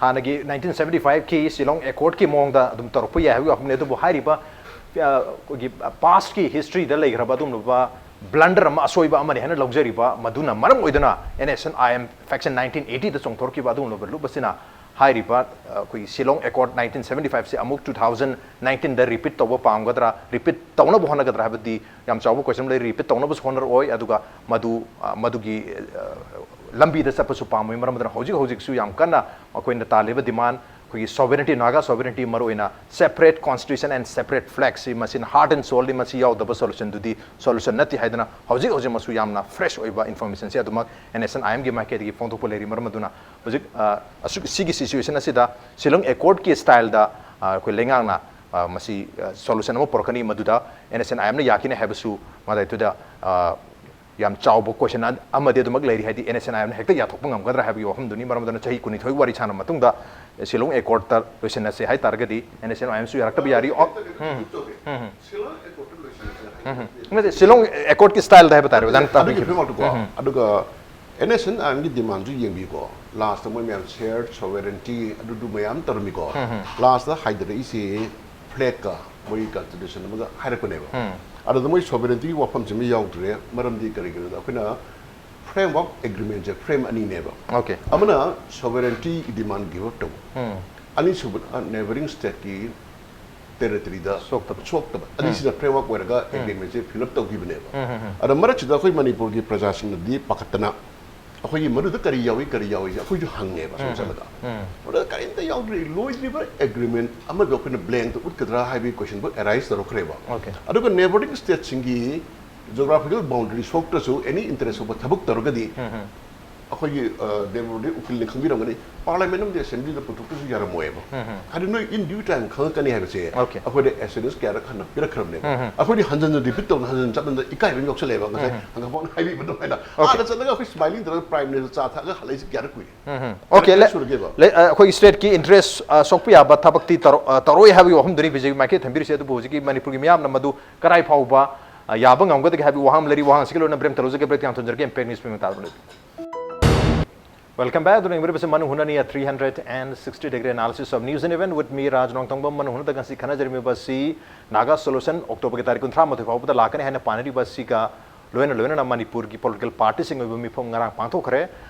ꯍꯥꯟꯅꯒꯤ ꯅꯥꯏꯟꯇꯤꯟ ꯁꯕꯦꯟꯇꯤ ꯐꯥꯏꯚꯀꯤ ꯁꯤꯂꯣꯡ ꯑꯦꯀꯣꯔꯗꯀꯤ ꯃꯑꯣꯡꯗ ꯑꯗꯨꯝ ꯇꯧꯔꯛꯄ ꯌꯥꯏ ꯍꯥꯏꯕꯒꯤ ꯋꯥꯐꯝꯅꯤ꯫ ꯑꯗꯨꯕꯨ ꯍꯥꯏꯔꯤꯕ, ꯑ, ꯑꯩꯈꯣꯏꯒꯤ, ꯑ, ꯄꯥꯁꯀꯤ ꯍꯤꯁꯇ꯭ꯔꯤꯗ ꯂꯩꯈ꯭ꯔꯕ ꯑꯗꯨꯒꯨꯝꯂꯕ ꯕ꯭ꯂꯟꯗꯔ ꯑꯃ, ꯑꯁꯣꯏꯕ ꯑꯃꯅꯤ ꯍꯥꯏꯅ ꯂꯧꯖꯔꯤꯕ, ꯃꯗꯨꯅ ꯃꯔꯝ ꯑꯣꯏꯗꯨꯅ N S N I M faction nineteen ꯑꯩꯠꯇꯤꯗ ꯆꯣꯡꯊꯣꯔꯛꯈꯤꯕ ꯑꯗꯨꯒꯨꯝꯂꯕ ꯂꯨꯞ ꯑꯁꯤꯅ ꯍꯥꯏꯔꯤꯕ, ꯑ, ꯑꯩꯈꯣꯏꯒꯤ ꯁꯤꯂꯣꯡ ꯑꯦꯀꯣꯔꯗ ꯅꯥꯏꯟꯇꯤꯟ ꯁꯕꯦꯟꯇꯤ ꯐꯥꯏꯚꯁꯦ ꯑꯃꯨꯛ ꯇꯨ ꯊꯥꯎꯖꯟ ꯅꯥꯏꯟꯇꯤꯟꯗ ꯔꯤꯄꯤꯠ ꯇꯧꯕ ꯄꯥꯝꯒꯗ꯭ꯔꯥ, ꯔꯤꯄꯤꯠ ꯇꯧꯅꯕ ꯍꯣꯠꯅꯒꯗ꯭ꯔꯥ ꯍꯥꯏꯕꯗꯤ ꯌꯥꯝ ꯆꯥꯎꯕ ꯀ꯭ꯋꯦꯁꯟ ꯂꯩ꯫ ꯔꯤꯄꯤꯠ ꯇꯧꯅꯕꯁꯨ ꯍꯣꯠꯅꯔꯛꯑꯣꯏ, ꯑꯗꯨꯒ ꯃꯗꯨ, ꯑ, ꯃꯗꯨꯒꯤ, ꯑ, ꯂꯝꯕꯤꯗ ꯆꯠꯄꯁꯨ ꯄꯥꯝꯃꯣꯏ꯫ ꯃꯔꯝ ꯑꯗꯨꯅ ꯍꯧꯖꯤꯛ ꯍꯧꯖꯤꯛꯁꯨ ꯌꯥꯝ ꯀꯟꯅ ꯑꯩꯈꯣꯏꯅ ꯇꯥꯜꯂꯤꯕ ꯗꯤꯃꯥꯟ, ꯑꯩꯈꯣꯏꯒꯤ sovereignty, Naga sovereignty, ꯃꯔꯨꯑꯣꯏꯅ separate constitution and separate flag ꯁꯤ, ꯃꯁꯤꯅ heart and soul ꯅꯤ, ꯃꯁꯤ ꯌꯥꯎꯗꯕ solution ꯗꯨꯗꯤ solution ꯅꯠꯇꯦ ꯍꯥꯏꯗꯅ ꯍꯧꯖꯤꯛ ꯍꯧꯖꯤꯛꯃꯛꯁꯨ ꯌꯥꯝꯅ fresh ꯑꯣꯏꯕ information ꯁꯤ ꯑꯗꯨꯃꯛ ꯑꯦꯟ ꯑꯦꯁ ꯑꯦꯟ ꯑꯥꯏ ꯑꯦꯝꯒꯤ ꯃꯥꯏꯀꯩꯗꯒꯤ ꯐꯣꯡꯗꯣꯛꯄ ꯂꯩꯔꯤ꯫ ꯃꯔꯝ ꯑꯗꯨꯅ ꯍꯧꯖꯤꯛ, ꯑ, ꯑꯁꯨꯛ-, ꯁꯤꯒꯤ situation ꯑꯁꯤꯗ ꯁꯤꯂꯣꯡ ꯑꯦꯀꯣꯔꯗꯀꯤ style ꯗ, ꯑ, ꯑꯩꯈꯣꯏ ꯂꯩꯉꯥꯛꯅ, ꯑ, ꯃꯁꯤ, ꯑ, solution ꯑꯃ ꯄꯨꯔꯛꯀꯅꯤ, ꯃꯗꯨꯗ ꯑꯦꯟ ꯑꯦꯁ ꯑꯦꯟ ꯑꯥꯏ ꯑꯦꯝꯅ ꯌꯥꯈꯤꯅꯤ ꯍꯥꯏꯕꯁꯨ ꯃꯗꯩꯗꯨꯗ, ꯑ, ꯌꯥꯝ ꯆꯥꯎꯕ ꯀ꯭ꯋꯦꯁꯟ ꯑꯃꯗꯤ ꯑꯗꯨꯃꯛ ꯂꯩꯔꯤ, ꯍꯥꯏꯗꯤ ꯑꯦꯟ ꯑꯦꯁ ꯑꯦꯟ ꯑꯥꯏ ꯑꯦꯝꯅ ꯍꯦꯛꯇ ꯌꯥꯊꯣꯛꯄ ꯉꯝꯒꯗ꯭ꯔꯥ ꯍꯥꯏꯕꯒꯤ ꯋꯥꯐꯝꯗꯨꯅꯤ꯫ ꯃꯔꯝ ꯑꯗꯨꯅ ꯆꯍꯤ ꯀꯨꯟꯅꯤꯊꯣꯏ ꯋꯥꯔꯤ ꯁꯥꯟꯅ ꯃꯇꯨꯡꯗ ꯁꯤꯂꯣꯡ ꯑꯦꯀꯣꯔꯗꯇ ꯂꯣꯏꯁꯤꯟꯅꯁꯦ ꯍꯥꯏ ꯇꯥꯔꯒꯗꯤ ꯑꯦꯟ ꯑꯦꯁ ꯑꯦꯟ ꯑꯥꯏ ꯑꯦꯝꯁꯨ ꯌꯥꯔꯛꯇꯕ ꯌꯥꯔꯤ꯫ ꯑꯣ, ꯎꯝ, ꯎꯝ, ꯎꯝ꯫ ꯅꯠꯇꯦ, ꯁꯤꯂꯣꯡ ꯑꯦꯀꯣꯔꯗꯀꯤ style ꯗ ꯍꯥꯏꯕ ꯇꯥꯔꯦ, ꯑꯣꯖꯥꯅ ꯇꯥꯛꯄꯤꯈꯤꯕ꯫ ꯎꯝ, ꯎꯝ꯫ ꯑꯗꯨꯒ ꯑꯦꯟ ꯑꯦꯁ ꯑꯦꯟ ꯑꯥꯏ ꯑꯦꯝꯒꯤ ꯗꯤꯃꯥꯟꯁꯨ ꯌꯦꯡꯕꯤꯀꯣ, ꯂꯥꯁꯇ ꯃꯣꯏ ꯃꯌꯥꯝ shared sovereignty ꯑꯗꯨꯗꯨ ꯃꯌꯥꯝ ꯇꯧꯔꯝꯃꯤꯀꯣ꯫ ꯎꯝ, ꯎꯝ꯫ ꯂꯥꯁꯇ ꯍꯥꯏꯗꯔꯛꯏꯁꯤ ꯐ꯭ꯂꯦꯒꯀ ꯃꯣꯏꯒꯤ ꯀꯟꯁꯇꯤꯇ꯭ꯌꯨꯁꯟ ꯑꯃꯒ ꯍꯥꯏꯔꯛꯄꯅꯦꯕ꯫ ꯎꯝ꯫ ꯑꯗꯨꯗ ꯃꯣꯏ sovereignty ꯒꯤ ꯋꯥꯐꯝꯁꯤꯃ ꯌꯥꯎꯗ꯭ꯔꯦ, ꯃꯔꯝꯗꯤ ꯀꯔꯤꯒꯤꯅꯣꯗ ꯑꯩꯈꯣꯏꯅ framework agreement ꯁꯦ frame ꯑꯅꯤꯅꯦꯕ꯫ Okay. ꯑꯃꯅ sovereignty ꯒꯤ demand give up ꯇꯧꯕ, ꯎꯝ꯫ ꯑꯅꯤꯁꯨꯕꯗ neighbouring state ꯀꯤ territory ꯗ ꯁꯣꯛꯇꯕ꯫ ꯁꯣꯛꯇꯕ꯫ ꯎꯝ꯫ ꯑꯅꯤꯁꯤꯅ framework ꯑꯣꯏꯔꯒ ꯎꯝ꯫ Agreement ꯁꯦ fill up ꯇꯧꯈꯤꯕꯅꯦꯕ꯫ ꯎꯝ, ꯎꯝ, ꯎꯝ꯫ ꯑꯗ ꯃꯔꯛꯁꯤꯗ ꯑꯩꯈꯣꯏ ꯃꯅꯤꯄꯨꯔꯒꯤ ꯄ꯭ꯔꯖꯥꯁꯤꯡꯅꯗꯤ ꯄꯥꯈꯠꯇꯅ ꯑꯩꯈꯣꯏꯒꯤ ꯃꯗꯨꯗ ꯀꯔꯤ ꯌꯥꯎꯏ, ꯀꯔꯤ ꯌꯥꯎꯏꯁꯦ ꯑꯩꯈꯣꯏꯁꯨ ꯍꯪꯉꯦꯕ ꯁꯣꯝ ꯎꯝ, ꯆꯠꯂꯒ꯫ ꯎꯝ꯫ ꯃꯗꯨꯗ ꯀꯔꯤꯝꯇ ꯌꯥꯎꯗ꯭ꯔꯤ, ꯂꯣꯏꯗ꯭ꯔꯤꯕ agreement ꯑꯃꯗꯣ ꯑꯩꯈꯣꯏꯅ blank ꯇ ꯎꯠꯀꯗ꯭ꯔꯥ ꯍꯥꯏꯕꯒꯤ question ꯕꯨ arise ꯇꯧꯔꯛꯈ꯭ꯔꯦꯕ꯫ Okay. ꯑꯗꯨꯒ neighbouring state ꯁꯤꯡꯒꯤ geographical boundary ꯁꯣꯛꯇ꯭ꯔꯁꯨ any interest ꯁꯣꯛꯄ ꯊꯕꯛ ꯇꯧꯔꯒꯗꯤ ꯎꯝ, ꯎꯝ꯫ ꯑꯩꯈꯣꯏꯒꯤ ꯗꯦꯕ꯭ꯔꯣꯗꯤ ꯎꯀꯤꯜꯅꯤ, ꯈꯪꯕꯤꯔꯝꯒꯅꯤ, ꯄꯥꯔꯂꯤꯌꯥꯃꯦꯟ ꯑꯃꯗꯤ ꯑꯁꯦꯝꯕ꯭ꯂꯤꯗ ꯄꯨꯊꯣꯛꯇ꯭ꯔꯁꯨ ꯌꯥꯔꯝꯃꯣꯏꯕ꯫ ꯍꯥꯏꯗꯤ ꯅꯣꯏ in due time ꯈꯪꯉꯛꯀꯅꯤ ꯍꯥꯏꯕꯁꯦ ꯑꯩꯈꯣꯏꯗ ꯑꯦꯁꯨꯔꯦꯟꯁ ꯀꯌꯥꯔꯛ ꯍꯟꯅ ꯄꯤꯔꯛꯈ꯭ꯔꯕꯅꯦꯕ꯫ ꯑꯩꯈꯣꯏꯗꯤ ꯍꯟꯖꯟ ꯍꯟꯖꯟ ꯔꯤꯄꯤꯠ ꯇꯧꯗꯅ ꯍꯟꯖꯟ ꯆꯠꯃꯟꯗ ꯏꯀꯥꯏꯕ ꯑꯃ ꯌꯥꯎꯁꯜꯂꯛꯑꯦꯕ꯫ ꯉꯁꯥꯏ ꯍꯪꯒꯥꯝꯄꯥꯎꯅ ꯍꯥꯏꯕꯤꯕꯗꯣ ꯑꯗꯨꯃꯥꯏꯅ ꯑꯥꯗ ꯆꯠꯂꯒ ꯑꯩꯈꯣꯏ ꯁ꯭ꯃꯥꯏꯂꯤꯡ ꯇꯧꯔꯒ ꯄ꯭ꯔꯥꯏꯝ ꯃꯤꯅꯤꯁꯇꯔ ꯆꯥ ꯊꯛꯑꯒ ꯍꯜꯂꯛꯏꯁꯦ ꯀꯌꯥꯔꯛ ꯀꯨꯏꯔꯦ? ꯑꯣꯀꯦ꯫ ꯑꯩꯈꯣꯏ ꯁ꯭ꯇꯦꯠꯀꯤ ꯏꯟꯇꯔꯦꯁ ꯁꯣꯛꯄ ꯌꯥꯕ ꯊꯕꯛꯇꯤ ꯇꯧꯔꯣꯏ ꯍꯥꯏꯕꯒꯤ ꯋꯥꯐꯝꯗꯨꯅꯤ ꯕꯤ ꯖꯦ ꯄꯤ ꯃꯥꯏꯀꯩ ꯊꯝꯕꯤꯔꯤꯁꯦ꯫ ꯑꯗꯨꯕꯨ ꯍꯧꯖꯤꯛꯀꯤ ꯃꯅꯤꯄꯨꯔꯒꯤ ꯃꯤꯌꯥꯝꯅ ꯃꯗꯨ ꯀꯗꯥꯏ ꯐꯥꯎꯕ ꯌꯥꯕ ꯉꯝꯒꯗꯒꯦ ꯍꯥꯏꯕꯒꯤ ꯋꯥꯍꯪ ꯑꯃ ꯂꯩꯔꯤ꯫ ꯋꯥꯍꯪ ꯑꯁꯤꯒꯤ ꯂꯣꯏꯅ ꯕ꯭ꯔꯦꯛ ꯊꯝꯖꯔꯒꯦ꯫ ꯕ꯭ꯔꯦꯛ ꯊꯝꯖꯔꯒꯦ꯫ Impact News ꯃꯇꯥꯗ ꯂꯩ꯫ Welcome back. ꯑꯗꯨꯅ ꯌꯦꯡꯕꯤꯔꯤꯕꯁꯤ ꯃꯅꯨꯡ ꯍꯨꯠꯅꯅꯤ, a three hundred and sixty degree analysis of news and event with me, ꯔꯥꯖ ꯅꯣꯡꯊꯣꯡꯕꯝ꯫ ꯃꯅꯨꯡ ꯍꯨꯠꯅꯗ ꯉꯁꯤ ꯈꯟꯅꯖꯔꯝꯃꯤꯕ ꯑꯁꯤ ꯅꯥꯒꯥ ꯁꯣꯂꯨꯁꯟ ꯑꯣꯛꯇꯣꯕꯔꯒꯤ ꯇꯥꯔꯤꯛ ꯀꯨꯟꯊ꯭ꯔꯥ ꯃꯥꯊꯣꯏ ꯐꯥꯎꯕꯗ ꯂꯥꯛꯀꯅꯤ ꯍꯥꯏꯅ ꯄꯥꯅꯔꯤꯕ ꯑꯁꯤꯒ ꯂꯣꯏꯅ ꯂꯣꯏꯅꯅ ꯃꯅꯤꯄꯨꯔꯒꯤ ꯄꯣꯂꯤꯇꯤꯀꯦꯜ ꯄꯥꯔꯇꯤꯁꯤꯡ ꯑꯣꯏꯕ ꯃꯤꯐꯝ ꯉꯔꯥꯡ ꯄꯥꯡꯊꯣꯛꯈ꯭ꯔꯦ꯫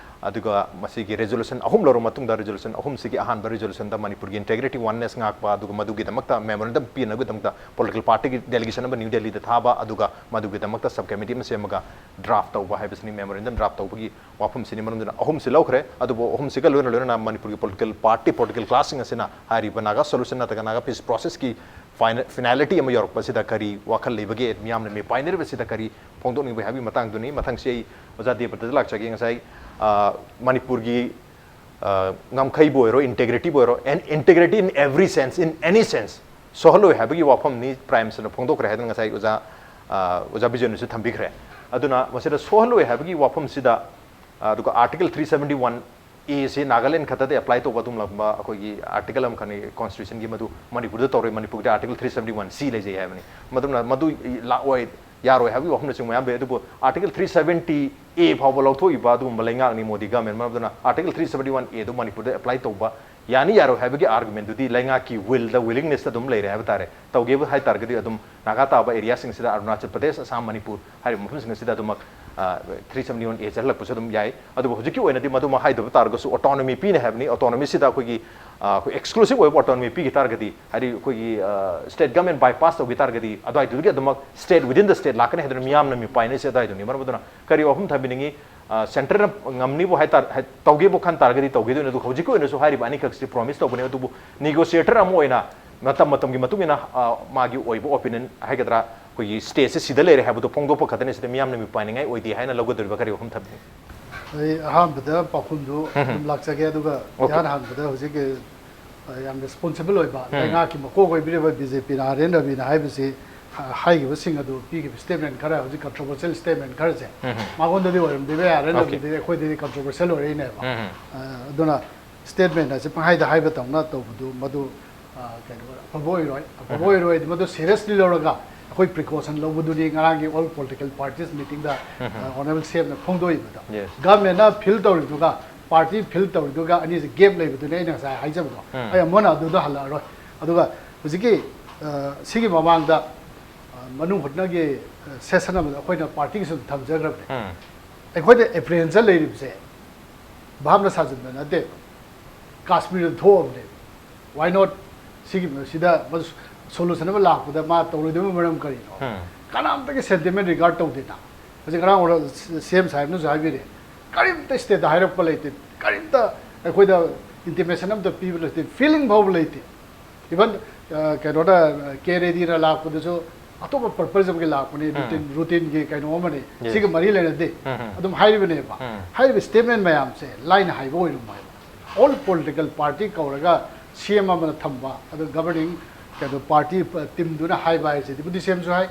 ꯑꯗꯨꯒ ꯃꯁꯤꯒꯤ ꯔꯤꯖꯣꯂꯨꯁꯟ ꯑꯍꯨꯝ ꯂꯧꯔꯕ ꯃꯇꯨꯡꯗ, ꯔꯤꯖꯣꯂꯨꯁꯟ ꯑꯍꯨꯝꯁꯤꯒꯤ ꯑꯍꯥꯟꯕ ꯔꯤꯖꯣꯂꯨꯁꯟꯗ ꯃꯅꯤꯄꯨꯔꯒꯤ ꯏꯟꯇꯦꯒ꯭ꯔꯤꯇꯤ, ꯋꯥꯟꯅꯦꯁ ꯉꯥꯛꯄ, ꯑꯗꯨꯒ ꯃꯗꯨꯒꯤꯗꯃꯛꯇ ꯃꯦꯃꯣꯔꯦꯟꯗꯝ ꯄꯤꯅꯕꯒꯤꯗꯃꯛꯇ ꯄꯣꯂꯤꯇꯤꯀꯦꯜ ꯄꯥꯔꯇꯤꯒꯤ ꯗꯦꯂꯤꯒꯦꯁꯟ ꯑꯃ ꯅ꯭ꯌꯨ ꯗꯦꯜꯂꯤꯗ ꯊꯥꯕ, ꯑꯗꯨꯒ ꯃꯗꯨꯒꯤꯗꯃꯛꯇ ꯁꯕ ꯀꯃꯤꯇꯤ ꯑꯃ ꯁꯦꯝꯃꯒ ꯗ꯭ꯔꯥꯐ ꯇꯧꯕ ꯍꯥꯏꯕꯁꯤꯅꯤ꯫ ꯃꯦꯃꯣꯔꯦꯟꯗꯝ ꯗ꯭ꯔꯥꯐ ꯇꯧꯕꯒꯤ ꯋꯥꯐꯝꯁꯤꯅꯤ꯫ ꯃꯔꯝ ꯑꯗꯨꯅ ꯑꯍꯨꯝꯁꯤ ꯂꯧꯈ꯭ꯔꯦ꯫ ꯑꯗꯨꯕꯨ ꯑꯍꯨꯝꯁꯤꯒ ꯂꯣꯏꯅ ꯂꯣꯏꯅꯅ ꯃꯅꯤꯄꯨꯔꯒꯤ ꯄꯣꯂꯤꯇꯤꯀꯦꯜ ꯄꯥꯔꯇꯤ, ꯄꯣꯂꯤꯇꯤꯀꯦꯜ ꯀ꯭ꯂꯥꯁꯁꯤꯡ ꯑꯁꯤꯅ ꯍꯥꯏꯔꯤꯕ ꯅꯥꯒꯥ ꯁꯣꯂꯨꯁꯟ ꯅꯠꯇ꯭ꯔꯒ ꯅꯥꯒꯥ ꯄꯤꯁ ꯄ꯭ꯔꯣꯁꯦꯁꯀꯤ ꯐꯥꯏꯅ-, ꯐꯤꯅꯥꯂꯤꯇꯤ ꯑꯃ ꯌꯧꯔꯛꯄꯁꯤꯗ ꯀꯔꯤ ꯋꯥꯈꯜ ꯂꯩꯕꯒꯦ, ꯃꯤꯌꯥꯝꯅ ꯃꯤꯄꯥꯏꯅꯔꯤꯕꯁꯤꯗ ꯀꯔꯤ ꯐꯣꯡꯗꯣꯛꯅꯤꯡꯕꯒꯦ ꯍꯥꯏꯕꯒꯤ ꯃꯇꯥꯡꯗꯨꯅꯤ꯫ ꯃꯊꯪꯁꯤ ꯑꯩ ꯑꯣꯖꯥ ꯗꯦꯕꯗꯠꯇ ꯂꯥꯛꯆꯒꯦ꯫ ꯉꯁꯥꯏ, ꯑ, ꯃꯅꯤꯄꯨꯔꯒꯤ, ꯑ, ꯉꯝꯈꯩꯕꯨ ꯑꯣꯏꯔꯣ, ꯏꯟꯇꯦꯒ꯭ꯔꯤꯇꯤꯕꯨ ꯑꯣꯏꯔꯣ, and integrity in every sense, in any sense, ꯁꯣꯛꯍꯜꯂꯣꯏ ꯍꯥꯏꯕꯒꯤ ꯋꯥꯐꯝꯅꯤ ꯄ꯭ꯔꯥꯏꯝ ꯃꯤꯅꯤꯁꯇꯔꯅ ꯐꯣꯡꯗꯣꯛꯈ꯭ꯔꯦ ꯍꯥꯏꯗꯅ ꯉꯁꯥꯏ ꯑꯣꯖꯥ, ꯑ, ꯑꯣꯖꯥ ꯕꯤꯖꯦꯟꯅꯁꯨ ꯊꯝꯕꯤꯈ꯭ꯔꯦ꯫ ꯑꯗꯨꯅ ꯃꯁꯤꯗ ꯁꯣꯛꯍꯜꯂꯣꯏ ꯍꯥꯏꯕꯒꯤ ꯋꯥꯐꯝꯁꯤꯗ, ꯑ, ꯑꯗꯨꯒ Article three seventy one A ꯁꯤ ꯅꯥꯒꯥꯂꯦꯟ ꯈꯛꯇꯗ ꯑꯦꯄ꯭ꯂꯥꯏ ꯇꯧꯕ ꯑꯗꯨꯒꯨꯝꯂꯕ ꯑꯩꯈꯣꯏꯒꯤ ꯑꯥꯔꯇꯤꯀꯜ ꯑꯃꯈꯛꯅꯤ ꯀꯣꯟꯁꯇꯤꯇ꯭ꯌꯨꯁꯟꯒꯤ, ꯃꯗꯨ ꯃꯅꯤꯄꯨꯔꯗ ꯇꯧꯔꯣꯏ꯫ ꯃꯅꯤꯄꯨꯔꯗ Article three seventy one C ꯂꯩꯖꯩ ꯍꯥꯏꯕꯅꯤ꯫ ꯃꯗꯨꯅ ꯃꯗꯨ ꯂꯥꯛꯑꯣꯏ, ꯌꯥꯔꯣꯏ ꯍꯥꯏꯕꯒꯤ ꯋꯥꯐꯝꯅꯆꯤꯡꯕ ꯃꯌꯥꯝ ꯂꯩ꯫ ꯑꯗꯨꯕꯨ Article three seventy A ꯐꯥꯎꯕ ꯂꯧꯊꯣꯛꯏꯕ ꯑꯗꯨꯒꯨꯝꯕ ꯂꯩꯉꯥꯛꯅꯤ ꯃꯣꯗꯤ ꯒꯃꯦꯟ꯫ ꯃꯔꯝ ꯑꯗꯨꯅ Article three seventy one A ꯗꯨ ꯃꯅꯤꯄꯨꯔꯗ ꯑꯦꯄ꯭ꯂꯥꯏ ꯇꯧꯕ ꯌꯥꯅꯤ ꯌꯥꯔꯣꯏ ꯍꯥꯏꯕꯒꯤ ꯑꯥꯔꯒꯨꯃꯦꯟꯗꯨꯗꯤ ꯂꯩꯉꯥꯛꯀꯤ ꯋꯤꯜꯗ, ꯋꯤꯂꯤꯡꯅꯦꯁꯇ ꯑꯗꯨꯝ ꯂꯩꯔꯦ ꯍꯥꯏꯕ ꯇꯥꯔꯦ꯫ ꯇꯧꯒꯦꯕꯨ ꯍꯥꯏ ꯇꯥꯔꯒꯗꯤ ꯑꯗꯨꯝ ꯅꯥꯒꯥ ꯇꯥꯕ ꯑꯦꯔꯤꯌꯥꯁꯤꯡꯁꯤꯗ, ꯑꯔꯨꯅꯥꯆꯜ ꯄ꯭ꯔꯗꯦꯁ, ꯑꯁꯥꯝ, ꯃꯅꯤꯄꯨꯔ ꯍꯥꯏꯔꯤꯕ ꯃꯐꯝꯁꯤꯡ ꯑꯁꯤꯗ ꯑꯗꯨꯃꯛ, ꯑ, three seventy one A ꯆꯠꯍꯜꯂꯛꯄꯁꯨ ꯑꯗꯨꯝ ꯌꯥꯏ꯫ ꯑꯗꯨꯕꯨ ꯍꯧꯖꯤꯛꯀꯤ ꯑꯣꯏꯅꯗꯤ ꯃꯗꯨꯃꯛ ꯍꯥꯏꯗꯕ ꯇꯥꯔꯒꯁꯨ ꯑꯣꯇꯣꯅꯣꯃꯤ ꯄꯤꯅꯤ ꯍꯥꯏꯕꯅꯤ꯫ ꯑꯣꯇꯣꯅꯣꯃꯤꯁꯤꯗ ꯑꯩꯈꯣꯏꯒꯤ, ꯑ, ꯑꯩꯈꯣꯏ ꯑꯦꯛꯁꯀ꯭ꯂꯨꯁꯤꯚ ꯑꯣꯏꯕ ꯑꯣꯇꯣꯅꯣꯃꯤ ꯄꯤꯈꯤ ꯇꯥꯔꯒꯗꯤ, ꯍꯥꯏꯗꯤ ꯑꯩꯈꯣꯏꯒꯤ, ꯑ, ꯁ꯭ꯇꯦꯠ ꯒꯃꯦꯟ ꯕꯥꯏꯄꯥꯁ ꯇꯧꯈꯤ ꯇꯥꯔꯒꯗꯤ, ꯑꯗꯨꯋꯥꯏꯗꯨꯗꯒꯤ ꯑꯗꯨꯃꯛ ꯁ꯭ꯇꯦꯠ within the state ꯂꯥꯛꯀꯅꯤ ꯍꯥꯏꯗꯨꯅ ꯃꯤꯌꯥꯝꯅ ꯃꯤꯄꯥꯏꯅꯔꯤꯁꯦ ꯑꯗꯨꯋꯥꯏꯗꯨꯅꯤ꯫ ꯃꯔꯝ ꯑꯗꯨꯅ ꯀꯔꯤ ꯋꯥꯐꯝ ꯊꯝꯕꯤꯅꯤꯡꯉꯤ? ꯑ, ꯁꯦꯟꯇꯔꯅ ꯉꯝꯅꯤꯕꯨ ꯍꯥꯏ ꯇꯥꯔ-, ꯍꯥꯏ-, ꯇꯧꯒꯦꯕꯨ ꯈꯟ ꯇꯥꯔꯒꯗꯤ ꯇꯧꯒꯦꯗꯣꯏꯅꯤ꯫ ꯑꯗꯨꯒ ꯍꯧꯖꯤꯛꯀꯤ ꯑꯣꯏꯅꯁꯨ ꯍꯥꯏꯔꯤꯕ ꯑꯅꯤꯈꯛꯁꯤ ꯄ꯭ꯔꯣꯃꯤꯁ ꯇꯧꯕꯅꯦ꯫ ꯑꯗꯨꯕꯨ ꯅꯤꯒꯣꯁꯤꯌꯦꯇꯔ ꯑꯃ ꯑꯣꯏꯅ ꯃꯇꯝ ꯃꯇꯝꯒꯤ ꯃꯇꯨꯡ ꯏꯟꯅ, ꯑ, ꯃꯥꯒꯤ ꯑꯣꯏꯕ ꯑꯣꯄꯤꯅꯤꯌꯟ ꯍꯥꯏꯒꯗ꯭ꯔꯥ, ꯑꯩꯈꯣꯏꯒꯤ ꯁ꯭ꯇꯦꯠꯁꯤ ꯁꯤꯗ ꯂꯩꯔꯦ ꯍꯥꯏꯕꯗꯨ ꯐꯣꯡꯗꯣꯛꯄ ꯈꯛꯇꯅꯤ꯫ ꯁꯤꯗ ꯃꯤꯌꯥꯝꯅ ꯃꯤꯄꯥꯏꯅꯤꯡꯉꯥꯏ ꯑꯣꯏꯗꯦ ꯍꯥꯏꯅ ꯂꯧꯒꯗꯧꯔꯤꯕ ꯀꯔꯤ ꯋꯥꯐꯝ ꯊꯝꯕꯤꯅꯤꯡꯉꯤ? ꯑꯩ ꯑꯍꯥꯟꯕꯗ ꯄꯥꯎꯈꯨꯝꯗꯨ ꯑꯗꯨꯝ ꯂꯥꯛꯆꯒꯦ, ꯑꯗꯨꯒ ꯏꯍꯥꯟ ꯍꯥꯟꯕꯗ ꯍꯧꯖꯤꯛꯀꯤ, ꯑ, ꯌꯥꯝ ꯔꯦꯁꯄꯣꯟꯁꯤꯕꯜ ꯑꯣꯏꯕ ꯂꯩꯉꯥꯛꯀꯤ ꯃꯀꯣꯛ ꯑꯣꯏꯕꯤꯔꯤꯕ ꯕꯤ ꯖꯦ ꯄꯤꯅ ꯑꯥꯔ ꯑꯦꯟ ꯔꯕꯤꯅ ꯍꯥꯏꯕꯁꯤ, ꯑ, ꯍꯥꯏꯈꯤꯕꯁꯤꯡ ꯑꯗꯨ ꯄꯤꯈꯤꯕ ꯁ꯭ꯇꯦꯠꯃꯦꯟ ꯈꯔ, ꯍꯧꯖꯤꯛ ꯀꯟꯇ꯭ꯔꯣꯚꯔꯁꯤꯌꯦꯜ ꯁ꯭ꯇꯦꯠꯃꯦꯟ ꯈꯔꯁꯦ ꯃꯉꯣꯟꯗꯗꯤ ꯑꯣꯏꯔꯝꯗꯕ ꯌꯥꯏ, ꯑꯥꯔ ꯑꯦꯟ ꯔꯕꯤꯗꯗꯤ, ꯑꯩꯈꯣꯏꯗꯗꯤ ꯀꯟꯇ꯭ꯔꯣꯚꯔꯁꯤꯌꯦꯜ ꯑꯣꯏꯔꯛꯏꯅꯦꯕ꯫ ꯑ, ꯑꯗꯨꯅ ꯁ꯭ꯇꯦꯠꯃꯦꯟ ꯑꯁꯤ ꯄꯪꯍꯥꯏꯗ ꯍꯥꯏꯕ ꯇꯧꯅ ꯇꯧꯕꯗꯨ ꯃꯗꯨ, ꯑ, ꯀꯩꯅꯣ, ꯑꯐꯕ ꯑꯣꯏꯔꯣꯏ꯫ ꯑꯐꯕ ꯑꯣꯏꯔꯣꯏ ꯍꯥꯏꯗꯤ ꯃꯗꯨ ꯁꯤꯔꯤꯌꯁꯂꯤ ꯂꯧꯔꯒ ꯑꯩꯈꯣꯏ ꯄ꯭ꯔꯤꯀꯣꯁꯟ ꯂꯧꯕꯗꯨꯅꯤ ꯉꯔꯥꯡꯒꯤ ꯑꯣꯜ ꯄꯣꯂꯤꯇꯤꯀꯦꯜ ꯄꯥꯔꯇꯤꯁ ꯃꯤꯇꯤꯡꯗ, ꯑ, ꯑꯣꯅꯔꯦꯕꯜ ꯁꯤ ꯑꯦꯝꯅ ꯐꯣꯡꯗꯣꯛꯏꯕꯗꯣ꯫ ꯒꯚꯔꯟꯃꯦꯟꯅ ꯐꯤꯜ ꯇꯧꯔꯤꯗꯨꯒ ꯄꯥꯔꯇꯤ ꯐꯤꯜ ꯇꯧꯔꯤꯗꯨꯒ ꯑꯅꯤꯁꯦ ꯒꯦꯞ ꯂꯩꯕꯗꯨꯅꯤ ꯑꯩꯅ ꯉꯁꯥꯏ ꯍꯥꯏꯖꯕꯗꯣ꯫ ꯑꯩ ꯑꯃꯨꯛ ꯍꯟꯅ ꯑꯗꯨꯗ ꯍꯜꯂꯛꯑꯔꯣꯏ꯫ ꯑꯗꯨꯒ ꯍꯧꯖꯤꯛꯀꯤ, ꯑ, ꯁꯤꯒꯤ ꯃꯃꯥꯡꯗ, ꯑ, ꯃꯅꯨꯡ ꯍꯨꯠꯅꯒꯤ, ꯑ, ꯁꯦꯁꯟ ꯑꯃꯗ ꯑꯩꯈꯣꯏꯅ ꯄꯥꯔꯇꯤꯒꯤꯁꯨ ꯊꯝꯖꯈ꯭ꯔꯕꯅꯦ꯫ ꯑꯩꯈꯣꯏꯗ ꯑꯦꯄ꯭ꯔꯤꯍꯦꯟꯁꯟ ꯂꯩꯔꯤꯕꯁꯦ ꯚꯥꯞꯅ ꯁꯥꯖꯤꯟꯕ ꯅꯠꯇꯦ, ꯀꯥꯁꯃꯤꯔꯗ ꯊꯣꯛꯑꯕꯅꯦ꯫ Why not? ꯁꯤꯒꯤ, ꯁꯤꯗ ꯁꯣꯂꯨꯁꯟ ꯑꯃ ꯂꯥꯛꯄꯗ ꯃꯥ ꯇꯧꯔꯣꯏꯗꯕ ꯃꯔꯝ ꯀꯔꯤꯅꯣ? ꯀꯅꯥꯝꯇꯒꯤ ꯁꯦꯟꯇꯤꯃꯦꯟ ꯔꯤꯒꯥꯔꯗ ꯇꯧꯗꯦꯅ꯫ ꯍꯧꯖꯤꯛ ꯉꯔꯥꯡ ꯑꯣꯔ ꯁꯤ ꯑꯦꯝ ꯁꯥꯍꯦꯕꯅꯁꯨ ꯍꯥꯏꯕꯤꯔꯦ, ꯀꯔꯤꯝꯇ ꯁ꯭ꯇꯦꯠꯇ ꯍꯥꯏꯔꯛꯄ ꯂꯩꯇꯦ, ꯀꯔꯤꯝꯇ ꯑꯩꯈꯣꯏꯗ ꯏꯟꯇꯤꯃꯦꯁꯟ ꯑꯝꯇ ꯄꯤꯕ ꯂꯩꯇꯦ, ꯐꯤꯂꯤꯡ ꯐꯥꯎꯕ ꯂꯩꯇꯦ꯫ ꯏꯚꯟ, ꯑ, ꯀꯩꯅꯣꯅ, ꯑ, ꯀꯦ ꯔꯦꯗꯤꯅ ꯂꯥꯛꯄꯗꯁꯨ ꯑꯇꯣꯞꯄ ꯄꯔꯄꯁ ꯑꯃꯒꯤ ꯂꯥꯛꯄꯅꯤ, ꯔꯨꯇꯤꯟ, ꯔꯨꯇꯤꯟꯒꯤ ꯀꯩꯅꯣ ꯑꯃꯅꯤ, ꯁꯤꯒ ꯃꯔꯤ ꯂꯩꯅꯗꯦ꯫ ꯑꯗꯨꯝ ꯍꯥꯏꯔꯤꯕꯅꯦꯕ꯫ ꯍꯥꯏꯔꯤꯕ ꯁ꯭ꯇꯦꯠꯃꯦꯟ ꯃꯌꯥꯝꯁꯦ ꯂꯥꯏꯅ ꯍꯥꯏꯕ ꯑꯣꯏꯔꯝꯃꯣꯏꯕ꯫ ꯑꯣꯜ ꯄꯣꯂꯤꯇꯤꯀꯦꯜ ꯄꯥꯔꯇꯤ ꯀꯧꯔꯒ ꯁꯤ ꯑꯦꯝ ꯑꯃꯅ ꯊꯝꯕ, ꯑꯗꯨ ꯒꯚꯔꯅꯤꯡ ꯀꯩꯅꯣ ꯄꯥꯔꯇꯤ ꯇꯤꯝꯗꯨꯅ ꯍꯥꯏꯕ ꯍꯥꯏꯁꯤꯗꯤ ꯕꯨꯗꯤ ꯁꯤ ꯑꯦꯝꯁꯨ ꯍꯥꯏ,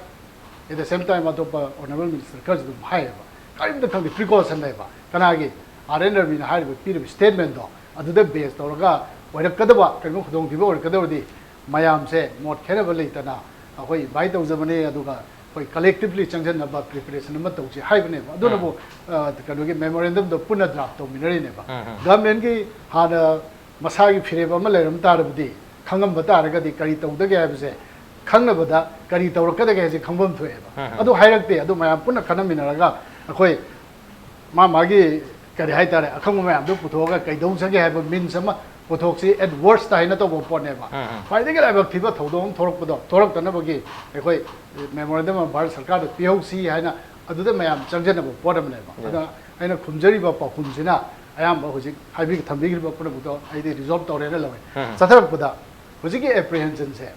at the same time ꯑꯇꯣꯞꯄ ꯑꯣꯅꯔꯦꯕꯜ ꯃꯤꯅꯤꯁꯇꯔ ꯈꯔꯁꯨ ꯑꯗꯨꯝ ꯍꯥꯏꯌꯦꯕ꯫ ꯀꯔꯤꯝꯇ ꯈꯪꯗꯦ, ꯄ꯭ꯔꯤꯀꯣꯁꯟ ꯂꯩꯕ꯫ ꯀꯅꯥꯒꯤ? ꯑꯥꯔ ꯑꯦꯟ ꯔꯕꯤꯅ ꯍꯥꯏꯔꯤꯕ, ꯄꯤꯔꯤꯕ ꯁ꯭ꯇꯦꯠꯃꯦꯟꯗꯣ ꯑꯗꯨꯗ ꯕꯦꯁ ꯇꯧꯔꯒ ꯑꯣꯏꯔꯛꯀꯗꯕ ꯀꯩꯅꯣ ꯈꯨꯗꯣꯡꯊꯤꯕ ꯑꯣꯏꯔꯛꯀꯗꯕꯗꯤ ꯃꯌꯥꯝꯁꯦ ꯃꯣꯠ ꯈꯦꯠꯅꯕ ꯂꯩꯇꯅ ꯑꯩꯈꯣꯏ ꯏꯟꯚꯥꯏꯠ ꯇꯧꯖꯕꯅꯦ, ꯑꯗꯨꯒ ꯑꯩꯈꯣꯏ ꯀꯂꯦꯛꯇꯤꯚꯂꯤ ꯆꯪꯁꯤꯟꯅꯕ ꯄ꯭ꯔꯤꯄꯦꯔꯦꯁꯟ ꯑꯃ ꯇꯧꯁꯤ ꯍꯥꯏꯕꯅꯦꯕ꯫ ꯑꯗꯨꯅꯕꯨ, ꯑ, ꯀꯩꯅꯣꯒꯤ ꯃꯦꯃꯣꯔꯦꯟꯗꯝꯗꯣ ꯄꯨꯟꯅ ꯗ꯭ꯔꯥꯐ ꯇꯧꯃꯤꯟꯅꯔꯤꯅꯦꯕ꯫ ꯒꯚꯔꯟꯃꯦꯟꯒꯤ ꯍꯥꯟꯅ ꯃꯁꯥꯒꯤ ꯐꯤꯔꯦꯞ ꯑꯃ ꯂꯩꯔꯝ ꯇꯥꯔꯕꯗꯤ, ꯈꯪꯉꯝꯕ ꯇꯥꯔꯒꯗꯤ ꯀꯔꯤ ꯇꯧꯗꯒꯦ ꯍꯥꯏꯕꯁꯦ ꯈꯪꯅꯕꯗ ꯀꯔꯤ ꯇꯧꯔꯛꯀꯗꯒꯦ ꯍꯥꯏꯁꯦ ꯈꯪꯐꯝ ꯊꯣꯛꯑꯦꯕ꯫ ꯑꯗꯨ ꯍꯥꯏꯔꯛꯇꯦ꯫ ꯑꯗꯨ ꯃꯌꯥꯝ ꯄꯨꯟꯅ ꯈꯟꯅꯃꯤꯟꯅꯔꯒ ꯑꯩꯈꯣꯏ ꯃꯥ ꯃꯥꯒꯤ ꯀꯔꯤ ꯍꯥꯏꯇꯥꯔꯦ, ꯑꯈꯪꯕ ꯃꯌꯥꯝꯗꯣ ꯄꯨꯊꯣꯛꯑꯒ ꯀꯩꯗꯧꯖꯒꯦ ꯍꯥꯏꯕ ꯃꯤꯟꯁ ꯑꯃ ꯄꯨꯊꯣꯛꯁꯤ, ꯑꯦꯠ ꯋꯔꯁꯇ ꯍꯥꯏꯅ ꯇꯧꯕ ꯄꯣꯠꯅꯦꯕ꯫ ꯈ꯭ꯋꯥꯏꯗꯒꯤ ꯂꯥꯏꯕꯛ ꯊꯤꯕ ꯊꯧꯗꯣꯛ ꯑꯃ ꯊꯣꯛꯂꯛꯄꯗꯣ ꯊꯣꯛꯂꯛꯇꯅꯕꯒꯤ ꯑꯩꯈꯣꯏ ꯃꯦꯃꯣꯔꯦꯟꯗꯝ ꯑꯃ ꯚꯥꯔꯠ ꯁꯔꯀꯥꯔꯗ ꯄꯤꯍꯧꯁꯤ ꯍꯥꯏꯅ ꯑꯗꯨꯗ ꯃꯌꯥꯝ ꯆꯪꯖꯅꯕ ꯄꯣꯠ ꯑꯃꯅꯦꯕ꯫ ꯑꯗ ꯑꯩꯅ ꯈꯨꯝꯖꯔꯤꯕ ꯄꯥꯎꯈꯨꯝꯁꯤꯅ ꯑꯌꯥꯝꯕ ꯍꯧꯖꯤꯛ ꯍꯥꯏꯕꯤ-, ꯊꯝꯕꯤꯈ꯭ꯔꯤꯕ ꯄꯨꯝꯅꯃꯛꯇꯣ ꯑꯩꯗꯤ ꯔꯤꯖꯣꯜꯕ ꯇꯧꯔꯦꯅ ꯂꯧꯋꯦ꯫ ꯆꯠꯊꯔꯛꯄꯗ ꯍꯧꯖꯤꯛꯀꯤ ꯑꯦꯄ꯭ꯔꯤꯍꯦꯟꯁꯟꯁꯦ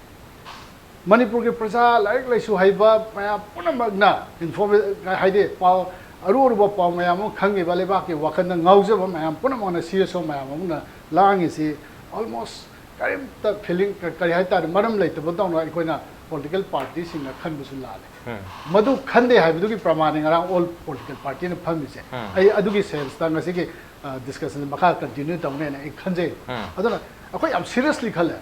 ꯃꯅꯤꯄꯨꯔꯒꯤ ꯄ꯭ꯔꯖꯥ, ꯂꯥꯏꯔꯤꯛ ꯂꯥꯏꯁꯨ ꯍꯩꯕ ꯃꯌꯥꯝ ꯄꯨꯝꯅꯃꯛꯅ ꯏꯟꯐꯣꯔꯃꯦ-, ꯍꯥꯏꯗꯤ ꯄꯥꯎ, ꯑꯔꯨ ꯑꯔꯨꯕ ꯄꯥꯎ ꯃꯌꯥꯝ ꯑꯃ ꯈꯪꯉꯤꯕ, ꯂꯩꯕꯥꯛꯀꯤ ꯋꯥꯈꯜꯗ ꯉꯥꯎꯖꯕ ꯃꯌꯥꯝ ꯄꯨꯝꯅꯃꯛꯅ, ꯁꯤ ꯑꯦꯁ ꯑꯣ ꯃꯌꯥꯝ ꯑꯃꯅ ꯂꯥꯡꯉꯤꯁꯤ almost ꯀꯔꯤꯝꯇ feeling, ꯀ- ꯀꯔꯤ ꯍꯥꯏꯇꯥꯔꯦ, ꯃꯔꯝ ꯂꯩꯇꯕꯗꯧꯅ ꯑꯩꯈꯣꯏꯅ political partyꯁꯤꯡꯅ ꯈꯟꯕꯁꯨ ꯂꯥꯜꯂꯦ꯫ ꯃꯗꯨ ꯈꯟꯗꯦ ꯍꯥꯏꯕꯗꯨꯒꯤ ꯄ꯭ꯔꯃꯥꯟꯅꯤ ꯉꯔꯥꯡ all political partyꯅ ꯐꯝꯃꯤꯁꯦ꯫ ꯑꯩ ꯑꯗꯨꯒꯤ senseꯇ ꯉꯁꯤꯒꯤ discussionꯁꯦ ꯃꯈꯥ continue ꯇꯧꯅꯦꯅ ꯑꯩ ꯈꯟꯖꯩ꯫ ꯑꯗꯨꯅ ꯑꯩꯈꯣꯏ ꯌꯥꯝ seriously ꯈꯜꯂꯦ꯫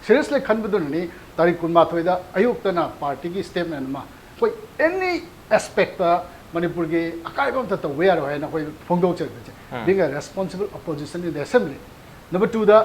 Seriously ꯈꯟꯕꯗꯨꯅꯅꯤ ꯇꯥꯔꯤꯛ ꯀꯨꯟꯃꯥꯊꯣꯏꯗ ꯑꯌꯨꯛꯇꯅ partyꯒꯤ statement ꯑꯃ, ꯑꯩꯈꯣꯏ any aspectꯇ ꯃꯅꯤꯄꯨꯔꯒꯤ ꯑꯀꯥꯏꯕ ꯑꯝꯇ ꯇꯧꯕ ꯌꯥꯔꯣꯏ ꯍꯥꯏꯅ ꯑꯩꯈꯣꯏ ꯐꯣꯡꯗꯣꯛꯆꯔꯛꯄꯁꯦ꯫ Being a responsible opposition in the assembly꯫ Number twoꯗ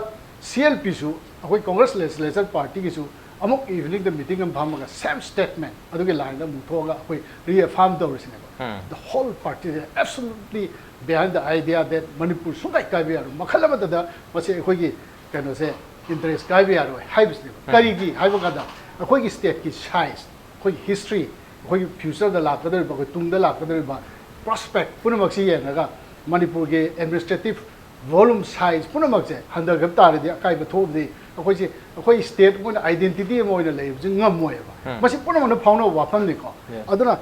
CLPꯁꯨ, ꯑꯩꯈꯣꯏ Congress Legislature Partyꯒꯤꯁꯨ ꯑꯃꯨꯛ eveningꯗ meeting ꯑꯃ ꯐꯝꯃꯒ same statement ꯑꯗꯨꯒꯤ lineꯗ ꯑꯃꯨꯛ ꯊꯣꯛꯑꯒ ꯑꯩꯈꯣꯏ reaffirm ꯇꯧꯔꯤꯁꯤꯅꯦꯕ꯫ The whole party is absolutely behind the idea that Manipur ꯁꯨꯡꯀꯥꯏ ꯀꯥꯏꯕ ꯌꯥꯔꯣꯏ, ꯃꯈꯜ ꯑꯃꯠꯇꯗ ꯃꯁꯤ ꯑꯩꯈꯣꯏꯒꯤ ꯀꯩꯅꯣꯁꯦ, interest ꯀꯥꯏꯕ ꯌꯥꯔꯣꯏ ꯍꯥꯏꯕꯁꯤꯅꯦꯕ꯫ ꯀꯔꯤꯒꯤ ꯍꯥꯏꯕ ꯀꯥꯟꯗ ꯑꯩꯈꯣꯏꯒꯤ stateꯀꯤ size, ꯑꯩꯈꯣꯏꯒꯤ history, ꯑꯩꯈꯣꯏꯒꯤ futureꯗ ꯂꯥꯛꯀꯗꯧꯔꯤꯕ, ꯑꯩꯈꯣꯏ ꯇꯨꯡꯗ ꯂꯥꯛꯀꯗꯧꯔꯤꯕ prospect ꯄꯨꯝꯅꯃꯛꯁꯤ ꯌꯦꯡꯉꯒ ꯃꯅꯤꯄꯨꯔꯒꯤ administrative volume size ꯄꯨꯝꯅꯃꯛꯁꯦ ꯍꯟꯊꯈꯤꯕ ꯇꯥꯔꯗꯤ ꯑꯀꯥꯏꯕ ꯊꯣꯛꯑꯕꯗꯤ ꯑꯩꯈꯣꯏꯁꯦ, ꯑꯩꯈꯣꯏ state ꯑꯃ ꯑꯣꯏꯅ identity ꯑꯃ ꯑꯣꯏꯅ ꯂꯩꯕꯁꯤ ꯉꯝꯃꯣꯏꯕ꯫ ꯃꯁꯤ ꯄꯨꯝꯅꯃꯛꯅ ꯐꯥꯎꯅꯕ ꯋꯥꯐꯝꯅꯤꯀꯣ꯫ ꯑꯗꯨꯅ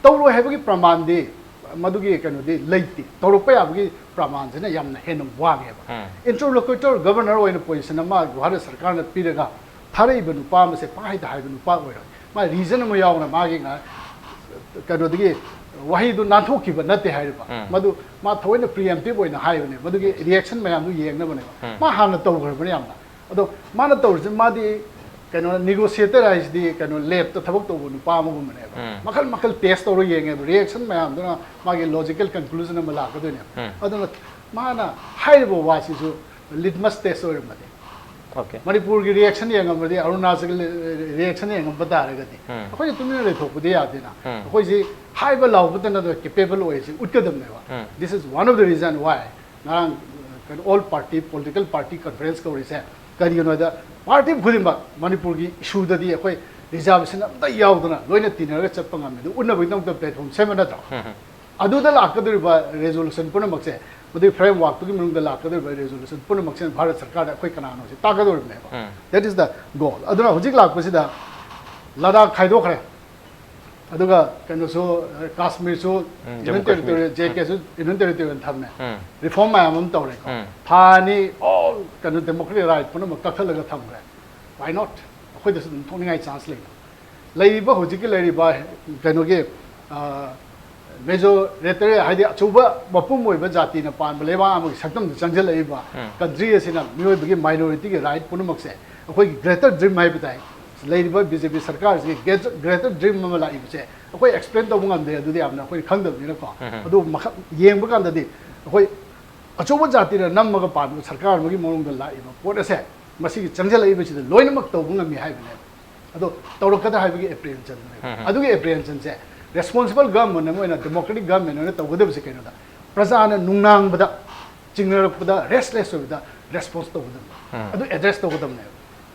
ꯇꯧꯔꯣꯏ ꯍꯥꯏꯕꯒꯤ ꯄ꯭ꯔꯃꯥꯟꯗꯤ, ꯃꯗꯨꯒꯤ ꯀꯩꯅꯣꯗꯤ ꯂꯩꯇꯦ꯫ ꯇꯧꯔꯛꯄ ꯌꯥꯕꯒꯤ ꯄ꯭ꯔꯃꯥꯟꯁꯤꯅ ꯌꯥꯝꯅ ꯍꯦꯟꯅ ꯋꯥꯡꯉꯦꯕ꯫ Interlocutor, governor ꯑꯣꯏꯅ position ꯑꯃ ꯚꯥꯔꯠ ꯁꯔꯀꯥꯔꯅ ꯄꯤꯔꯒ ꯊꯥꯔꯛꯏꯕ ꯅꯨꯄꯥ ꯑꯃꯁꯦ ꯄꯪꯍꯥꯏꯗ ꯍꯥꯏꯕ ꯅꯨꯄꯥ ꯑꯣꯏꯔꯣꯏ꯫ ꯃꯥ reason ꯑꯃ ꯌꯥꯎꯅ ꯃꯥꯒꯤ ꯉꯥ-, ꯀꯩꯅꯣꯗꯒꯤ ꯋꯥꯍꯩꯗꯨ ꯅꯥꯟꯊꯣꯛꯈꯤꯕ ꯅꯠꯇꯦ ꯍꯥꯏꯔꯤꯕ꯫ ꯃꯗꯨ ꯃꯥ ꯊꯑꯣꯏꯅ preemptive ꯑꯣꯏꯅ ꯍꯥꯏꯕꯅꯦ꯫ ꯃꯗꯨꯒꯤ reaction ꯃꯌꯥꯝꯗꯨ ꯌꯦꯡꯅꯕꯅꯦꯕ꯫ ꯃꯥ ꯍꯥꯟꯅ ꯇꯧꯈ꯭ꯔꯕꯅꯦ ꯌꯥꯝꯅ꯫ ꯑꯗꯣ ꯃꯥꯅ ꯇꯧꯔꯤꯁꯦ, ꯃꯥꯗꯤ ꯀꯩꯅꯣ, negotiator ꯍꯥꯏꯁꯤꯗꯤ ꯀꯩꯅꯣ, labꯇ ꯊꯕꯛ ꯇꯧꯕ ꯅꯨꯄꯥ ꯑꯃꯒꯨꯝꯕꯅꯦꯕ꯫ ꯃꯈꯜ ꯃꯈꯜ test ꯇꯧꯔ ꯌꯦꯡꯉꯦꯕ, reaction ꯃꯌꯥꯝꯗꯨꯅ ꯃꯥꯒꯤ logical conclusion ꯑꯃ ꯂꯥꯛꯀꯗꯣꯏꯅꯦꯕ꯫ ꯑꯗꯨꯅ ꯃꯥꯅ ꯍꯥꯏꯔꯤꯕ ꯋꯥꯁꯤꯁꯨ litmus test ꯑꯣꯏꯔꯝꯃꯗꯤ, Okay. ꯃꯅꯤꯄꯨꯔꯒꯤ reaction ꯌꯦꯡꯉꯝꯃꯗꯤ, ꯑꯔꯨꯅꯥꯆꯜꯒꯤ reaction ꯌꯦꯡꯉꯝꯕ ꯇꯥꯔꯒꯗꯤ, ꯑꯩꯈꯣꯏꯅ ꯇꯨꯃꯤꯟꯅ ꯂꯩꯊꯣꯛꯄꯗꯤ ꯌꯥꯗꯦꯅ꯫ ꯑꯩꯈꯣꯏꯁꯤ ꯍꯥꯏꯕ ꯂꯥꯎꯕꯇ ꯅꯠꯇꯅ capable ꯑꯣꯏꯔꯤꯁꯤ ꯎꯠꯀꯗꯕꯅꯦꯕ꯫ This is one of the reason why ꯉꯔꯥꯡ, ꯑ, ꯀꯩꯅꯣ, all party, political party conference ꯀꯧꯔꯤꯁꯦ ꯀꯔꯤꯒꯤꯅꯣ ꯍꯥꯏꯗ, party ꯈꯨꯗꯤꯡꯃꯛ ꯃꯅꯤꯄꯨꯔꯒꯤ issueꯗꯗꯤ ꯑꯩꯈꯣꯏ reservation ꯑꯝꯇ ꯌꯥꯎꯗꯅ ꯂꯣꯏꯅ ꯇꯤꯟꯅꯔꯒ ꯆꯠꯄ ꯉꯝꯃꯤ꯫ ꯑꯗꯨ ꯎꯠꯅꯕꯒꯤꯗꯃꯛꯇ platform ꯁꯦꯝꯕ ꯅꯠꯇ꯭ꯔꯣ? ꯑꯗꯨꯗ ꯂꯥꯛꯀꯗꯧꯔꯤꯕ resolution ꯄꯨꯝꯅꯃꯛꯁꯦ, ꯃꯗꯨꯒꯤ frameworkꯇꯨꯒꯤ ꯃꯅꯨꯡꯗ ꯂꯥꯛꯀꯗꯧꯔꯤꯕ resolution ꯄꯨꯝꯅꯃꯛꯁꯤꯅ ꯚꯥꯔꯠ ꯁꯔꯀꯥꯔꯗ ꯑꯩꯈꯣꯏ ꯀꯅꯥꯅꯣꯁꯤ ꯇꯥꯛꯀꯗꯧꯔꯤꯕꯅꯦꯕ꯫ That is the goal꯫ ꯑꯗꯨꯅ ꯍꯧꯖꯤꯛ ꯂꯥꯛꯄꯁꯤꯗ ꯂꯗꯥꯈ ꯈꯥꯏꯗꯣꯛꯈ꯭ꯔꯦ꯫ ꯑꯗꯨꯒ ꯀꯩꯅꯣꯁꯨ, ꯀꯥꯁꯃꯤꯔꯁꯨ ꯎꯝ, union Jammu territorial, Kashmir. J ꯀꯦꯁꯨ ꯌꯨꯅꯤꯌꯟ ꯇꯦꯔꯤꯇꯣꯔꯤꯌꯦꯜ ꯊꯝꯃꯦ꯫ ꯎꯝ꯫ ꯔꯤꯐꯣꯔꯝ ꯃꯌꯥꯝ ꯑꯃ ꯇꯧꯔꯦꯀꯣ꯫ ꯎꯝ꯫ ꯊꯥ ꯑꯅꯤ ꯑꯣꯜ ꯀꯩꯅꯣ ꯗꯦꯃꯣꯀ꯭ꯔꯦꯇꯤꯛ ꯔꯥꯏꯠ ꯄꯨꯝꯅꯃꯛ ꯀꯛꯊꯠꯂꯒ ꯊꯝꯈ꯭ꯔꯦ꯫ Why not? ꯑꯩꯈꯣꯏꯗꯁꯨ ꯑꯗꯨꯝ ꯊꯣꯛꯅꯤꯡꯉꯥꯏ ꯆꯥꯟꯁ ꯂꯩ꯫ ꯂꯩꯔꯤꯕ ꯍꯧꯖꯤꯛꯀꯤ ꯂꯩꯔꯤꯕ ꯀꯩꯅꯣꯒꯤ, ꯑ, ꯃꯦꯖꯣꯔꯤꯇꯔꯤ ꯍꯥꯏꯗꯤ ꯑꯆꯧꯕ ꯃꯄꯨꯝ ꯑꯣꯏꯕ ꯖꯥꯇꯤꯅ ꯄꯥꯟꯕ ꯂꯩꯕꯥꯛ ꯑꯃꯒꯤ ꯁꯛꯇꯝꯗ ꯆꯪꯁꯤꯜꯂꯛꯏꯕ ꯎꯝ꯫ ꯀꯟꯇ꯭ꯔꯤ ꯑꯁꯤꯅ ꯃꯤꯑꯣꯏꯕꯒꯤ ꯃꯥꯏꯅꯣꯔꯤꯇꯤꯒꯤ ꯔꯥꯏꯠ ꯄꯨꯝꯅꯃꯛꯁꯦ ꯑꯩꯈꯣꯏꯒꯤ ꯒ꯭ꯔꯦꯇꯔ ꯗ꯭ꯔꯤꯝ ꯍꯥꯏꯕ ꯇꯥꯏ꯫ ꯂꯩꯔꯤꯕ ꯕꯤ ꯖꯦ ꯄꯤ ꯁꯔꯀꯥꯔꯁꯤꯒꯤ ꯒ꯭ꯔꯦꯇꯔ ꯗ꯭ꯔꯤꯝ ꯑꯃ ꯂꯥꯛꯏꯕꯁꯦ ꯑꯩꯈꯣꯏ ꯑꯦꯛꯁꯄ꯭ꯂꯦꯟ ꯇꯧꯕ ꯉꯝꯗꯦ, ꯑꯗꯨꯗꯤ ꯌꯥꯝꯅ ꯑꯩꯈꯣꯏꯅ ꯈꯪꯗꯕꯅꯤꯅꯀꯣ꯫ ꯎꯝ꯫ ꯑꯗꯨ ꯃꯈꯜ ꯌꯦꯡꯕ ꯀꯥꯟꯗꯗꯤ ꯑꯩꯈꯣꯏ ꯑꯆꯧꯕ ꯖꯥꯇꯤꯅ ꯅꯝꯃꯒ ꯄꯥꯟꯕ ꯁꯔꯀꯥꯔ ꯑꯃꯒꯤ ꯃꯑꯣꯡꯗ ꯂꯥꯛꯏꯕ ꯄꯣꯠ ꯑꯁꯦ ꯃꯁꯤꯒꯤ ꯆꯪꯁꯤꯜꯂꯛꯏꯕꯁꯤꯗ ꯂꯣꯏꯅꯃꯛ ꯇꯧꯕ ꯉꯝꯃꯤ ꯍꯥꯏꯕꯅꯦꯕ꯫ ꯑꯗꯣ ꯇꯧꯔꯛꯀꯗ꯭ꯔꯥ ꯍꯥꯏꯕꯒꯤ ꯑꯦꯄ꯭ꯔꯤꯍꯦꯟꯁꯟꯗꯨꯅꯦꯕ꯫ ꯎꯝ꯫ ꯑꯗꯨꯒꯤ ꯑꯦꯄ꯭ꯔꯤꯍꯦꯟꯁꯟꯁꯦ ꯔꯦꯁꯄꯣꯟꯁꯤꯕꯜ ꯒꯚꯔꯟꯃꯦꯟꯠ ꯑꯃ ꯑꯣꯏꯅ, ꯗꯦꯃꯣꯀ꯭ꯔꯦꯇꯤꯛ ꯒꯚꯔꯟꯃꯦꯟꯠ ꯑꯣꯏꯅ ꯇꯧꯒꯗꯕꯁꯦ ꯀꯩꯅꯣꯗ, ꯄ꯭ꯔꯖꯥꯅ ꯅꯨꯡꯅꯥꯡꯕꯗ, ꯆꯤꯡꯅꯔꯛꯄꯗ ꯔꯦꯁꯂꯦꯁ ꯑꯣꯏꯕꯗ ꯔꯦꯁꯄꯣꯟꯁ ꯇꯧꯒꯗꯕꯅꯦ꯫ ꯎꯝ꯫ ꯑꯗꯨ ꯑꯦꯗ꯭ꯔꯦꯁ ꯇꯧꯒꯗꯕꯅꯦꯕ꯫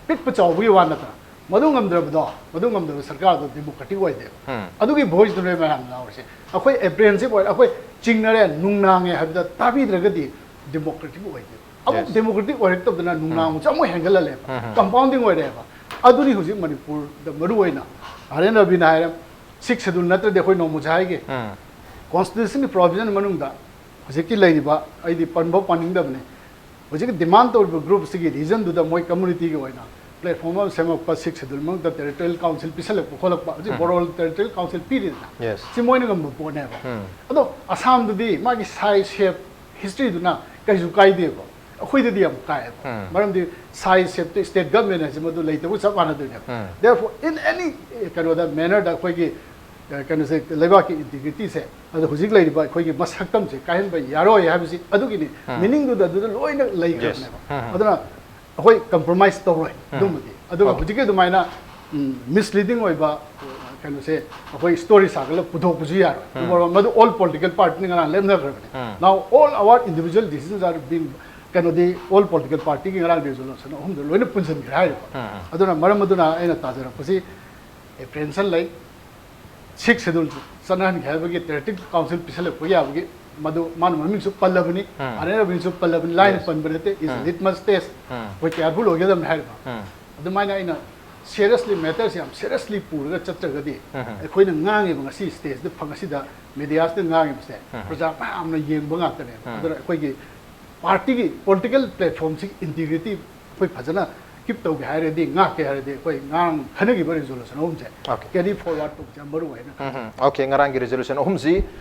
ꯄꯤꯛꯄ ꯆꯥꯎꯕꯒꯤ ꯋꯥ ꯅꯠꯇꯅ, ꯃꯗꯨ ꯉꯝꯗ꯭ꯔꯕꯗꯣ, ꯃꯗꯨ ꯉꯝꯗꯕ ꯁꯔꯀꯥꯔꯗꯣ ꯗꯦꯃꯣꯀ꯭ꯔꯦꯇꯤꯛ ꯑꯣꯏꯗꯦꯕ꯫ ꯎꯝ꯫ ꯑꯗꯨꯒꯤ ꯚꯣꯏꯁꯇꯨꯅꯦ ꯃꯌꯥꯝ ꯂꯥꯎꯔꯤꯁꯦ꯫ ꯑꯩꯈꯣꯏ ꯑꯦꯄ꯭ꯔꯤꯍꯦꯟꯁꯤꯞ ꯑꯣꯏ, ꯑꯩꯈꯣꯏ ꯆꯤꯡꯅꯔꯦ, ꯅꯨꯡꯅꯥꯡꯉꯦ ꯍꯥꯏꯕꯗ ꯇꯥꯕꯤꯗ꯭ꯔꯒꯗꯤ ꯗꯦꯃꯣꯀ꯭ꯔꯦꯇꯤꯛ ꯑꯣꯏꯗꯦꯕ꯫ ꯑꯃꯨꯛ Yes. ꯗꯦꯃꯣꯀ꯭ꯔꯦꯇꯤꯛ ꯑꯣꯏꯔꯛꯇꯕꯗꯅ ꯅꯨꯡꯅꯥꯡꯕꯁꯦ ꯑꯃꯨꯛ ꯍꯦꯟꯒꯠꯍꯜꯂꯦꯕ꯫ ꯎꯝ꯫ ꯀꯝꯄꯥꯎꯟꯗꯤꯡ ꯑꯣꯏꯔꯛꯑꯦꯕ꯫ ꯑꯗꯨꯅꯤ ꯍꯧꯖꯤꯛ ꯃꯅꯤꯄꯨꯔꯗ ꯃꯔꯨ ꯑꯣꯏꯅ ꯑꯥꯔ ꯑꯦꯟ ꯔꯕꯤꯅ ꯍꯥꯏꯔꯦ, ꯁꯤꯛꯁ ꯁꯦꯗꯨꯜ ꯅꯠꯇ꯭ꯔꯗꯤ ꯑꯩꯈꯣꯏ ꯅꯣꯡꯃꯁꯦ ꯍꯥꯏꯒꯦ꯫ ꯎꯝ꯫ ꯀꯣꯟꯁꯇꯤꯇ꯭ꯌꯨꯁꯟꯒꯤ ꯄ꯭ꯔꯣꯚꯤꯖꯟ ꯃꯅꯨꯡꯗ ꯍꯧꯖꯤꯛꯀꯤ ꯂꯩꯔꯤꯕ, ꯑꯩꯗꯤ ꯄꯟꯕ ꯄꯟꯅꯤꯡꯗꯕꯅꯤ, ꯍꯧꯖꯤꯛꯀꯤ ꯗꯤꯃꯥꯟ ꯇꯧꯔꯤꯕ ꯒ꯭ꯔꯨꯞꯁꯤꯒꯤ ꯔꯤꯖꯟꯗꯨꯗ ꯃꯣꯏ ꯀꯝꯃꯨꯅꯤꯇꯤꯒꯤ ꯑꯣꯏꯅ ꯄ꯭ꯂꯦꯠꯐꯣꯔꯝ ꯑꯃ ꯁꯦꯝꯃꯛꯄ, ꯁꯤꯛꯁ ꯁꯦꯗꯨꯜ ꯃꯅꯨꯡꯗ ꯇꯦꯔꯤꯇꯣꯔꯤꯌꯦꯜ ꯀꯥꯎꯟꯁꯤꯜ ꯄꯤꯁꯜꯂꯛꯄ ꯈꯣꯠꯂꯛꯄ, ꯍꯧꯖꯤꯛ ꯎꯝ꯫ ꯕꯣꯔꯣ ꯇꯦꯔꯤꯇꯣꯔꯤꯌꯦꯜ ꯀꯥꯎꯟꯁꯤꯜ ꯄꯤꯔꯤꯗꯅ, Yes. ꯁꯤ ꯃꯣꯏꯅ ꯉꯝꯕ ꯄꯣꯠꯅꯦꯕ꯫ ꯎꯝ꯫ ꯑꯗꯣ ꯑꯁꯥꯝꯗꯗꯤ ꯃꯥꯒꯤ ꯁꯥꯏꯖ ꯁꯦꯞ ꯍꯤꯁꯇ꯭ꯔꯤꯗꯨꯅ ꯀꯩꯁꯨ ꯀꯥꯏꯗꯦꯕ, ꯑꯩꯈꯣꯏꯗꯗꯤ ꯌꯥꯝ ꯀꯥꯏꯑꯦꯕ꯫ ꯎꯝ꯫ ꯃꯔꯝꯗꯤ ꯁꯥꯏꯖ ꯁꯦꯞꯇꯨ ꯁ꯭ꯇꯦꯠ ꯒꯚꯔꯟꯃꯦꯟꯠ ꯍꯥꯏꯁꯦ ꯃꯗꯨ ꯂꯩꯇꯕꯒ ꯆꯞ ꯃꯥꯟꯅꯗꯣꯏꯅꯦꯕ꯫ ꯎꯝ꯫ Therefore, in any ꯀꯩꯅꯣꯗ, ꯃꯦꯅꯔꯗ ꯑꯩꯈꯣꯏꯒꯤ, ꯑ, ꯀꯩꯅꯣꯁꯦ, ꯂꯩꯕꯥꯛꯀꯤ ꯏꯟꯇꯤꯒ꯭ꯔꯤꯇꯤꯁꯦ, ꯑꯗꯣ ꯍꯧꯖꯤꯛ ꯂꯩꯔꯤꯕ ꯑꯩꯈꯣꯏꯒꯤ ꯃꯁꯛꯇꯝꯁꯦ ꯀꯥꯏꯍꯟꯕ ꯌꯥꯔꯣꯏ ꯍꯥꯏꯕꯁꯤ ꯑꯗꯨꯒꯤꯅꯤ꯫ ꯎꯝ꯫ ꯃꯤꯅꯤꯡꯗꯨꯗ ꯑꯗꯨꯗ ꯂꯣꯏꯅ ꯂꯩꯈ꯭ꯔꯕꯅꯦꯕ꯫ Yes. ꯎꯝ꯫ ꯑꯗꯨꯅ ꯑꯩꯈꯣꯏ ꯀꯝꯄ꯭ꯔꯣꯃꯥꯏꯁ ꯇꯧꯔꯣꯏ꯫ ꯎꯝ꯫ ꯑꯗꯨꯝꯕꯗꯤ, ꯑꯗꯨꯒ Okay. ꯍꯧꯖꯤꯛꯀꯤ ꯑꯗꯨꯃꯥꯏꯅ, ꯎꯝ, ꯃꯤꯁꯂꯤꯗꯤꯡ ꯑꯣꯏꯕ, ꯑ, ꯀꯩꯅꯣꯁꯦ ꯑꯩꯈꯣꯏ ꯁ꯭ꯇꯣꯔꯤ ꯁꯥꯒꯠꯂꯒ ꯄꯨꯊꯣꯛꯄꯁꯨ ꯌꯥꯔꯣꯏ꯫ ꯎꯝ꯫ ꯃꯔꯝ ꯃꯗꯨ all political party ꯅ ꯉꯔꯥꯡ ꯂꯦꯞꯅꯈ꯭ꯔꯕꯅꯦ꯫ ꯎꯝ꯫ Now all our individual decisions are being, ꯀꯩꯅꯣꯗꯤ, all political party ꯒꯤ ꯉꯔꯥꯡ ꯔꯤꯖꯣꯂꯨꯁꯟ ꯑꯍꯨꯝꯗ ꯂꯣꯏꯅ ꯄꯨꯟꯁꯤꯟꯈ꯭ꯔꯦ ꯍꯥꯏꯔꯤꯕ꯫ ꯎꯝ, ꯎꯝ꯫ ꯑꯗꯨꯅ ꯃꯔꯝ ꯑꯗꯨꯅ ꯑꯩꯅ ꯇꯥꯖꯔꯛꯄꯁꯤ, ꯑꯦꯄ꯭ꯔꯤꯍꯦꯟꯁꯟ ꯂꯩ, ꯁꯤꯛꯁ ꯁꯦꯗꯨꯜ ꯆꯠꯅꯍꯟꯒꯦ ꯍꯥꯏꯕꯒꯤ ꯇꯦꯔꯤꯇꯣꯔꯤꯌꯦꯜ ꯀꯥꯎꯟꯁꯤꯜ ꯄꯤꯁꯜꯂꯛꯄ ꯌꯥꯕꯒꯤ, ꯃꯗꯨ ꯃꯥꯅ ꯃꯃꯤꯡꯁꯨ ꯄꯜꯂꯕꯅꯤ, ꯎꯝ꯫ ꯑꯥꯔ ꯑꯦꯟ ꯔꯕꯤꯟꯁꯨ ꯄꯜꯂꯕꯅꯤ, ꯂꯥꯏꯅ Yes. ꯄꯟꯕ ꯅꯠꯇꯦ, is ꯎꯝ꯫ litmus test꯫ ꯎꯝ꯫ ꯑꯩꯈꯣꯏ ꯀꯦꯌꯔꯐꯨꯜ ꯑꯣꯏꯒꯗꯕꯅꯤ ꯍꯥꯏꯔꯤꯕ꯫ ꯎꯝ꯫ ꯑꯗꯨꯃꯥꯏꯅ ꯑꯩꯅ ꯁꯦꯔꯤꯌꯁꯂꯤ, ꯃꯦꯇꯔꯁꯦ ꯌꯥꯝ ꯁꯦꯔꯤꯌꯁꯂꯤ ꯄꯨꯔꯒ ꯆꯠꯇ꯭ꯔꯒꯗꯤ, ꯑꯩꯈꯣꯏꯅ ꯉꯥꯡꯉꯤꯕ ꯉꯁꯤ ꯁ꯭ꯇꯦꯖꯇ ꯐꯪ ꯑꯁꯤꯗ ꯃꯦꯗꯤꯌꯥꯁꯤꯗ ꯉꯥꯡꯉꯤꯕꯁꯦ ꯄ꯭ꯔꯖꯥ ꯃꯌꯥꯝꯅ ꯌꯦꯡꯕ ꯉꯥꯛꯇꯅꯦꯕ꯫ ꯑꯗꯨꯅ ꯑꯩꯈꯣꯏꯒꯤ ꯄꯥꯔꯇꯤꯒꯤ ꯄꯣꯂꯤꯇꯤꯀꯦꯜ ꯄ꯭ꯂꯦꯠꯐꯣꯝꯁꯤ ꯏꯟꯇꯤꯒ꯭ꯔꯤꯇꯤ ꯑꯩꯈꯣꯏ ꯐꯖꯅ ꯀꯤꯞ ꯇꯧꯒꯦ ꯍꯥꯏꯔꯗꯤ, ꯉꯥꯛꯀꯦ ꯍꯥꯏꯔꯗꯤ, ꯑꯩꯈꯣꯏ ꯉꯔꯥꯡ ꯈꯟꯅꯈꯤꯕ ꯔꯤꯖꯣꯂꯨꯁꯟ ꯑꯍꯨꯝꯁꯦ Okay. ꯀꯦꯔꯤ ꯐꯣꯔꯋꯥꯔꯗ ꯇꯧꯕꯁꯦ ꯌꯥꯝ ꯃꯔꯨ ꯑꯣꯏꯅ ꯈꯜꯂꯤ꯫ ꯎꯝ, okay, ꯉꯔꯥꯡꯒꯤ ꯔꯤꯖꯣꯂꯨꯁꯟ ꯑꯍꯨꯝꯁꯤ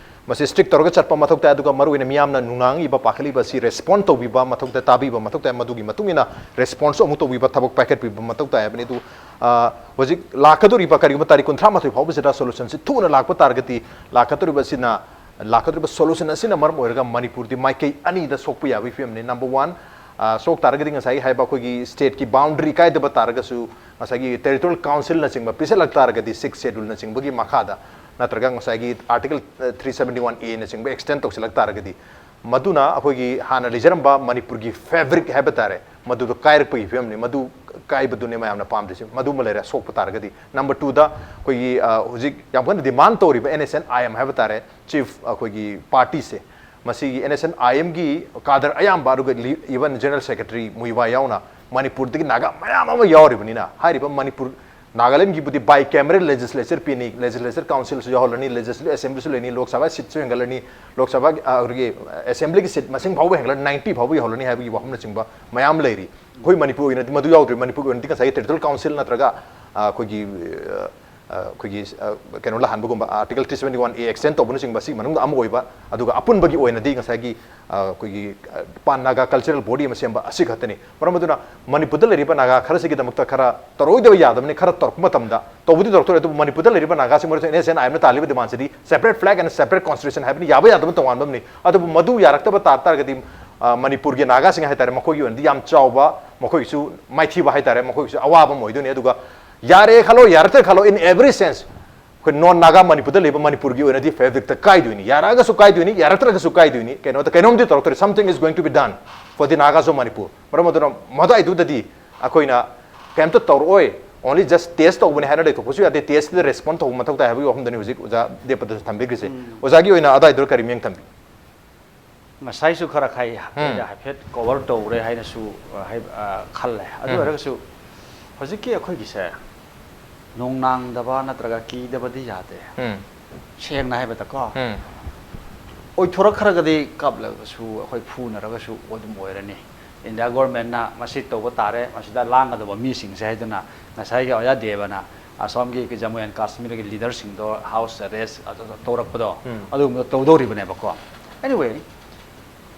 ꯃꯁꯤ ꯁ꯭ꯇ꯭ꯔꯤꯛ ꯇꯧꯔꯒ ꯆꯠꯄ ꯃꯊꯧ ꯇꯥꯏ, ꯑꯗꯨꯒ ꯃꯔꯨꯑꯣꯏꯅ ꯃꯤꯌꯥꯝꯅ ꯅꯨꯡꯅꯥꯡꯉꯤꯕ, ꯄꯥꯈꯠꯂꯤꯕ ꯑꯁꯤ ꯔꯦꯁꯄꯣꯟ ꯇꯧꯕꯤꯕ ꯃꯊꯧ ꯇꯥꯏ, ꯇꯥꯕꯤꯕ ꯃꯊꯧ ꯇꯥꯏ, ꯃꯗꯨꯒꯤ ꯃꯇꯨꯡ ꯏꯟꯅ ꯔꯦꯁꯄꯣꯟꯁꯁꯨ ꯑꯃꯨꯛ ꯇꯧꯕꯤꯕ, ꯊꯕꯛ ꯄꯥꯏꯈꯠꯄꯤꯕ ꯃꯊꯧ ꯇꯥꯏ ꯍꯥꯏꯕꯅꯤ꯫ ꯑꯗꯨ, ꯑ, ꯍꯧꯖꯤꯛ ꯂꯥꯛꯀꯗꯧꯔꯤꯕ ꯀꯔꯤꯒꯨꯝꯕ ꯇꯥꯔꯤꯛ ꯀꯨꯟꯊ꯭ꯔꯥ ꯃꯥꯊꯣꯏ ꯐꯥꯎꯕꯁꯤꯗ ꯁꯣꯂꯨꯁꯟꯁꯤ ꯊꯨꯅ ꯂꯥꯛꯄ ꯇꯥꯔꯒꯗꯤ, ꯂꯥꯛꯀꯗꯧꯔꯤꯕ ꯑꯁꯤꯅ, ꯂꯥꯛꯀꯗꯧꯔꯤꯕ ꯁꯣꯂꯨꯁꯟ ꯑꯁꯤꯅ ꯃꯔꯝ ꯑꯣꯏꯔꯒ ꯃꯅꯤꯄꯨꯔꯗꯤ ꯃꯥꯏꯀꯩ ꯑꯅꯤꯗ ꯁꯣꯛꯄ ꯌꯥꯕꯒꯤ ꯐꯤꯕꯝꯅꯤ꯫ Number one, ꯑ, ꯁꯣꯛ ꯇꯥꯔꯒꯗꯤ ꯉꯁꯥꯏꯒꯤ ꯍꯥꯏꯕ ꯑꯩꯈꯣꯏꯒꯤ ꯁ꯭ꯇꯦꯠꯀꯤ ꯕꯥꯎꯟꯗꯔꯤ ꯀꯥꯏꯗꯕ ꯇꯥꯔꯒꯁꯨ, ꯉꯁꯥꯏꯒꯤ ꯇꯦꯔꯤꯇꯣꯔꯤꯌꯦꯜ ꯀꯥꯎꯟꯁꯤꯜꯅꯆꯤꯡꯕ ꯄꯤꯁꯜꯂꯛ ꯇꯥꯔꯒꯗꯤ, ꯁꯤꯛꯁ ꯁꯦꯗꯨꯜꯅꯆꯤꯡꯕꯒꯤ ꯃꯈꯥꯗ, ꯅꯠꯇ꯭ꯔꯒ ꯉꯁꯥꯏꯒꯤ ꯑꯥꯔꯇꯤꯀꯜ, ꯑ, ꯊ꯭ꯔꯤ ꯁꯕꯦꯟꯇꯤ ꯋꯥꯟ ꯑꯦꯅꯆꯤꯡꯕ ꯑꯦꯛꯁꯇꯦꯟ ꯇꯧꯁꯤꯜꯂꯛ ꯇꯥꯔꯒꯗꯤ, ꯃꯗꯨꯅ ꯑꯩꯈꯣꯏꯒꯤ ꯍꯥꯟꯅ ꯂꯩꯖꯔꯝꯕ ꯃꯅꯤꯄꯨꯔꯒꯤ ꯐꯦꯕ꯭ꯔꯤꯛ ꯍꯥꯏꯕ ꯇꯥꯔꯦ, ꯃꯗꯨꯗꯣ ꯀꯥꯏꯔꯛꯄꯒꯤ ꯐꯤꯕꯝꯅꯤ꯫ ꯃꯗꯨ ꯀꯥꯏꯕꯗꯨꯅꯦ ꯃꯌꯥꯝꯅ ꯄꯥꯝꯗ꯭ꯔꯤꯁꯦ꯫ ꯃꯗꯨꯃ ꯂꯩꯔꯦ, ꯁꯣꯛꯄ ꯇꯥꯔꯒꯗꯤ꯫ Number twoꯗ ꯑꯩꯈꯣꯏꯒꯤ, ꯑ, ꯍꯧꯖꯤꯛ ꯌꯥꯝ ꯀꯟꯅ ꯗꯤꯃꯥꯟ ꯇꯧꯔꯤꯕ N S N I M ꯍꯥꯏꯕ ꯇꯥꯔꯦ, ꯆꯤꯐ ꯑꯩꯈꯣꯏꯒꯤ ꯄꯥꯔꯇꯤꯁꯦ, ꯃꯁꯤꯒꯤ ꯑꯦꯟ ꯑꯦꯁ ꯑꯦꯟ ꯑꯥꯏ ꯑꯦꯝꯒꯤ ꯀꯥꯗꯔ ꯑꯌꯥꯝꯕ, ꯑꯗꯨꯒ ꯂꯤ-, ꯏꯚꯟ ꯖꯦꯅꯔꯦꯜ ꯁꯦꯀ꯭ꯔꯦꯇꯔꯤ ꯃꯨꯏꯋꯥ ꯌꯥꯎꯅ ꯃꯅꯤꯄꯨꯔꯗꯒꯤ ꯅꯥꯒꯥ ꯃꯌꯥꯝ ꯑꯃ ꯌꯥꯎꯔꯤꯕꯅꯤꯅ, ꯍꯥꯏꯔꯤꯕ ꯃꯅꯤꯄꯨꯔ, ꯅꯥꯒꯥꯂꯦꯟꯒꯤꯕꯨꯗꯤ ꯕꯥꯏ ꯀꯦꯃꯦꯔꯦꯜ ꯂꯦꯖꯤꯁꯂꯦꯆꯔ ꯄꯤꯅꯤ, ꯂꯦꯖꯤꯁꯂꯦꯆꯔ ꯀꯥꯎꯟꯁꯤꯜꯁꯨ ꯌꯥꯎꯍꯜꯂꯅꯤ, ꯂꯦꯖꯤꯁꯂꯦꯇꯤꯚ ꯑꯦꯁꯦꯝꯕ꯭ꯂꯤꯁꯨ ꯂꯩꯅꯤ, ꯂꯣꯛ ꯁꯚꯥ ꯁꯤꯠꯁꯨ ꯍꯦꯟꯒꯠꯂꯅꯤ, ꯂꯣꯛ ꯁꯚꯥ, ꯑ, ꯑꯩꯈꯣꯏꯒꯤ ꯑꯦꯁꯦꯝꯕ꯭ꯂꯤꯒꯤ ꯁꯤꯠ ꯃꯁꯤꯡ ꯐꯥꯎꯕ ꯍꯦꯟꯒꯠꯂꯅꯤ, ꯅꯥꯏꯟꯇꯤ ꯐꯥꯎꯕ ꯌꯧꯍꯜꯂꯅꯤ ꯍꯥꯏꯕꯒꯤ ꯋꯥꯐꯝꯅꯆꯤꯡꯕ ꯃꯌꯥꯝ ꯂꯩꯔꯤ꯫ ꯑꯩꯈꯣꯏ ꯃꯅꯤꯄꯨꯔ ꯑꯣꯏꯅꯗꯤ ꯃꯗꯨ ꯌꯥꯎꯗ꯭ꯔꯤ꯫ ꯃꯅꯤꯄꯨꯔꯒꯤ ꯑꯣꯏꯅꯗꯤ ꯉꯁꯥꯏꯒꯤ ꯇꯦꯔꯤꯇꯣꯔꯤꯌꯦꯜ ꯀꯥꯎꯟꯁꯤꯜ ꯅꯠꯇ꯭ꯔꯒ, ꯑ, ꯑꯩꯈꯣꯏꯒꯤ, ꯑ, ꯑ, ꯑꯩꯈꯣꯏꯒꯤ, ꯑ, ꯀꯩꯅꯣ ꯂꯥꯛꯍꯟꯕꯒꯨꯝꯕ, ꯑꯥꯔꯇꯤꯀꯜ ꯊ꯭ꯔꯤ ꯁꯕꯦꯟꯇꯤ ꯋꯥꯟ ꯑꯦ ꯑꯦꯛꯁꯇꯦꯟ ꯇꯧꯕꯅꯆꯤꯡꯕ, ꯁꯤꯒꯤ ꯃꯅꯨꯡꯗ ꯑꯃ ꯑꯣꯏꯕ, ꯑꯗꯨꯒ ꯑꯄꯨꯟꯕꯒꯤ ꯑꯣꯏꯅꯗꯤ ꯉꯁꯥꯏꯒꯤ, ꯑ, ꯑꯩꯈꯣꯏꯒꯤ, ꯑ, ꯄꯥꯟ ꯅꯥꯒꯥ ꯀꯜꯆꯔꯦꯜ ꯕꯣꯗꯤ ꯑꯃ ꯁꯦꯝꯕ, ꯑꯁꯤ ꯈꯛꯇꯅꯤ꯫ ꯃꯔꯝ ꯑꯗꯨꯅ ꯃꯅꯤꯄꯨꯔꯗ ꯂꯩꯔꯤꯕ ꯅꯥꯒꯥ ꯈꯔꯁꯤꯒꯤꯗꯃꯛꯇ ꯈꯔ ꯇꯧꯔꯣꯏꯗꯕ ꯌꯥꯗꯕꯅꯤ, ꯈꯔ ꯇꯧꯔꯛꯄ ꯃꯇꯝꯗ ꯇꯧꯕꯗꯤ ꯇꯧꯔꯛꯇꯣꯔꯦ, ꯑꯗꯨꯕꯨ ꯃꯅꯤꯄꯨꯔꯗ ꯂꯩꯔꯤꯕ ꯅꯥꯒꯥꯁꯤꯡ ꯃꯔꯛꯇ ꯑꯦꯟ ꯑꯦꯁ ꯑꯦꯟ ꯑꯥꯏ ꯑꯦꯝꯅ ꯇꯥꯜꯂꯤꯕ ꯗꯤꯃꯥꯟꯁꯤꯗꯤ separate flag and separate constitution ꯍꯥꯏꯕꯅꯤ, ꯌꯥꯕ ꯌꯥꯗꯕ ꯇꯣꯉꯥꯟꯕ ꯑꯃꯅꯤ꯫ ꯑꯗꯨꯕꯨ ꯃꯗꯨ ꯌꯥꯔꯛꯇꯕ ꯇꯥ ꯇꯥꯔꯒꯗꯤ, ꯑ, ꯃꯅꯤꯄꯨꯔꯒꯤ ꯅꯥꯒꯥꯁꯤꯡ ꯍꯥꯏꯇꯥꯔꯦ, ꯃꯈꯣꯏꯒꯤ ꯑꯣꯏꯅꯗꯤ ꯌꯥꯝ ꯆꯥꯎꯕ, ꯃꯈꯣꯏꯒꯤꯁꯨ ꯃꯥꯏꯊꯤꯕ ꯍꯥꯏꯇꯥꯔꯦ, ꯃꯈꯣꯏꯒꯤꯁꯨ ꯑꯋꯥꯕ ꯑꯃ ꯑꯣꯏꯗꯣꯏꯅꯤ꯫ ꯑꯗꯨꯒ ꯌꯥꯔꯦ ꯈꯜꯂꯣ, ꯌꯥꯔꯛꯇ꯭ꯔꯦ ꯈꯜꯂꯣ, in every sense, ꯑꯩꯈꯣꯏ ꯅꯣꯟ ꯅꯥꯒꯥ ꯃꯅꯤꯄꯨꯔꯗ ꯂꯩꯕ ꯃꯅꯤꯄꯨꯔꯒꯤ ꯑꯣꯏꯅꯗꯤ ꯐꯦꯕ꯭ꯔꯤꯛꯇ ꯀꯥꯏꯗꯣꯏꯅꯤ, ꯌꯥꯔꯛꯑꯒꯁꯨ ꯀꯥꯏꯗꯣꯏꯅꯤ, ꯌꯥꯔꯛꯇ꯭ꯔꯒꯁꯨ ꯀꯥꯏꯗꯣꯏꯅꯤ꯫ ꯀꯩꯅꯣꯗ ꯀꯩꯅꯣꯝꯗꯤ ꯇꯧꯔꯛꯇꯣꯔꯤ, something is going to be done for the Nagas of Manipur꯫ ꯃꯔꯝ ꯑꯗꯨꯅ ꯃꯗꯥꯏꯗꯨꯗꯗꯤ ꯑꯩꯈꯣꯏꯅ ꯀꯩꯝꯇ ꯇꯧꯔꯛꯑꯣꯏ, only just test ꯇꯧꯕꯅꯤ ꯍꯥꯏꯅ ꯂꯩꯊꯣꯛꯄꯁꯨ ꯌꯥꯗꯦ꯫ Testꯇꯨꯗ ꯔꯦꯁꯄꯣꯟ ꯇꯧꯕ ꯃꯊꯧ ꯇꯥꯏ ꯍꯥꯏꯕꯒꯤ ꯋꯥꯐꯝꯗꯅꯤ ꯍꯧꯖꯤꯛ ꯑꯣꯖꯥ ꯗꯦꯕꯄꯗꯁꯨ ꯊꯝꯕꯤꯈ꯭ꯔꯤꯁꯦ꯫ ꯑꯣꯖꯥꯒꯤ ꯑꯣꯏꯅ ꯑꯗꯥꯏꯗꯨꯗ ꯀꯔꯤ ꯃꯤꯠꯌꯦꯡ ꯊꯝꯕꯤ? ꯉꯁꯥꯏꯁꯨ ꯈꯔ ꯈꯥꯏ ꯍꯥꯏꯐꯦꯠ ꯀꯣꯚꯔ ꯇꯧꯔꯦ ꯍꯥꯏꯅꯁꯨ, ꯑ, ꯍꯥꯏ-, ꯑ, ꯈꯜꯂꯦ꯫ ꯑꯗꯨ ꯑꯣꯏꯔꯒꯁꯨ ꯍꯧꯖꯤꯛꯀꯤ ꯑꯩꯈꯣꯏꯒꯤꯁꯦ ꯅꯣꯡꯅꯥꯡꯗꯕ ꯅꯠꯇ꯭ꯔꯒ ꯀꯤꯗꯕꯗꯤ ꯌꯥꯗꯦ꯫ ꯎꯝ ꯁꯦꯡꯅ ꯍꯥꯏꯕꯗꯀꯣ, ꯎꯝ ꯑꯣꯏꯊꯣꯔꯛꯈ꯭ꯔꯒꯗꯤ ꯀꯥꯞꯂꯒꯁꯨ ꯑꯩꯈꯣꯏ ꯐꯨꯅꯔꯒꯁꯨ ꯑꯗꯨꯝ ꯑꯣꯏꯔꯅꯤ꯫ ꯏꯟꯗꯤꯌꯥ ꯒꯣꯔꯃꯦꯟꯅ ꯃꯁꯤ ꯇꯧꯕ ꯇꯥꯔꯦ, ꯃꯁꯤꯗ ꯂꯥꯡꯒꯗꯕ ꯃꯤꯁꯤꯡꯁꯦ ꯍꯥꯏꯗꯨꯅ ꯉꯁꯥꯏꯒꯤ ꯑꯣꯖꯥ ꯗꯦꯕꯅ ꯑꯁꯣꯝꯒꯤ ꯖꯃꯨ ꯑꯦꯟ ꯀꯥꯁꯃꯤꯔꯒꯤ ꯂꯤꯗꯔꯁꯤꯡꯗꯣ ꯍꯥꯎꯁ ꯑꯦꯔꯦꯁ ꯇꯧꯔꯛꯄꯗꯣ, ꯎꯝ꯫ ꯑꯗꯨꯒꯨꯝꯕꯗꯣ ꯇꯧꯗꯧꯔꯤꯕꯅꯦꯕꯀꯣ꯫ Anyway,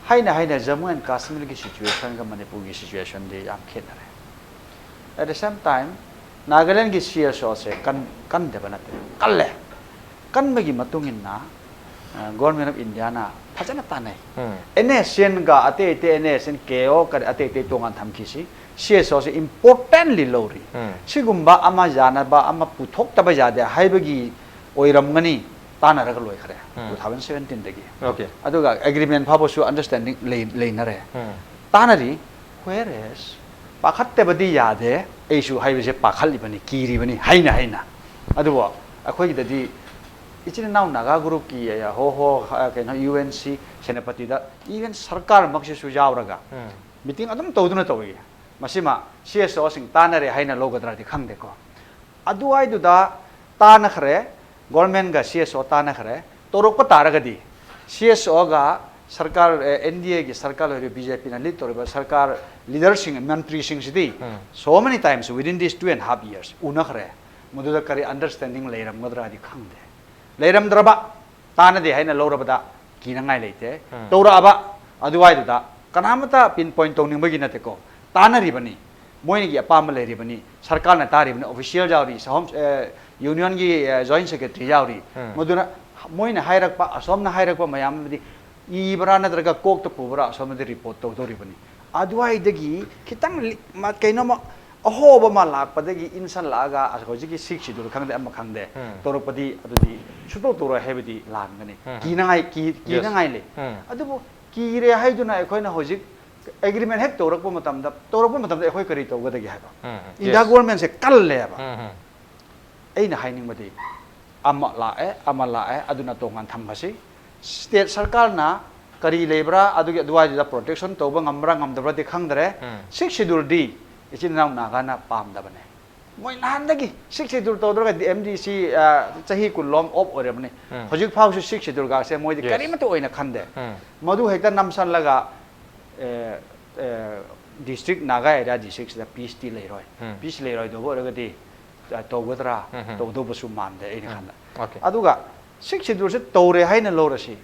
ꯍꯥꯏꯅ ꯍꯥꯏꯅ ꯖꯃꯨ ꯑꯦꯟ ꯀꯥꯁꯃꯤꯔꯒꯤ ꯁꯤꯆꯨꯋꯦꯁꯟꯒ ꯃꯅꯤꯄꯨꯔꯒꯤ ꯁꯤꯆꯨꯋꯦꯁꯟꯗꯤ ꯌꯥꯝ ꯈꯦꯠꯅꯔꯦ꯫ At the same time, ꯅꯥꯒꯥꯂꯦꯟꯒꯤ C S ꯑꯣꯁꯦ ꯀꯟ ꯀꯟꯗꯕ ꯅꯠꯇꯦ, ꯀꯜꯂꯦ꯫ ꯀꯟꯕꯒꯤ ꯃꯇꯨꯡ ꯏꯟꯅ ꯒꯣꯔꯃꯦꯟ ꯑꯣꯐ ꯏꯟꯗꯤꯌꯥꯅ ꯐꯖꯅ ꯇꯥꯟꯅꯩ꯫ ꯎꯝ꯫ ꯑꯦꯟ ꯑꯦꯁ ꯑꯦꯟꯒ ꯑꯇꯩ ꯑꯇꯩ ꯑꯦꯟ ꯑꯦꯁ ꯑꯦꯟ ꯀꯦ ꯑꯣ ꯀꯔꯤ ꯑꯇꯩ ꯑꯇꯩ ꯇꯣꯉꯥꯟ ꯊꯝꯈꯤꯁꯤ, ꯁꯤ ꯑꯦꯁ ꯑꯣꯁꯦ ꯏꯝꯄꯣꯔꯇꯦꯟꯂꯤ ꯂꯧꯔꯤ꯫ ꯎꯝ꯫ ꯁꯤꯒꯨꯝꯕ ꯑꯃ ꯌꯥꯅꯕ ꯑꯃ ꯄꯨꯊꯣꯛꯇꯕ ꯌꯥꯗꯦ ꯍꯥꯏꯕꯒꯤ ꯑꯣꯏꯔꯝꯒꯅꯤ, ꯇꯥꯟꯅꯔꯒ ꯂꯣꯏꯈ꯭ꯔꯦ ꯎꯝ꯫ ꯇꯨ ꯊꯥꯎꯖꯟ ꯁꯕꯦꯟꯇꯤꯟꯗꯒꯤ꯫ Okay. ꯑꯗꯨꯒ ꯑꯦꯒ꯭ꯔꯤꯃꯦꯟ ꯐꯥꯎꯕꯁꯨ ꯑꯟꯗꯔꯁꯇꯦꯟꯗꯤꯡ ꯂꯩꯅꯔꯦ꯫ ꯎꯝ꯫ ꯇꯥꯟꯅꯔꯤ꯫ Whereas ꯄꯥꯈꯠꯇꯕꯗꯤ ꯌꯥꯗꯦ, ꯑꯩꯁꯨ ꯍꯥꯏꯕꯁꯦ ꯄꯥꯈꯠꯂꯤꯕꯅꯤ, ꯀꯤꯔꯤꯕꯅꯤ ꯍꯩꯅ ꯍꯩꯅ꯫ ꯑꯗꯨꯕꯨ ꯑꯩꯈꯣꯏꯒꯤꯗꯗꯤ ꯏꯆꯤꯟ ꯏꯅꯥꯎ ꯅꯥꯒꯥ ꯒ꯭ꯔꯨꯞꯀꯤ ꯍꯣ ꯍꯣ ꯀꯩꯅꯣ ꯌꯨ ꯑꯦꯟ ꯁꯤ ꯁꯦꯅꯥꯄꯇꯤꯗ ꯏꯚꯟ ꯁꯔꯀꯥꯔꯃꯛꯁꯤꯁꯨ ꯌꯥꯎꯔꯒ ꯎꯝ꯫ ꯃꯤꯇꯤꯡ ꯑꯗꯨꯝ ꯇꯧꯗꯨꯅ ꯇꯧꯏ꯫ ꯃꯁꯤꯃ ꯁꯤ ꯑꯦꯁ ꯑꯣꯁꯤꯡ ꯇꯥꯟꯅꯔꯦ ꯍꯥꯏꯅ ꯂꯧꯒꯗ꯭ꯔꯗꯤ ꯈꯪꯗꯦꯀꯣ꯫ ꯑꯗꯨꯋꯥꯏꯗꯨꯗ ꯇꯥꯟꯅꯈ꯭ꯔꯦ, ꯒꯣꯔꯃꯦꯟꯒ ꯁꯤ ꯑꯦꯁ ꯑꯣ ꯇꯥꯟꯅꯈ꯭ꯔꯦ꯫ ꯇꯧꯔꯛꯄ ꯇꯥꯔꯒꯗꯤ ꯁꯤ ꯑꯦꯁ ꯑꯣꯒ ꯁꯔꯀꯥꯔ, ꯑꯦꯟ ꯗꯤ ꯑꯦꯒꯤ ꯁꯔꯀꯥꯔ ꯑꯣꯏꯔꯤꯕ ꯕꯤ ꯖꯦ ꯄꯤꯅ ꯂꯤꯗ ꯇꯧꯔꯤꯕ ꯁꯔꯀꯥꯔ ꯂꯤꯗꯔꯁꯤꯡ, ꯃꯟꯇ꯭ꯔꯤꯁꯤꯡꯁꯤꯗꯤ ꯎꯝ꯫ so many times within these two and half years ꯎꯅꯈ꯭ꯔꯦ꯫ ꯃꯗꯨꯗ ꯀꯔꯤ ꯑꯟꯗꯔꯁꯇꯦꯟꯗꯤꯡ ꯂꯩꯔꯝꯒꯗ꯭ꯔꯗꯤ ꯈꯪꯗꯦ꯫ ꯂꯩꯔꯝꯗ꯭ꯔꯕ, ꯇꯥꯟꯅꯗꯦ ꯍꯥꯏꯅ ꯂꯧꯔꯕꯗ ꯀꯤꯅꯉꯥꯏ ꯂꯩꯇꯦ꯫ ꯎꯝ꯫ ꯇꯧꯔꯛꯑꯕ, ꯑꯗꯨꯋꯥꯏꯗꯨꯗ ꯀꯅꯥꯃꯠꯇ ꯄꯤꯟ ꯄꯣꯏꯟ ꯇꯧꯅꯤꯡꯕꯒꯤ ꯅꯠꯇꯦꯀꯣ, ꯇꯥꯟꯅꯔꯤꯕꯅꯤ꯫ ꯃꯣꯏꯒꯤ ꯑꯄꯥꯝꯕ ꯂꯩꯔꯤꯕꯅꯤ꯫ ꯁꯔꯀꯥꯔꯅ ꯇꯥꯔꯤꯕꯅꯤ, ꯑꯣꯐꯤꯁꯤꯌꯦꯜ ꯌꯥꯎꯔꯤ, ꯁꯍꯣꯝ, ꯑꯦ, ꯌꯨꯅꯤꯌꯟꯒꯤ, ꯑꯦ, ꯖꯣꯏꯟ ꯁꯦꯀ꯭ꯔꯦꯇꯔꯤ ꯌꯥꯎꯔꯤ꯫ ꯎꯝ꯫ ꯃꯗꯨꯅ ꯃꯣꯏꯅ ꯍꯥꯏꯔꯛꯄ, ꯑꯁꯣꯝꯅ ꯍꯥꯏꯔꯛꯄ ꯃꯌꯥꯝ ꯑꯃꯗꯤ ꯏꯕ꯭ꯔꯥ ꯅꯠꯇ꯭ꯔꯒ ꯀꯣꯛꯇ ꯄꯨꯕ꯭ꯔꯥ, ꯑꯁꯣꯝꯗꯗꯤ ꯔꯤꯄꯣꯔꯠ ꯇꯧꯗꯧꯔꯤꯕꯅꯤ꯫ ꯑꯗꯨꯋꯥꯏꯗꯒꯤ ꯈꯤꯇꯪ ꯂꯤ-, ꯃ-, ꯀꯩꯅꯣꯃ ꯑꯍꯣꯕ ꯑꯃ ꯂꯥꯛꯄꯗꯒꯤ ꯏꯟꯁꯜꯂꯛꯑꯒ ꯑꯁ ꯍꯧꯖꯤꯛꯀꯤ ꯁꯤꯛꯁ ꯁꯤꯗꯨꯜ ꯈꯪꯗꯦ ꯑꯃ ꯈꯪꯗꯦ ꯎꯝ꯫ ꯇꯧꯔꯛꯄꯗꯤ ꯑꯗꯨꯗꯤ ꯁꯨꯇꯧ ꯇꯧꯔꯣꯏ ꯍꯥꯏꯕꯗꯤ ꯂꯥꯟꯒꯅꯤ꯫ ꯎꯝ꯫ ꯀꯤꯅꯉꯥꯏ, ꯀꯤ-, Yes. ꯀꯤꯅꯉꯥꯏ ꯂꯩ꯫ ꯎꯝ꯫ ꯑꯗꯨꯕꯨ ꯀꯤꯔꯦ ꯍꯥꯏꯗꯨꯅ ꯑꯩꯈꯣꯏꯅ ꯍꯧꯖꯤꯛ ꯑꯦꯒ꯭ꯔꯤꯃꯦꯟ ꯍꯦꯛ ꯇꯧꯔꯛꯄ ꯃꯇꯝꯗ, ꯇꯧꯔꯛꯄ ꯃꯇꯝꯗ ꯑꯩꯈꯣꯏ ꯀꯔꯤ ꯇꯧꯒꯗꯒꯦ ꯍꯥꯏꯕ? ꯎꯝ, ꯎꯝ. India Yes. ꯒꯣꯔꯃꯦꯟꯁꯦ ꯀꯜꯂꯦꯕ꯫ ꯎꯝ, ꯎꯝ. ꯑꯩꯅ ꯍꯥꯏꯅꯤꯡꯕꯗꯤ ꯑꯃ ꯂꯥꯛꯑꯦ, ꯑꯃ ꯂꯥꯛꯑꯦ, ꯑꯗꯨꯅ ꯇꯣꯉꯥꯟ ꯊꯝꯈ꯭ꯔꯁꯤ꯫ ꯁ꯭ꯇꯦꯠ ꯁꯔꯀꯥꯔꯅ ꯀꯔꯤ ꯂꯩꯕ꯭ꯔꯥ, ꯑꯗꯨꯒꯤ ꯑꯗꯨꯋꯥꯏꯗꯨꯗ ꯄ꯭ꯔꯣꯇꯦꯛꯁꯟ ꯇꯧꯕ ꯉꯝꯕ꯭ꯔꯥ ꯉꯝꯗꯕ꯭ꯔꯥꯗꯤ ꯈꯪꯗ꯭ꯔꯦ꯫ ꯎꯝ. ꯁꯤꯛꯁ ꯁꯤꯗꯨꯜꯗꯤ ꯏꯆꯤꯟ ꯏꯅꯥꯎ ꯅꯥꯒꯥꯅ ꯄꯥꯝꯗꯕꯅꯦ꯫ ꯃꯣꯏ ꯅꯍꯥꯟꯗꯒꯤ ꯁꯤꯛꯁ ꯁꯦꯗꯨꯜ ꯇꯧꯗ꯭ꯔꯒꯗꯤ ꯑꯦꯝ ꯗꯤ ꯁꯤ ꯆꯍꯤ ꯀꯨꯟ ꯂꯣꯝ ꯑꯣꯞ ꯑꯣꯏꯔꯕꯅꯤ꯫ ꯎꯝ꯫ ꯍꯧꯖꯤꯛ ꯐꯥꯎꯁꯨ ꯁꯤꯛꯁ ꯁꯦꯗꯨꯜꯒꯁꯦ ꯃꯣꯏꯗꯤ Yes. ꯀꯔꯤꯃꯠꯇ ꯑꯣꯏꯅ ꯈꯟꯗꯦ꯫ ꯎꯝ꯫ ꯃꯗꯨ ꯍꯦꯛꯇ ꯅꯝꯁꯜꯂꯒ ꯗꯤꯁꯇ꯭ꯔꯤꯛ, ꯅꯥꯒꯥ ꯑꯦꯔꯤꯌꯥ ꯗꯤꯁꯇ꯭ꯔꯤꯛꯁꯤꯗ ꯄꯤꯁꯇꯤ ꯂꯩꯔꯣꯏ꯫ ꯎꯝ꯫ ꯄꯤꯁ ꯂꯩꯔꯣꯏꯗꯧꯕ ꯑꯣꯏꯔꯒꯗꯤ ꯑ, ꯇꯧꯒꯗ꯭ꯔꯥ? ꯎꯝ, ꯎꯝ꯫ ꯇꯧꯗꯧꯕꯁꯨ ꯃꯥꯟꯗꯦ ꯑꯩꯅ ꯎꯝ꯫ ꯈꯟꯕ꯫ Okay. ꯑꯗꯨꯒ ꯁꯤꯛꯁ ꯁꯦꯗꯨꯜꯁꯦ ꯇꯧꯔꯦ ꯍꯥꯏꯅ ꯂꯧꯔꯁꯤ,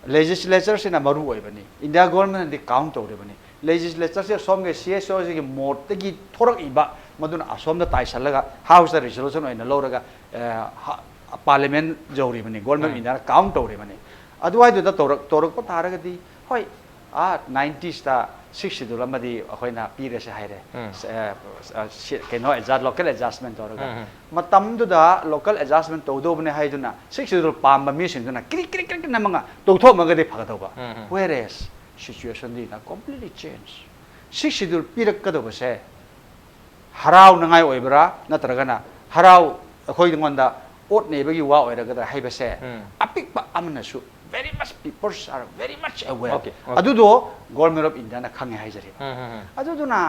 ꯂꯦꯖꯤꯁꯂꯦꯆꯔꯁꯤꯅ ꯃꯔꯨ ꯑꯣꯏꯕꯅꯤ꯫ ꯏꯟꯗꯤꯌꯥ ꯒꯣꯔꯃꯦꯟꯅꯗꯤ ꯀꯥꯎꯟ ꯇꯧꯔꯤꯕꯅꯤ꯫ ꯂꯦꯖꯤꯁꯂꯦꯆꯔꯁꯦ ꯁꯣꯝꯒꯤ ꯁꯤ ꯑꯦꯁ ꯑꯣꯁꯤꯒꯤ ꯃꯣꯠꯇꯒꯤ ꯊꯣꯔꯛꯏꯕ, ꯃꯗꯨꯅ ꯑꯁꯣꯝꯗ ꯇꯥꯏꯁꯜꯂꯒ ꯍꯥꯎꯁꯇ ꯔꯤꯖꯣꯂꯨꯁꯟ ꯑꯣꯏꯅ ꯂꯧꯔꯒ, ꯑ, ꯍ-, ꯄꯥꯔꯂꯤꯌꯥꯃꯦꯟ ꯌꯧꯔꯤꯕꯅꯤ, ꯒꯣꯔꯃꯦꯟ ꯑꯣꯐ ꯎꯝ꯫ ꯏꯟꯗꯤꯌꯥꯅ ꯀꯥꯎꯟ ꯇꯧꯔꯤꯕꯅꯤ꯫ ꯑꯗꯨꯋꯥꯏꯗꯨꯗ ꯇꯧꯔꯛ-, ꯇꯧꯔꯛꯄ ꯇꯥꯔꯒꯗꯤ, ꯍꯣꯏ, ꯑꯥ ꯅꯥꯏꯟꯇꯤꯁꯇ ꯁꯤꯛꯁ ꯁꯦꯗꯨꯜ ꯑꯃꯗꯤ ꯑꯩꯈꯣꯏꯅ ꯄꯤꯔꯁꯦ ꯍꯥꯏꯔꯦ꯫ ꯎꯝ꯫ ꯁ-, ꯑ, ꯑ, ꯁꯤ-, ꯀꯩꯅꯣ ꯑꯦꯖꯥ-, ꯂꯣꯀꯦꯜ ꯑꯦꯗꯖꯁꯃꯦꯟ ꯇꯧꯔꯒ꯫ ꯎꯝ, ꯎꯝ꯫ ꯃꯇꯝꯗꯨꯗ ꯂꯣꯀꯦꯜ ꯑꯦꯗꯖꯁꯃꯦꯟ ꯇꯧꯗꯧꯕꯅꯦ ꯍꯥꯏꯗꯨꯅ ꯁꯤꯛꯁ ꯁꯦꯗꯨꯜ ꯄꯥꯝꯕ ꯃꯤꯁꯤꯡꯗꯨꯅ ꯀ꯭ꯔꯤꯛ ꯀ꯭ꯔꯤꯛ ꯀ꯭ꯔꯤꯛ ꯅꯝꯃꯒ ꯇꯧꯊꯣꯛꯑꯝꯃꯒꯗꯤ ꯐꯒꯗꯧꯕ꯫ ꯎꯝ, ꯎꯝ꯫ Whereas situation did not completely change. Six schedule ꯄꯤꯔꯛꯀꯗꯧꯕꯁꯦ ꯍꯔꯥꯎꯅꯉꯥꯏ ꯑꯣꯏꯕ꯭ꯔꯥ, ꯅꯠꯇ꯭ꯔꯒꯅ ꯍꯔꯥꯎ, ꯑꯩꯈꯣꯏꯉꯣꯟꯗ ꯑꯣꯠ ꯅꯩꯕꯒꯤ ꯋꯥ ꯑꯣꯏꯔꯒꯗ꯭ꯔꯥ ꯍꯥꯏꯕꯁꯦ ꯎꯝ꯫ ꯑꯄꯤꯛꯄ ꯑꯃꯅꯁꯨ very much, people are very much aware. Okay, okay. ꯑꯗꯨꯗꯣ ꯒꯣꯔꯃꯦꯟ ꯑꯣꯐ ꯏꯟꯗꯤꯌꯥꯅ ꯈꯪꯉꯦ ꯍꯥꯏꯖꯔꯤꯕ꯫ ꯎꯝ, ꯎꯝ, ꯎꯝ꯫ ꯑꯗꯨꯗꯨꯅ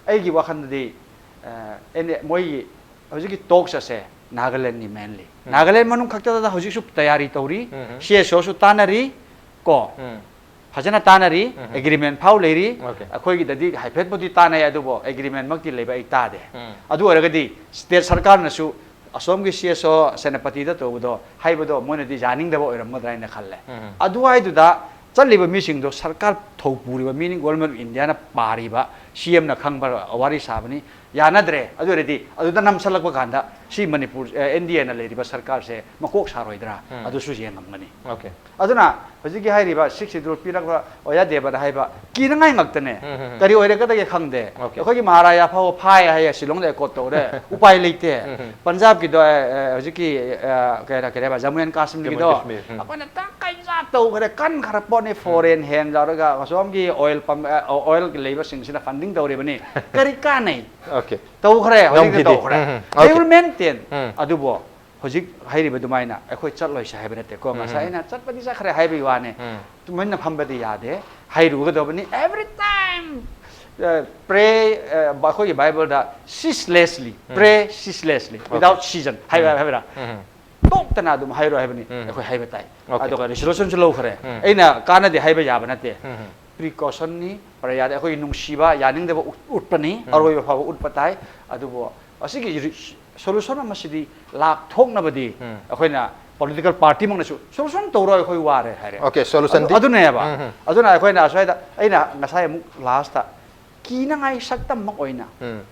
ꯑꯩꯒꯤ ꯋꯥꯈꯜꯗꯗꯤ, ꯑ, ꯑꯦꯅꯤ-, ꯃꯣꯏꯒꯤ ꯍꯧꯖꯤꯛꯀꯤ ꯇꯣꯛꯁ ꯑꯁꯦ ꯅꯥꯒꯥꯂꯦꯟꯒꯤ ꯃꯦꯟꯂꯤ꯫ ꯎꯝ꯫ ꯅꯥꯒꯥꯂꯦꯟ ꯃꯅꯨꯡ ꯈꯛꯇꯗ ꯍꯧꯖꯤꯛꯁꯨ ꯇꯌꯥꯔꯤ ꯇꯧꯔꯤ, ꯎꯝ, ꯎꯝ꯫ ꯁꯤ ꯑꯦꯁ ꯑꯣꯁꯨ ꯇꯥꯟꯅꯔꯤ ꯀꯣ꯫ ꯎꯝ꯫ ꯐꯖꯅ ꯇꯥꯟꯅꯔꯤ, ꯎꯝ, ꯎꯝ꯫ ꯑꯦꯒ꯭ꯔꯤꯃꯦꯟ ꯐꯥꯎ ꯂꯩꯔꯤ꯫ Okay. ꯑꯩꯈꯣꯏꯒꯤꯗꯗꯤ ꯍꯥꯏꯐꯦꯠꯄꯨꯗꯤ ꯇꯥꯟꯅꯩ, ꯑꯗꯨꯕꯨ ꯑꯦꯒ꯭ꯔꯤꯃꯦꯟꯃꯛꯇꯤ ꯂꯩꯕ ꯑꯩ ꯇꯥꯗꯦ꯫ ꯎꯝ꯫ ꯑꯗꯨ ꯑꯣꯏꯔꯒꯗꯤ ꯁ꯭ꯇꯦꯠ ꯁꯔꯀꯥꯔꯅꯁꯨ ꯑꯁꯣꯝꯒꯤ ꯁꯤ ꯑꯦꯁ ꯑꯣ ꯁꯦꯅꯥꯄꯇꯤꯗ ꯇꯧꯕꯗꯣ ꯍꯥꯏꯕꯗꯣ ꯃꯣꯏꯅꯗꯤ ꯌꯥꯅꯤꯡꯗꯕ ꯑꯣꯏꯔꯝꯒꯗ꯭ꯔꯥ ꯍꯥꯏꯅ ꯈꯜꯂꯦ꯫ ꯎꯝ꯫ ꯑꯗꯨꯋꯥꯏꯗꯨꯗ ꯆꯠꯂꯤꯕ ꯃꯤꯁꯤꯡꯗꯣ ꯁꯔꯀꯥꯔ ꯊꯧ ꯄꯨꯔꯤꯕ, meaning Government of India ꯅ ꯄꯥꯔꯤꯕ ꯁꯤ ꯑꯦꯝꯅ ꯈꯪꯕ ꯋꯥꯔꯤ ꯁꯥꯕꯅꯤ꯫ ꯌꯥꯅꯗ꯭ꯔꯦ꯫ ꯑꯗꯨ ꯑꯣꯏꯔꯗꯤ ꯑꯗꯨꯗ ꯅꯝꯁꯜꯂꯛꯄ ꯀꯥꯟꯗ ꯁꯤ ꯃꯅꯤꯄꯨꯔ, ꯑꯦ, ꯑꯦꯟ ꯗꯤ ꯑꯦꯅ ꯂꯩꯔꯤꯕ ꯁꯔꯀꯥꯔꯁꯦ ꯃꯀꯣꯛ ꯁꯥꯔꯣꯏꯗ꯭ꯔꯥ? ꯎꯝ꯫ ꯑꯗꯨꯁꯨ ꯌꯦꯡꯉꯝꯒꯅꯤ꯫ Okay. ꯑꯗꯨꯅ ꯍꯧꯖꯤꯛꯀꯤ ꯍꯥꯏꯔꯤꯕ ꯁꯤꯛꯁ ꯁꯦꯗꯨꯜ ꯄꯤꯔꯛꯄ ꯑꯣꯖꯥ ꯗꯦꯕꯗ ꯍꯥꯏꯕ ꯀꯤꯅꯉꯥꯏ ꯉꯥꯛꯇꯅꯦ꯫ ꯎꯝ, ꯎꯝ, ꯎꯝ꯫ ꯀꯔꯤ ꯑꯣꯏꯔꯛꯀꯗꯒꯦ ꯈꯪꯗꯦ꯫ Okay. ꯑꯩꯈꯣꯏꯒꯤ ꯃꯍꯥꯔꯥꯖꯥ ꯐꯥꯎꯕ ꯐꯥꯏ ꯍꯥꯏꯌꯦ, ꯁꯤꯂꯣꯡꯗ ꯑꯦꯀꯣꯔꯠ ꯇꯧꯔꯦ, ꯎꯄꯥꯏ ꯂꯩꯇꯦ꯫ ꯎꯝ, ꯎꯝ꯫ ꯄꯟꯖꯥꯕꯀꯤꯗꯣ, ꯑꯦ, ꯑꯦ, ꯍꯧꯖꯤꯛꯀꯤ, ꯑꯦ, ꯀꯩ ꯍꯥꯏꯕ, ꯖꯃꯨ ꯑꯦꯟ ꯀꯥꯁꯃꯤꯔꯒꯤꯗꯣ, ꯖꯃꯨ ꯑꯦꯟ ꯀꯥꯁꯃꯤꯔ, ꯎꯝ꯫ ꯑꯩꯈꯣꯏꯅ ꯇꯪꯈꯥꯏ ꯆꯥ ꯇꯧꯈ꯭ꯔꯦ, ꯀꯟꯈ꯭ꯔ ꯄꯣꯠꯅꯤ, ꯎꯝ꯫ Foreign hand ꯂꯧꯔꯒ ꯑꯁꯣꯝꯒꯤ oil pump, ꯑꯦ, oil ꯂꯩꯕꯁꯤꯡꯁꯤꯅ funding ꯇꯧꯔꯤꯕꯅꯤ꯫ ꯀꯔꯤ ꯀꯥꯟꯅꯩ? Okay. ꯇꯧꯈ꯭ꯔꯦ, ꯍꯧꯖꯤꯛꯇꯤ ꯅꯝꯈꯤꯗꯦ꯫ ꯇꯧꯈ꯭ꯔꯦ꯫ ꯎꯝ, ꯎꯝ꯫ They Okay. will maintain. ꯎꯝ꯫ ꯑꯗꯨꯕꯨ ꯍꯧꯖꯤꯛ ꯍꯥꯏꯔꯤꯕ ꯑꯗꯨꯃꯥꯏꯅ ꯑꯩꯈꯣꯏ ꯆꯠꯂꯣꯏꯁꯦ ꯍꯥꯏꯕ ꯅꯠꯇꯦꯀꯣ꯫ ꯎꯝ, ꯉꯁꯥꯏ ꯎꯝ꯫ ꯑꯩꯅ ꯆꯠꯄꯗꯤ ꯆꯠꯈ꯭ꯔꯦ ꯍꯥꯏꯕꯒꯤ ꯋꯥꯅꯤ꯫ ꯎꯝ꯫ ꯇꯨꯃꯤꯟꯅ ꯐꯝꯕꯗꯤ ꯌꯥꯗꯦ꯫ ꯍꯩꯔꯨꯒꯗꯕꯅꯤ꯫ Every time ꯄ꯭ꯔꯦ ꯑꯩꯈꯣꯏꯒꯤ ꯕꯥꯏꯕꯜꯗ ꯁꯤꯁꯂꯦꯁꯂꯤ, ꯄ꯭ꯔꯦ ꯁꯤꯁꯂꯦꯁꯂꯤ, ꯋꯤꯗꯥꯎꯠ ꯁꯤꯖꯟ ꯍꯥꯏꯕ ꯍꯥꯏꯕ꯭ꯔꯥ? ꯇꯣꯛꯇꯅ ꯑꯗꯨꯝ ꯍꯥꯏꯔꯣ ꯍꯥꯏꯕꯅꯤ꯫ ꯑꯩꯈꯣꯏ ꯍꯥꯏꯕ ꯇꯥꯏ꯫ Okay. ꯑꯗꯨꯒ ꯔꯤꯖꯣꯂꯨꯁꯟꯁꯨ ꯂꯧꯈ꯭ꯔꯦ꯫ ꯑꯩꯅ ꯀꯥꯟꯅꯗꯦ ꯍꯥꯏꯕ ꯌꯥꯕ ꯅꯠꯇꯦ꯫ ꯄ꯭ꯔꯤꯀꯣꯁꯟꯅꯤ, ꯄ꯭ꯔꯌꯥꯗ ꯑꯩꯈꯣꯏꯒꯤ ꯅꯨꯡꯁꯤꯕ, ꯌꯥꯅꯤꯡꯗꯕ ꯎꯠ- ꯎꯠꯄꯅꯤ꯫ ꯑꯔꯣꯏꯕ ꯐꯥꯎꯕ ꯎꯠꯄ ꯇꯥꯏ꯫ ꯑꯗꯨꯕꯨ ꯑꯁꯤꯒꯤ ꯁꯣꯂꯨꯁꯟ ꯑꯃꯁꯤꯗꯤ ꯂꯥꯛꯊꯣꯛꯅꯕꯗꯤ ꯑꯩꯈꯣꯏꯅ ꯄꯣꯂꯤꯇꯤꯀꯦꯜ ꯄꯥꯔꯇꯤꯃꯛꯅꯁꯨ ꯁꯣꯂꯨꯁꯟ ꯇꯧꯔꯣ, ꯑꯩꯈꯣꯏ ꯋꯥꯔꯦ ꯍꯥꯏꯔꯦ꯫ Okay, solution ꯑꯗꯨ- ꯗꯤ? ꯑꯗꯨꯅꯦꯕ꯫ ꯑꯗꯨꯅ ꯑꯩꯈꯣꯏꯅ ꯑꯁ꯭ꯋꯥꯏꯗ ꯑꯩꯅ ꯉꯁꯥꯏ ꯑꯃꯨꯛ ꯂꯥꯁꯇ ꯀꯤꯅꯉꯥꯏ ꯁꯛꯇꯝꯃꯛ ꯑꯣꯏꯅ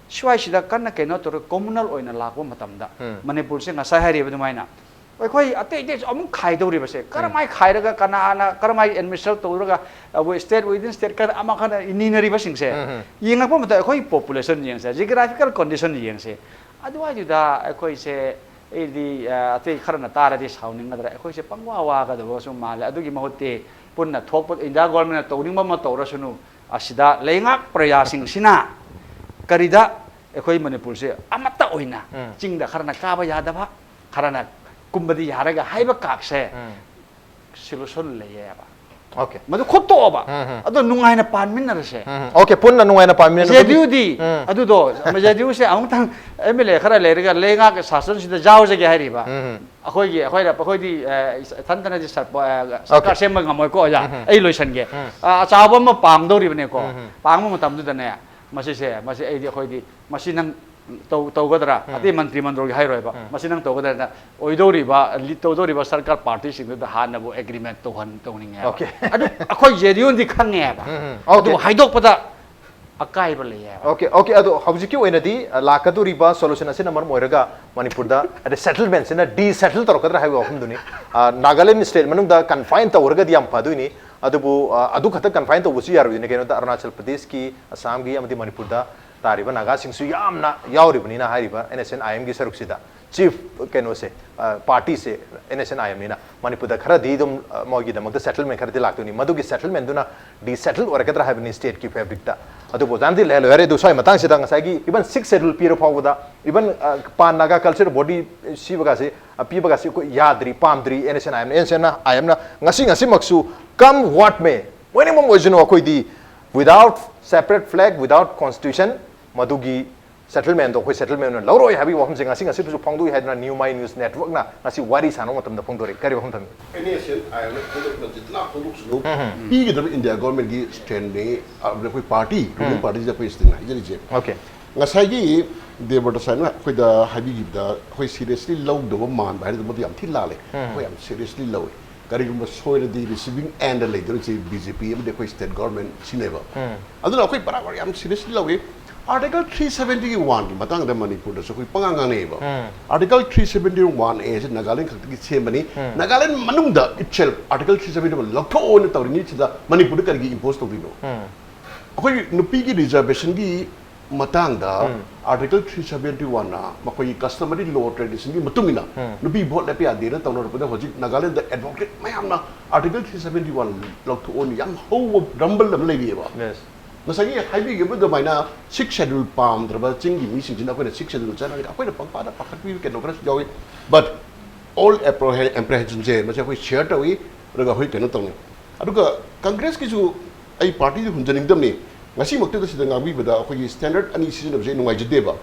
ꯁ꯭ꯋꯥꯏꯁꯤꯗ ꯀꯟꯅ ꯀꯩꯅꯣ ꯇꯧꯔꯒ ꯀꯣꯃꯨꯅꯦꯜ ꯑꯣꯏꯅ ꯂꯥꯛꯄ ꯃꯇꯝꯗ ꯃꯅꯤꯄꯨꯔꯁꯦ ꯉꯁꯥꯏ ꯍꯥꯏꯔꯤꯕ ꯑꯗꯨꯃꯥꯏꯅ ꯑꯩꯈꯣꯏ ꯑꯇꯩ ꯑꯇꯩꯁꯨ ꯑꯃꯨꯛ ꯈꯥꯏꯗꯧꯔꯤꯕꯁꯦ ꯀꯔꯝꯍꯥꯏ ꯈꯥꯏꯔꯒ ꯀꯅꯥꯅ ꯀꯔꯝꯍꯥꯏ ꯑꯦꯗꯃꯤꯅꯤꯁꯇ꯭ꯔꯦꯠ ꯇꯧꯔꯒ ꯑꯩꯈꯣꯏ ꯁ꯭ꯇꯦꯠ ꯋꯤꯗꯤꯟ ꯁ꯭ꯇꯦꯠ ꯈꯔ ꯑꯃꯈꯛꯅ ꯏꯅꯤꯅꯔꯤꯕꯁꯤꯡꯁꯦ ꯌꯦꯡꯉꯛꯄ ꯃꯇꯝꯗ ꯑꯩꯈꯣꯏ ꯄꯣꯄꯨꯂꯦꯁꯟ ꯌꯦꯡꯁꯦ, ꯖꯤꯑꯣꯒ꯭ꯔꯥꯐꯤꯀꯦꯜ ꯀꯣꯟꯗꯤꯁꯟ ꯌꯦꯡꯁꯦ, ꯑꯗꯨꯋꯥꯏꯗꯨꯗ ꯑꯩꯈꯣꯏꯁꯦ ꯑꯩꯗꯤ ꯑꯇꯩ ꯈꯔꯅ ꯇꯥꯔꯗꯤ ꯁꯥꯎꯅꯤꯡꯒꯗ꯭ꯔꯥ, ꯑꯩꯈꯣꯏꯁꯦ ꯄꯪꯋꯥ ꯋꯥꯒꯗꯕꯁꯨ ꯃꯥꯜꯂꯦ꯫ ꯑꯗꯨꯒꯤ ꯃꯍꯨꯠꯇꯤ ꯄꯨꯟꯅ ꯊꯣꯛꯄ ꯏꯟꯗꯤꯌꯥ ꯒꯣꯔꯃꯦꯟꯅ ꯇꯧꯅꯤꯡꯕ ꯑꯃ ꯇꯧꯔꯁꯅꯨ, ꯑꯁꯤꯗ ꯂꯩꯉꯥꯛ ꯄ꯭ꯔꯖꯥꯁꯤꯡꯁꯤꯅ ꯀꯔꯤꯗ ꯑꯩꯈꯣꯏ ꯃꯅꯤꯄꯨꯔꯁꯦ ꯑꯃꯠꯇ ꯑꯣꯏꯅ ꯆꯤꯡꯗ ꯈꯔꯅ ꯀꯥꯕ ꯌꯥꯗꯕ, ꯈꯔꯅ ꯀꯨꯝꯕꯗꯤ ꯌꯥꯔꯒ ꯍꯥꯏꯕ ꯀꯥꯛꯁꯦ ꯁꯣꯂꯨꯁꯟ ꯂꯩꯌꯦꯕ꯫ Okay. ꯃꯗꯨ ꯈꯣꯠꯇꯣꯛꯑꯕ꯫ ꯑꯗꯣ ꯅꯨꯡꯉꯥꯏꯅ ꯄꯥꯟꯃꯤꯟꯅꯔꯁꯦ꯫ Okay, ꯄꯨꯟꯅ ꯅꯨꯡꯉꯥꯏꯅ ꯄꯥꯟꯃꯤꯟꯅ- ꯖꯦꯗꯤꯌꯨꯗꯤ ꯑꯗꯨꯗꯣ, ꯖꯦꯗꯤꯌꯨꯁꯦ ꯑꯃꯨꯛꯇꯪ ꯑꯦꯝ ꯑꯦꯜ ꯑꯦ ꯈꯔ ꯂꯩꯔꯒ ꯂꯩꯉꯥꯛꯀꯤ ꯁꯥꯁꯟꯁꯤꯗ ꯌꯥꯎꯖꯒꯦ ꯍꯥꯏꯔꯤꯕ꯫ ꯑꯩꯈꯣꯏꯒꯤ ꯑꯩꯈꯣꯏꯅ ꯑꯩꯈꯣꯏꯗꯤ ꯏꯊꯟꯇꯅꯗꯤ ꯁꯔꯀꯥꯔ ꯁꯦꯝꯕ ꯉꯝꯃꯣꯏꯀꯣ ꯑꯣꯖꯥ꯫ ꯑꯩ ꯂꯣꯏꯁꯟꯒꯦ꯫ ꯑꯆꯥꯎꯕ ꯑꯃ ꯄꯥꯡꯗꯧꯔꯤꯕꯅꯦꯀꯣ꯫ ꯄꯥꯡꯕ ꯃꯇꯝꯗꯨꯗꯅꯦ ꯃꯁꯤꯁꯦ ꯃꯁꯤ ꯑꯩꯗꯤ ꯑꯩꯈꯣꯏꯗꯤ ꯃꯁꯤ ꯅꯪ ꯇꯧꯒꯗ꯭ꯔꯥ? ꯑꯇꯩ ꯃꯟꯇ꯭ꯔꯤ ꯃꯟꯗꯜꯒꯤ ꯍꯥꯏꯔꯣꯏꯕ꯫ ꯃꯁꯤ ꯅꯪ ꯇꯧꯒꯗ꯭ꯔꯥꯅ ꯑꯣꯏꯗꯧꯔꯤꯕ ꯂꯤꯗ ꯇꯧꯗꯧꯔꯤꯕ ꯁꯔꯀꯥꯔ ꯄꯥꯔꯇꯤꯁꯤꯡꯗꯨꯗ ꯍꯥꯟꯅꯕꯨ ꯑꯦꯒ꯭ꯔꯤꯃꯦꯟ ꯇꯧꯍꯟ ꯇꯧꯅꯤꯡꯉꯦꯕ꯫ Okay. ꯑꯗꯨ ꯑꯩꯈꯣꯏ ꯖꯦꯗꯤꯌꯨꯅꯗꯤ ꯈꯪꯉꯦꯕ꯫ Okay. ꯑꯗꯨꯕꯨ ꯍꯥꯏꯗꯣꯛꯄꯗ ꯑꯀꯥꯏꯕ ꯂꯩꯌꯦꯕ꯫ Okay, okay, ꯑꯗꯣ ꯍꯧꯖꯤꯛꯀꯤ ꯑꯣꯏꯅꯗꯤ ꯂꯥꯛꯀꯗꯧꯔꯤꯕ ꯁꯣꯂꯨꯁꯟ ꯑꯁꯤꯅ ꯃꯔꯝ ꯑꯣꯏꯔꯒ ꯃꯅꯤꯄꯨꯔꯗ ꯑꯗꯩ ꯁꯦꯇꯜꯃꯦꯟꯁꯤꯅ ꯗꯤꯁꯦꯇꯜ ꯇꯧꯔꯛꯀꯗ꯭ꯔꯥ ꯍꯥꯏꯕ ꯋꯥꯐꯝꯗꯨꯅꯤ꯫ ꯅꯥꯒꯥꯂꯦꯟ ꯁ꯭ꯇꯦꯠ ꯃꯅꯨꯡꯗ ꯀꯟꯐꯥꯏꯟ ꯇꯧꯔꯒꯗꯤ ꯌꯥꯝ ꯐꯗꯣꯏꯅꯤ꯫ ꯑꯗꯨꯕꯨ ꯑꯗꯨ ꯈꯛꯇ ꯀꯟꯐꯥꯏꯟ ꯇꯧꯕꯁꯨ ꯌꯥꯔꯣꯏꯗꯣꯏꯅꯤ꯫ ꯀꯩꯅꯣꯗ ꯑꯔꯨꯅꯥꯆꯜ ꯄ꯭ꯔꯗꯦꯁꯀꯤ, ꯑꯁꯥꯝꯒꯤ ꯑꯃꯗꯤ ꯃꯅꯤꯄꯨꯔꯗ ꯇꯥꯔꯤꯕ ꯅꯥꯒꯥꯁꯤꯡꯁꯨ ꯌꯥꯝꯅ ꯌꯥꯎꯔꯤꯕꯅꯤꯅ ꯍꯥꯏꯔꯤꯕ ꯑꯦꯟ ꯑꯦꯁ ꯑꯦꯟ ꯑꯥꯏ ꯑꯦꯝꯒꯤ ꯁꯔꯨꯛꯁꯤꯗ ꯆꯤꯐ ꯀꯩꯅꯣꯁꯦ, ꯄꯥꯔꯇꯤꯁꯦ ꯑꯦꯟ ꯑꯦꯁ ꯑꯦꯟ ꯑꯥꯏ ꯑꯦꯝꯅꯤꯅ ꯃꯅꯤꯄꯨꯔꯗ ꯈꯔꯗꯤ ꯑꯗꯨꯝ ꯃꯣꯏꯒꯤꯗꯃꯛꯇ ꯁꯦꯇꯜꯃꯦꯟ ꯈꯔꯗꯤ ꯂꯥꯛꯇꯣꯏꯅꯤ꯫ ꯃꯗꯨꯒꯤ ꯁꯦꯇꯜꯃꯦꯟꯗꯨꯅ ꯗꯤꯁꯦꯇꯜ ꯑꯣꯏꯔꯛꯀꯗ꯭ꯔꯥ ꯍꯥꯏꯕꯅꯤ ꯁ꯭ꯇꯦꯠꯀꯤ ꯐꯦꯕ꯭ꯔꯤꯛꯇ꯫ ꯑꯗꯨꯕꯨ ꯑꯣꯖꯥꯅꯗꯤ ꯂꯩꯍꯜꯂꯣꯏ ꯍꯥꯏꯔꯦ꯫ ꯑꯗꯨ ꯁ꯭ꯋꯥꯏ ꯃꯇꯥꯡꯁꯤꯗ ꯉꯁꯥꯏꯒꯤ ꯏꯚꯟ ꯁꯤꯛꯁ ꯁꯦꯗꯨꯜ ꯄꯤꯔ ꯐꯥꯎꯕꯗ, even pan Naga culture body ꯁꯤꯕꯒꯁꯤ, ꯄꯤꯕꯒꯁꯤ ꯑꯩꯈꯣꯏ ꯌꯥꯗ꯭ꯔꯤ, ꯄꯥꯝꯗ꯭ꯔꯤ꯫ ꯑꯦꯟ ꯑꯦꯁ ꯑꯦꯟ ꯑꯥꯏ ꯑꯦꯝꯅ, ꯑꯦꯟ ꯑꯦꯁ ꯑꯦꯟ ꯑꯥꯏ ꯑꯦꯝꯅ ꯉꯁꯤ ꯉꯁꯤꯃꯛꯁꯨ ꯀꯝ ꯋꯥꯠ ꯃꯦ, ꯑꯣꯏꯅꯤꯡꯕ ꯑꯃ ꯑꯣꯏꯁꯅꯨ, ꯑꯩꯈꯣꯏꯗꯤ Without separate flag, without constitution, ꯃꯗꯨꯒꯤ ꯁꯦꯇꯜꯃꯦꯟꯗꯣ ꯑꯩꯈꯣꯏ ꯁꯦꯇꯜꯃꯦꯟ ꯑꯣꯏꯅ ꯂꯧꯔꯣꯏ ꯍꯥꯏꯕꯒꯤ ꯋꯥꯐꯝꯁꯦ ꯉꯁꯤ ꯉꯁꯤꯗꯁꯨ ꯐꯣꯡꯗꯣꯛꯏ ꯍꯥꯏꯗꯨꯅ ꯅ꯭ꯌꯨ ꯃꯥꯏ ꯅ꯭ꯌꯨꯁ ꯅꯦꯠꯋꯔꯛꯅ ꯉꯁꯤ ꯋꯥꯔꯤ ꯁꯥꯟꯅꯕ ꯃꯇꯝꯗ ꯐꯣꯡꯗꯣꯔꯛꯏ꯫ ꯀꯔꯤ ꯋꯥꯐꯝ ꯊꯝꯕꯤ? ꯑꯦꯟ ꯑꯦꯁ ꯑꯦꯟ ꯑꯥꯏ ꯑꯦꯜꯅ ꯐꯣꯡꯗꯣꯛꯄ ꯖꯤꯇꯅꯥ ꯐꯣꯡꯗꯣꯛꯁꯅꯨ꯫ ꯄꯤꯒꯗꯕ ꯏꯟꯗꯤꯌꯥ ꯒꯣꯔꯃꯦꯟꯒꯤ ꯁ꯭ꯇꯦꯟꯅꯤ꯫ ꯑꯩꯈꯣꯏ ꯄꯥꯔꯇꯤ, ꯔꯨꯂꯤꯡ ꯎꯝ꯫ ꯄꯥꯔꯇꯤꯁꯤꯗ ꯑꯩꯈꯣꯏ ꯁ꯭ꯇꯦꯟ ꯍꯥꯏꯖꯔꯤꯁꯦ꯫ ꯑꯣꯀꯦ꯫ ꯉꯁꯥꯏꯒꯤ ꯗꯦꯕ꯭ꯔꯇ ꯁꯥꯏꯅ ꯑꯩꯈꯣꯏꯗ ꯍꯥꯏꯕꯤꯈꯤꯕꯗ ꯑꯩꯈꯣꯏ ꯁꯤꯔꯤꯌꯁꯂꯤ ꯂꯧꯗꯕ ꯃꯥꯟꯕ ꯍꯥꯏꯅ ꯃꯗꯨ ꯌꯥꯝ ꯊꯤ ꯂꯥꯜꯂꯦ꯫ ꯎꯝ꯫ ꯑꯩꯈꯣꯏ ꯌꯥꯝ ꯁꯤꯔꯤꯌꯁꯂꯤ ꯂꯧꯏ꯫ ꯀꯔꯤꯒꯨꯝꯕ ꯁꯣꯏꯔꯗꯤ ꯔꯤꯁꯤꯚꯤꯡ ꯑꯦꯟꯗ ꯂꯩꯗꯣꯏꯁꯦ ꯕꯤ ꯖꯦ ꯄꯤ ꯑꯃꯗꯤ ꯑꯩꯈꯣꯏ ꯁ꯭ꯇꯦꯠ ꯒꯣꯔꯃꯦꯟ ꯁꯤꯅꯦꯕ꯫ ꯎꯝ꯫ ꯑꯗꯨꯅ ꯑꯩꯈꯣꯏ ꯕꯔꯥꯕꯔ ꯌꯥꯝ ꯁꯤꯔꯤꯌꯁꯂꯤ ꯂꯧꯏ꯫ ꯑꯥꯔꯇꯤꯀꯜ ꯊ꯭ꯔꯤ ꯁꯕꯦꯟꯇꯤꯒꯤ ꯋꯥꯟꯒꯤ ꯃꯇꯥꯡꯗ ꯃꯅꯤꯄꯨꯔꯗꯁꯨ ꯑꯩꯈꯣꯏ ꯄꯉꯥꯡ ꯉꯥꯡꯅꯩꯑꯕ꯫ ꯎꯝ꯫ ꯑꯥꯔꯇꯤꯀꯜ ꯊ꯭ꯔꯤ ꯁꯕꯦꯟꯇꯤ ꯋꯥꯟ ꯑꯦꯁꯦ ꯅꯥꯒꯥꯂꯦꯟ ꯈꯛꯇꯒꯤ ꯁꯦꯝꯕꯅꯤ꯫ ꯎꯝ꯫ ꯅꯥꯒꯥꯂꯦꯟ ꯃꯅꯨꯡꯗ itself article three seventy one ꯂꯧꯊꯣꯛꯑꯣꯅ ꯇꯧꯔꯤꯉꯩꯁꯤꯗ ꯃꯅꯤꯄꯨꯔꯗ ꯀꯔꯤꯒꯤ ꯏꯝꯄꯣꯁ ꯇꯧꯗꯣꯏꯅꯣ? ꯎꯝ꯫ ꯑꯩꯈꯣꯏ ꯅꯨꯄꯤꯒꯤ ꯔꯤꯖꯔꯕꯦꯁꯟꯒꯤ ꯃꯇꯥꯡꯗ ꯎꯝ꯫ ꯑꯥꯔꯇꯤꯀꯜ ꯊ꯭ꯔꯤ ꯁꯕꯦꯟꯇꯤ ꯋꯥꯟꯅ ꯃꯈꯣꯏꯒꯤ ꯀꯁꯇꯃꯔꯤ ꯂꯣ ꯇ꯭ꯔꯦꯗꯤꯁꯟꯒꯤ ꯃꯇꯨꯡ ꯏꯟꯅ ꯎꯝ꯫ ꯅꯨꯄꯤ ꯚꯣꯠ ꯂꯦꯞꯄ ꯌꯥꯗꯦꯅ ꯇꯧꯅꯔꯛꯄꯗ ꯍꯧꯖꯤꯛ ꯅꯥꯒꯥꯂꯦꯟꯗ ꯑꯦꯗꯚꯣꯀꯦꯠ ꯃꯌꯥꯝꯅ ꯑꯥꯔꯇꯤꯀꯜ ꯊ꯭ꯔꯤ ꯁꯕꯦꯟꯇꯤ ꯋꯥꯟ ꯂꯧꯊꯣꯛꯑꯣꯅ ꯌꯥꯝ ꯍꯧꯕ ꯔꯝꯕꯜ ꯑꯃ ꯂꯩꯔꯤꯑꯕ꯫ ꯌꯦꯁ꯫ ꯉꯁꯥꯏꯒꯤ ꯍꯥꯏꯕꯤꯈꯤꯕ ꯑꯗꯨꯃꯥꯏꯅ ꯁꯤꯛꯁ ꯁꯦꯗꯨꯜ ꯄꯥꯝꯗ꯭ꯔꯕ ꯆꯤꯡꯒꯤ ꯃꯤꯁꯤꯡꯁꯤꯅ ꯑꯩꯈꯣꯏꯅ ꯁꯤꯛꯁ ꯁꯦꯗꯨꯜ ꯆꯠꯅꯔꯒꯗꯤ ꯑꯩꯈꯣꯏꯅ ꯄꯪꯄꯥꯗ ꯄꯥꯈꯠꯄꯤꯕ ꯀꯩꯅꯣ ꯈꯔꯁꯨ ꯌꯥꯎꯏ꯫ ꯕꯠ ꯑꯣꯜ ꯑꯦꯄ꯭ꯔꯣꯍꯦꯟꯁꯟꯁꯦ ꯃꯁꯤ ꯑꯩꯈꯣꯏ ꯁꯤꯌꯔ ꯇꯧꯏ꯫ ꯑꯗꯨꯒ ꯑꯩꯈꯣꯏ ꯀꯩꯅꯣ ꯇꯧꯅꯤ꯫ ꯑꯗꯨꯒ ꯀꯪꯒ꯭ꯔꯦꯁꯀꯤꯁꯨ ꯑꯩ ꯄꯥꯔꯇꯤꯗ ꯍꯨꯟꯖꯅꯤꯡꯗꯕꯅꯤ꯫ ꯉꯁꯤꯃꯛꯇꯗ ꯁꯤꯗ ꯉꯥꯡꯕꯤꯕꯗ ꯑꯩꯈꯣꯏꯒꯤ ꯁ꯭ꯇꯦꯟꯗꯔꯗ ꯑꯅꯤ ꯁꯤꯖꯤꯟꯅꯕꯁꯦ ꯑꯩ ꯅꯨꯡꯉꯥꯏꯖꯗꯦꯕ꯫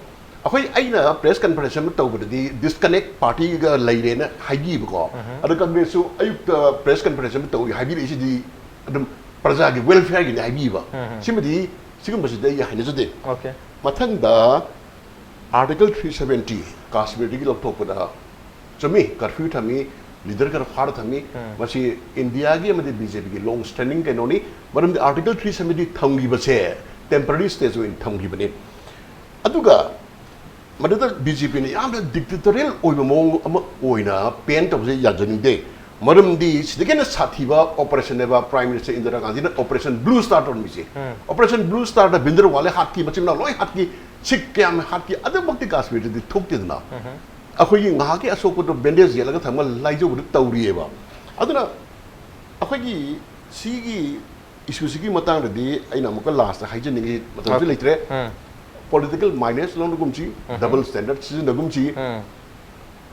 ꯑꯩꯈꯣꯏ, ꯑꯩꯅ ꯄ꯭ꯔꯦꯁ ꯀꯟꯐꯔꯦꯟꯁ ꯑꯃ ꯇꯧꯕꯗꯗꯤ ꯗꯤꯁꯀꯅꯦꯛ ꯄꯥꯔꯇꯤꯒ ꯂꯩꯔꯦꯅ ꯍꯥꯏꯕꯤꯕꯀꯣ꯫ ꯑꯗꯣ ꯀꯪꯒ꯭ꯔꯦꯁꯁꯨ ꯑꯌꯨꯛꯇ ꯄ꯭ꯔꯦꯁ ꯀꯟꯐꯔꯦꯟꯁ ꯑꯃ ꯇꯧꯏ ꯍꯥꯏꯕꯤꯔꯛꯏꯁꯤꯗꯤ ꯑꯗꯨꯝ ꯄ꯭ꯔꯖꯥꯒꯤ ꯋꯦꯜꯐꯤꯌꯔꯒꯤꯅꯤ ꯍꯥꯏꯕꯤꯕ꯫ ꯁꯤꯃꯗꯤ, ꯁꯤꯒꯨꯝꯕꯁꯤꯗꯤ ꯑꯩ ꯍꯥꯏꯅꯖꯗꯦ꯫ ꯑꯣꯀꯦ꯫ ꯃꯊꯪꯗ ꯑꯥꯔꯇꯤꯀꯜ ꯊ꯭ꯔꯤ ꯁꯕꯦꯟꯇꯤ ꯀꯥꯁꯃꯤꯔꯗꯒꯤ ꯂꯧꯊꯣꯛꯄꯗ ꯆꯨꯝꯃꯤ, ꯀꯔꯐ꯭ꯌꯨ ꯊꯝꯃꯤ, ꯂꯤꯗꯔ ꯈꯔ ꯐꯥꯔ ꯊꯝꯃꯤ꯫ ꯎꯝ꯫ ꯃꯁꯤ ꯏꯟꯗꯤꯌꯥꯒꯤ ꯑꯃꯗꯤ ꯕꯤ ꯖꯦ ꯄꯤꯒꯤ ꯂꯣꯡ ꯁ꯭ꯇꯦꯟꯗꯤꯡ ꯀꯩꯅꯣꯅꯤ꯫ ꯃꯔꯝꯗꯤ ꯑꯥꯔꯇꯤꯀꯜ ꯊ꯭ꯔꯤ ꯁꯕꯦꯟꯇꯤ ꯊꯝꯈꯤꯕꯁꯦ ꯇꯦꯝꯄꯔꯔꯤ ꯁ꯭ꯇꯦꯖ ꯑꯣꯏꯅ ꯊꯝꯈꯤꯕꯅꯤ꯫ ꯑꯗꯨꯒ ꯃꯗꯨꯗ ꯕꯤ ꯖꯦ ꯄꯤꯅ ꯌꯥꯝꯅ ꯗꯤꯛꯇꯦꯇꯣꯔꯤꯌꯦꯜ ꯑꯣꯏꯕ ꯃꯑꯣꯡ ꯑꯃ ꯑꯣꯏꯅ ꯄꯦꯟ ꯇꯧꯕꯁꯦ ꯌꯥꯖꯅꯤꯡꯗꯦ꯫ ꯃꯔꯝꯗꯤ ꯁꯤꯗꯒꯤ ꯍꯦꯟꯅ ꯁꯥꯊꯤꯕ ꯑꯣꯄꯔꯦꯁꯟꯅꯦꯕ ꯄ꯭ꯔꯥꯏꯝ ꯃꯤꯅꯤꯁꯇꯔ ꯏꯟꯗꯤꯔꯥ ꯒꯥꯟꯙꯤꯅ ꯑꯣꯄꯔꯦꯁꯟ ꯕ꯭ꯂꯨ ꯁ꯭ꯇꯥꯔ ꯇꯧꯔꯝꯃꯤꯁꯦ꯫ ꯎꯝ꯫ ꯑꯣꯄꯔꯦꯁꯟ ꯕ꯭ꯂꯨ ꯁ꯭ꯇꯥꯔꯗ ꯚꯤꯟꯗꯔꯋꯥꯂꯦ ꯍꯥꯠꯈꯤ, ꯃꯆꯤꯟ ꯃꯅꯥꯎ ꯂꯣꯏ ꯍꯥꯠꯈꯤ, ꯁꯤꯈ ꯀꯌꯥꯝ ꯍꯥꯠꯈꯤ, ꯑꯗꯨꯃꯛꯇꯤ ꯀꯥꯁꯃꯤꯔꯗꯗꯤ ꯊꯣꯛꯇꯦꯗꯅ꯫ ꯑꯩꯈꯣꯏꯒꯤ ꯉꯥꯏꯍꯥꯛꯀꯤ ꯑꯁꯣꯛꯄꯗꯣ ꯕꯦꯟꯗꯦꯖ ꯌꯦꯠꯂꯒ ꯊꯝꯃꯒ ꯂꯥꯏꯖꯧꯕꯗ ꯇꯧꯔꯤꯑꯕ꯫ ꯑꯗꯨꯅ ꯑꯩꯈꯣꯏꯒꯤ ꯁꯤꯒꯤ ꯏꯁꯨꯁꯤꯒꯤ ꯃꯇꯥꯡꯗꯗꯤ ꯑꯩꯅ ꯑꯃꯨꯛꯀ ꯂꯥꯁꯇ ꯍꯥꯏꯖꯅꯤꯡꯉꯤ, ꯃꯇꯝꯁꯨ ꯑꯣꯀꯦ꯫ ꯂꯩꯇ꯭ꯔꯦ꯫ ꯎꯝ꯫ ꯄꯣꯂꯤꯇꯤꯀꯦꯜ ꯃꯥꯏꯂꯦꯖ ꯂꯧꯅꯒꯨꯝꯁꯤ, ꯎꯝ꯫ ꯗꯕꯜ ꯁ꯭ꯇꯦꯟꯗꯔꯗ ꯁꯤꯖꯤꯟꯅꯒꯨꯝꯁꯤ꯫ ꯎꯝ꯫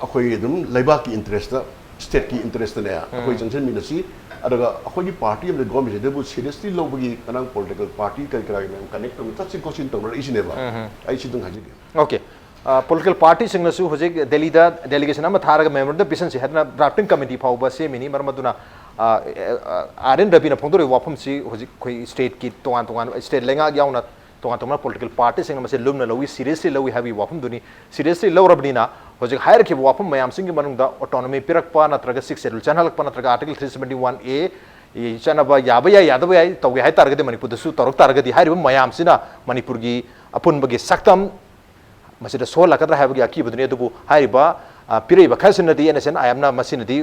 ꯑꯩꯈꯣꯏ ꯑꯗꯨꯝ ꯂꯩꯕꯥꯛꯀꯤ ꯏꯟꯇꯔꯦꯁꯇ ꯁ꯭ꯇꯦꯠꯀꯤ ꯏꯟꯇꯔꯦꯁꯇꯅꯦ ꯑꯩꯈꯣꯏ ꯆꯪꯁꯤꯟꯃꯤꯟꯅꯁꯤ꯫ ꯑꯗꯨꯒ ꯑꯩꯈꯣꯏꯒꯤ ꯄꯥꯔꯇꯤ ꯑꯃꯗꯤ ꯒꯣꯔꯃꯦꯟꯁꯤꯗꯕꯨ ꯁꯤꯔꯤꯌꯁꯂꯤ ꯂꯧꯕꯒꯤ ꯀꯅꯥ ꯄꯣꯂꯤꯇꯤꯀꯦꯜ ꯄꯥꯔꯇꯤ ꯀꯔꯤ ꯀꯔꯥꯒꯤ ꯃꯌꯥꯝ ꯀꯅꯦꯛ ꯇꯧꯅ ꯆꯠꯁꯤ ꯈꯣꯠꯁꯤꯅ ꯇꯧꯅꯔꯛꯏꯁꯤꯅꯦꯕ꯫ ꯑꯩ ꯁꯤꯗꯪ ꯍꯥꯏꯖꯒꯦ꯫ ꯑꯣꯀꯦ꯫ ꯄꯣꯂꯤꯇꯤꯀꯦꯜ ꯄꯥꯔꯇꯤꯁꯤꯡꯅꯁꯨ ꯍꯧꯖꯤꯛ ꯗꯦꯜꯂꯤꯗ ꯗꯦꯂꯤꯒꯦꯁꯟ ꯑꯃ ꯊꯥꯔꯒ ꯃꯦꯃꯣꯔꯦꯟꯗꯝ ꯄꯤꯁꯟꯁꯤ ꯍꯥꯏꯗꯅ ꯗ꯭ꯔꯥꯐꯇꯤꯡ ꯀꯃꯤꯇꯤ ꯐꯥꯎꯕ ꯁꯦꯝꯃꯤꯅꯤ꯫ ꯃꯔꯝ ꯑꯗꯨꯅ ꯑꯥꯔ ꯑꯦꯟ ꯔꯕꯤꯅ ꯐꯣꯡꯗꯣꯔꯤꯕ ꯋꯥꯐꯝꯁꯤ ꯍꯧꯖꯤꯛ ꯑꯩꯈꯣꯏ ꯁ꯭ꯇꯦꯠꯀꯤ ꯇꯣꯉꯥꯟ ꯇꯣꯉꯥꯟꯕ ꯁ꯭ꯇꯦꯠ ꯂꯩꯉꯥꯛ ꯌꯥꯎꯅ ꯇꯣꯉꯥꯟ ꯇꯣꯉꯥꯟꯕ ꯄꯣꯂꯤꯇꯤꯀꯦꯜ ꯄꯥꯔꯇꯤꯁꯤꯡꯅ ꯃꯁꯤ ꯂꯨꯝꯅ ꯂꯧꯏ, ꯁꯤꯔꯤꯌꯁꯂꯤ ꯂꯧꯏ ꯍꯥꯏꯕꯒꯤ ꯋꯥꯐꯝꯗꯨꯅꯤ꯫ ꯁꯤꯔꯤꯌꯁꯂꯤ ꯂꯧꯔꯕꯅꯤꯅ ꯍꯧꯖꯤꯛ ꯍꯥꯏꯔꯛꯈꯤꯕ ꯋꯥꯐꯝ ꯃꯌꯥꯝꯁꯤꯡꯒꯤ ꯃꯅꯨꯡꯗ ꯑꯣꯇꯣꯅꯣꯃꯤ ꯄꯤꯔꯛꯄ ꯅꯠꯇ꯭ꯔꯒ ꯁꯤꯛꯁ ꯁꯦꯗꯨꯜ ꯆꯠꯍꯜꯂꯛꯄ ꯅꯠꯇ꯭ꯔꯒ ꯑꯥꯔꯇꯤꯀꯜ ꯊ꯭ꯔꯤ ꯁꯕꯦꯟꯇꯤ ꯋꯥꯟ ꯑꯦ ꯆꯠꯅꯕ ꯌꯥꯕ ꯌꯥꯏ, ꯌꯥꯗꯕ ꯌꯥꯏ, ꯇꯧꯒꯦ ꯍꯥꯏ ꯇꯥꯔꯒꯗꯤ ꯃꯅꯤꯄꯨꯔꯗꯁꯨ ꯇꯧꯔꯛ ꯇꯥꯔꯒꯗꯤ ꯍꯥꯏꯔꯤꯕ ꯃꯌꯥꯝꯁꯤꯅ ꯃꯅꯤꯄꯨꯔꯒꯤ ꯑꯄꯨꯟꯕꯒꯤ ꯁꯛꯇꯝ ꯃꯁꯤꯗ ꯁꯣꯛꯍꯜꯂꯛꯀꯗ꯭ꯔꯥ ꯍꯥꯏꯕꯒꯤ ꯑꯀꯤꯕꯗꯨꯅꯤ꯫ ꯑꯗꯨꯕꯨ ꯍꯥꯏꯔꯤꯕ ꯄꯤꯔꯛꯏꯕ ꯈꯔꯁꯤꯅꯗꯤ ꯑꯦꯟ ꯑꯦꯁ ꯑꯦꯟ ꯑꯥꯏ ꯑꯦꯝꯅ ꯃꯁꯤꯅꯗꯤ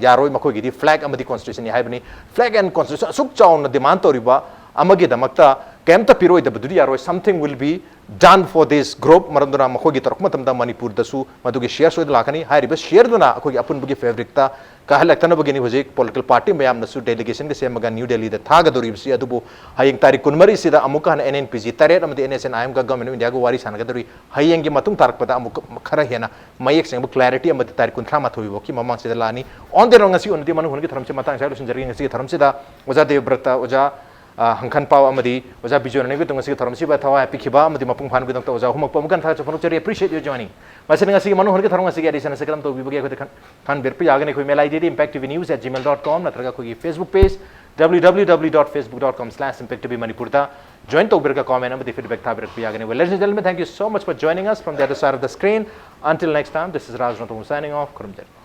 ꯌꯥꯔꯣꯏ, ꯃꯈꯣꯏꯒꯤꯗꯤ ꯐ꯭ꯂꯦꯒ ꯑꯃꯗꯤ ꯀꯣꯟꯁꯇꯤꯇ꯭ꯌꯨꯁꯟꯅꯤ ꯍꯥꯏꯕꯅꯤ꯫ ꯐ꯭ꯂꯦꯒ ꯑꯦꯟ ꯀꯣꯟꯁꯇꯤꯇ꯭ꯌꯨꯁꯟ ꯑꯁꯨꯛ ꯆꯥꯎꯅ ꯗꯤꯃꯥꯟ ꯇꯧꯔꯤꯕ ꯑꯃꯒꯤꯗꯃꯛꯇ ꯀꯩꯝꯇ ꯄꯤꯔꯣꯏꯗꯕꯗꯨꯗꯤ ꯌꯥꯔꯣꯏ꯫ Something will be done for this group꯫ ꯃꯔꯝ ꯑꯗꯨꯅ ꯃꯈꯣꯏꯒꯤ ꯇꯧꯔꯛꯄ ꯃꯇꯝꯗ ꯃꯅꯤꯄꯨꯔꯗꯁꯨ ꯃꯗꯨꯒꯤ ꯁꯤꯌꯔ ꯁꯣꯏꯗꯅ ꯂꯥꯛꯀꯅꯤ꯫ ꯍꯥꯏꯔꯤꯕ ꯁꯤꯌꯔꯗꯨꯅ ꯑꯩꯈꯣꯏꯒꯤ ꯑꯄꯨꯟꯕꯒꯤ ꯐꯦꯕ꯭ꯔꯤꯛꯇ ꯀꯥꯍꯜꯂꯛꯇꯅꯕꯒꯤꯅꯤ ꯍꯧꯖꯤꯛ ꯄꯣꯂꯤꯇꯤꯀꯦꯜ ꯄꯥꯔꯇꯤ ꯃꯌꯥꯝꯅꯁꯨ ꯗꯦꯂꯤꯒꯦꯁꯟꯒ ꯁꯦꯝꯃꯒ ꯅ꯭ꯌꯨ ꯗꯦꯜꯂꯤꯗ ꯊꯥꯒꯗꯧꯔꯤꯕꯁꯤ꯫ ꯑꯗꯨꯕꯨ ꯍꯌꯦꯡ ꯇꯥꯔꯤꯛ ꯀꯨꯟꯃꯔꯤꯁꯤꯗ ꯑꯃꯨꯛꯀ ꯍꯟꯅ ꯑꯦꯟ ꯑꯦꯟ ꯄꯤ ꯖꯤ ꯇꯔꯦꯠ ꯑꯃꯗꯤ ꯑꯦꯟ ꯑꯦꯁ ꯑꯦꯟ ꯑꯥꯏ ꯑꯦꯝꯒ ꯒꯚꯔꯟꯃꯦꯟ ꯑꯣꯐ ꯏꯟꯗꯤꯌꯥꯒ ꯋꯥꯔꯤ ꯁꯥꯟꯅꯒꯗꯧꯔꯤ꯫ ꯍꯌꯦꯡꯒꯤ ꯃꯇꯨꯡ ꯇꯥꯔꯛꯄꯗ ꯑꯃꯨꯛ ꯈꯔ ꯍꯦꯟꯅ ꯃꯌꯦꯛ ꯁꯦꯡꯕ ꯀ꯭ꯂꯦꯔꯤꯇꯤ ꯑꯃꯗꯤ ꯇꯥꯔꯤꯛ ꯀꯨꯟꯊ꯭ꯔꯥ ꯃꯥꯊꯣꯏ ꯐꯥꯎꯒꯤ ꯃꯃꯥꯡꯁꯤꯗ ꯂꯥꯛꯑꯅꯤ꯫ ꯑꯣꯟ ꯗꯦ ꯔꯣꯡ ꯉꯁꯤ ꯑꯣꯏꯅꯗꯤ ꯃꯅꯨꯡ ꯍꯨꯠꯀꯤ ꯊꯧꯔꯝꯁꯤ ꯃꯇꯥꯡ ꯑꯁꯤꯗ ꯂꯣꯏꯁꯤꯟꯖꯔꯒꯦ꯫ ꯉꯁꯤꯒꯤ ꯊꯧꯔꯝꯁꯤꯗ ꯑꯣꯖꯥ ꯗꯦꯕꯕ꯭ꯔꯇ, ꯑꯣꯖꯥ ꯍꯪꯈꯟꯄꯥꯎ ꯑꯃꯗꯤ ꯑꯣꯖꯥ ꯕꯤꯖꯣꯏ ꯔꯥꯅꯤꯕꯨ ꯉꯁꯤꯒꯤ ꯊꯧꯔꯝꯁꯤꯕ ꯊꯋꯥꯏ ꯄꯤꯈꯤꯕ ꯑꯃꯗꯤ ꯃꯄꯨꯡ ꯐꯥꯍꯟꯕꯒꯤꯗꯃꯛꯇ ꯑꯣꯖꯥ ꯑꯍꯨꯝꯃꯛꯄꯨ ꯑꯃꯨꯛ ꯍꯟꯅ ꯊꯥꯒꯠꯆꯕ ꯐꯣꯡꯗꯣꯛꯆꯔꯤ꯫ Appreciate your joining꯫ ꯃꯁꯤꯅ ꯉꯁꯤꯒꯤ ꯃꯅꯨꯡ ꯍꯨꯠꯀꯤ ꯊꯧꯔꯝ ꯑꯁꯤꯒꯤ ꯑꯦꯗꯤꯁꯟ ꯑꯁꯤ ꯀꯔꯝ ꯇꯧꯕꯤꯕꯒꯦ ꯑꯩꯈꯣꯏꯗ ꯈꯟ- ꯈꯟꯕꯤꯔꯛꯄ ꯌꯥꯒꯅꯤ꯫ ꯑꯩꯈꯣꯏ ꯃꯦꯜ ꯑꯥꯏ ꯗꯤꯗꯤ impact T V news at gmail dot com ꯅꯠꯇ꯭ꯔꯒ ꯑꯩꯈꯣꯏꯒꯤ Facebook page W W W dot facebook dot com slash impact T V ꯃꯅꯤꯄꯨꯔꯗ join ꯇꯧꯕꯤꯔꯒ comment ꯑꯃꯗꯤ feedback ꯊꯥꯕꯤꯔꯛꯄ ꯌꯥꯒꯅꯤ꯫ Well, ladies and gentlemen, thank you so much for joining us from the other side of the screen. Until next time, this is Raj Ranthambore signing off. ꯈꯨꯔꯨꯝꯖꯔꯤ꯫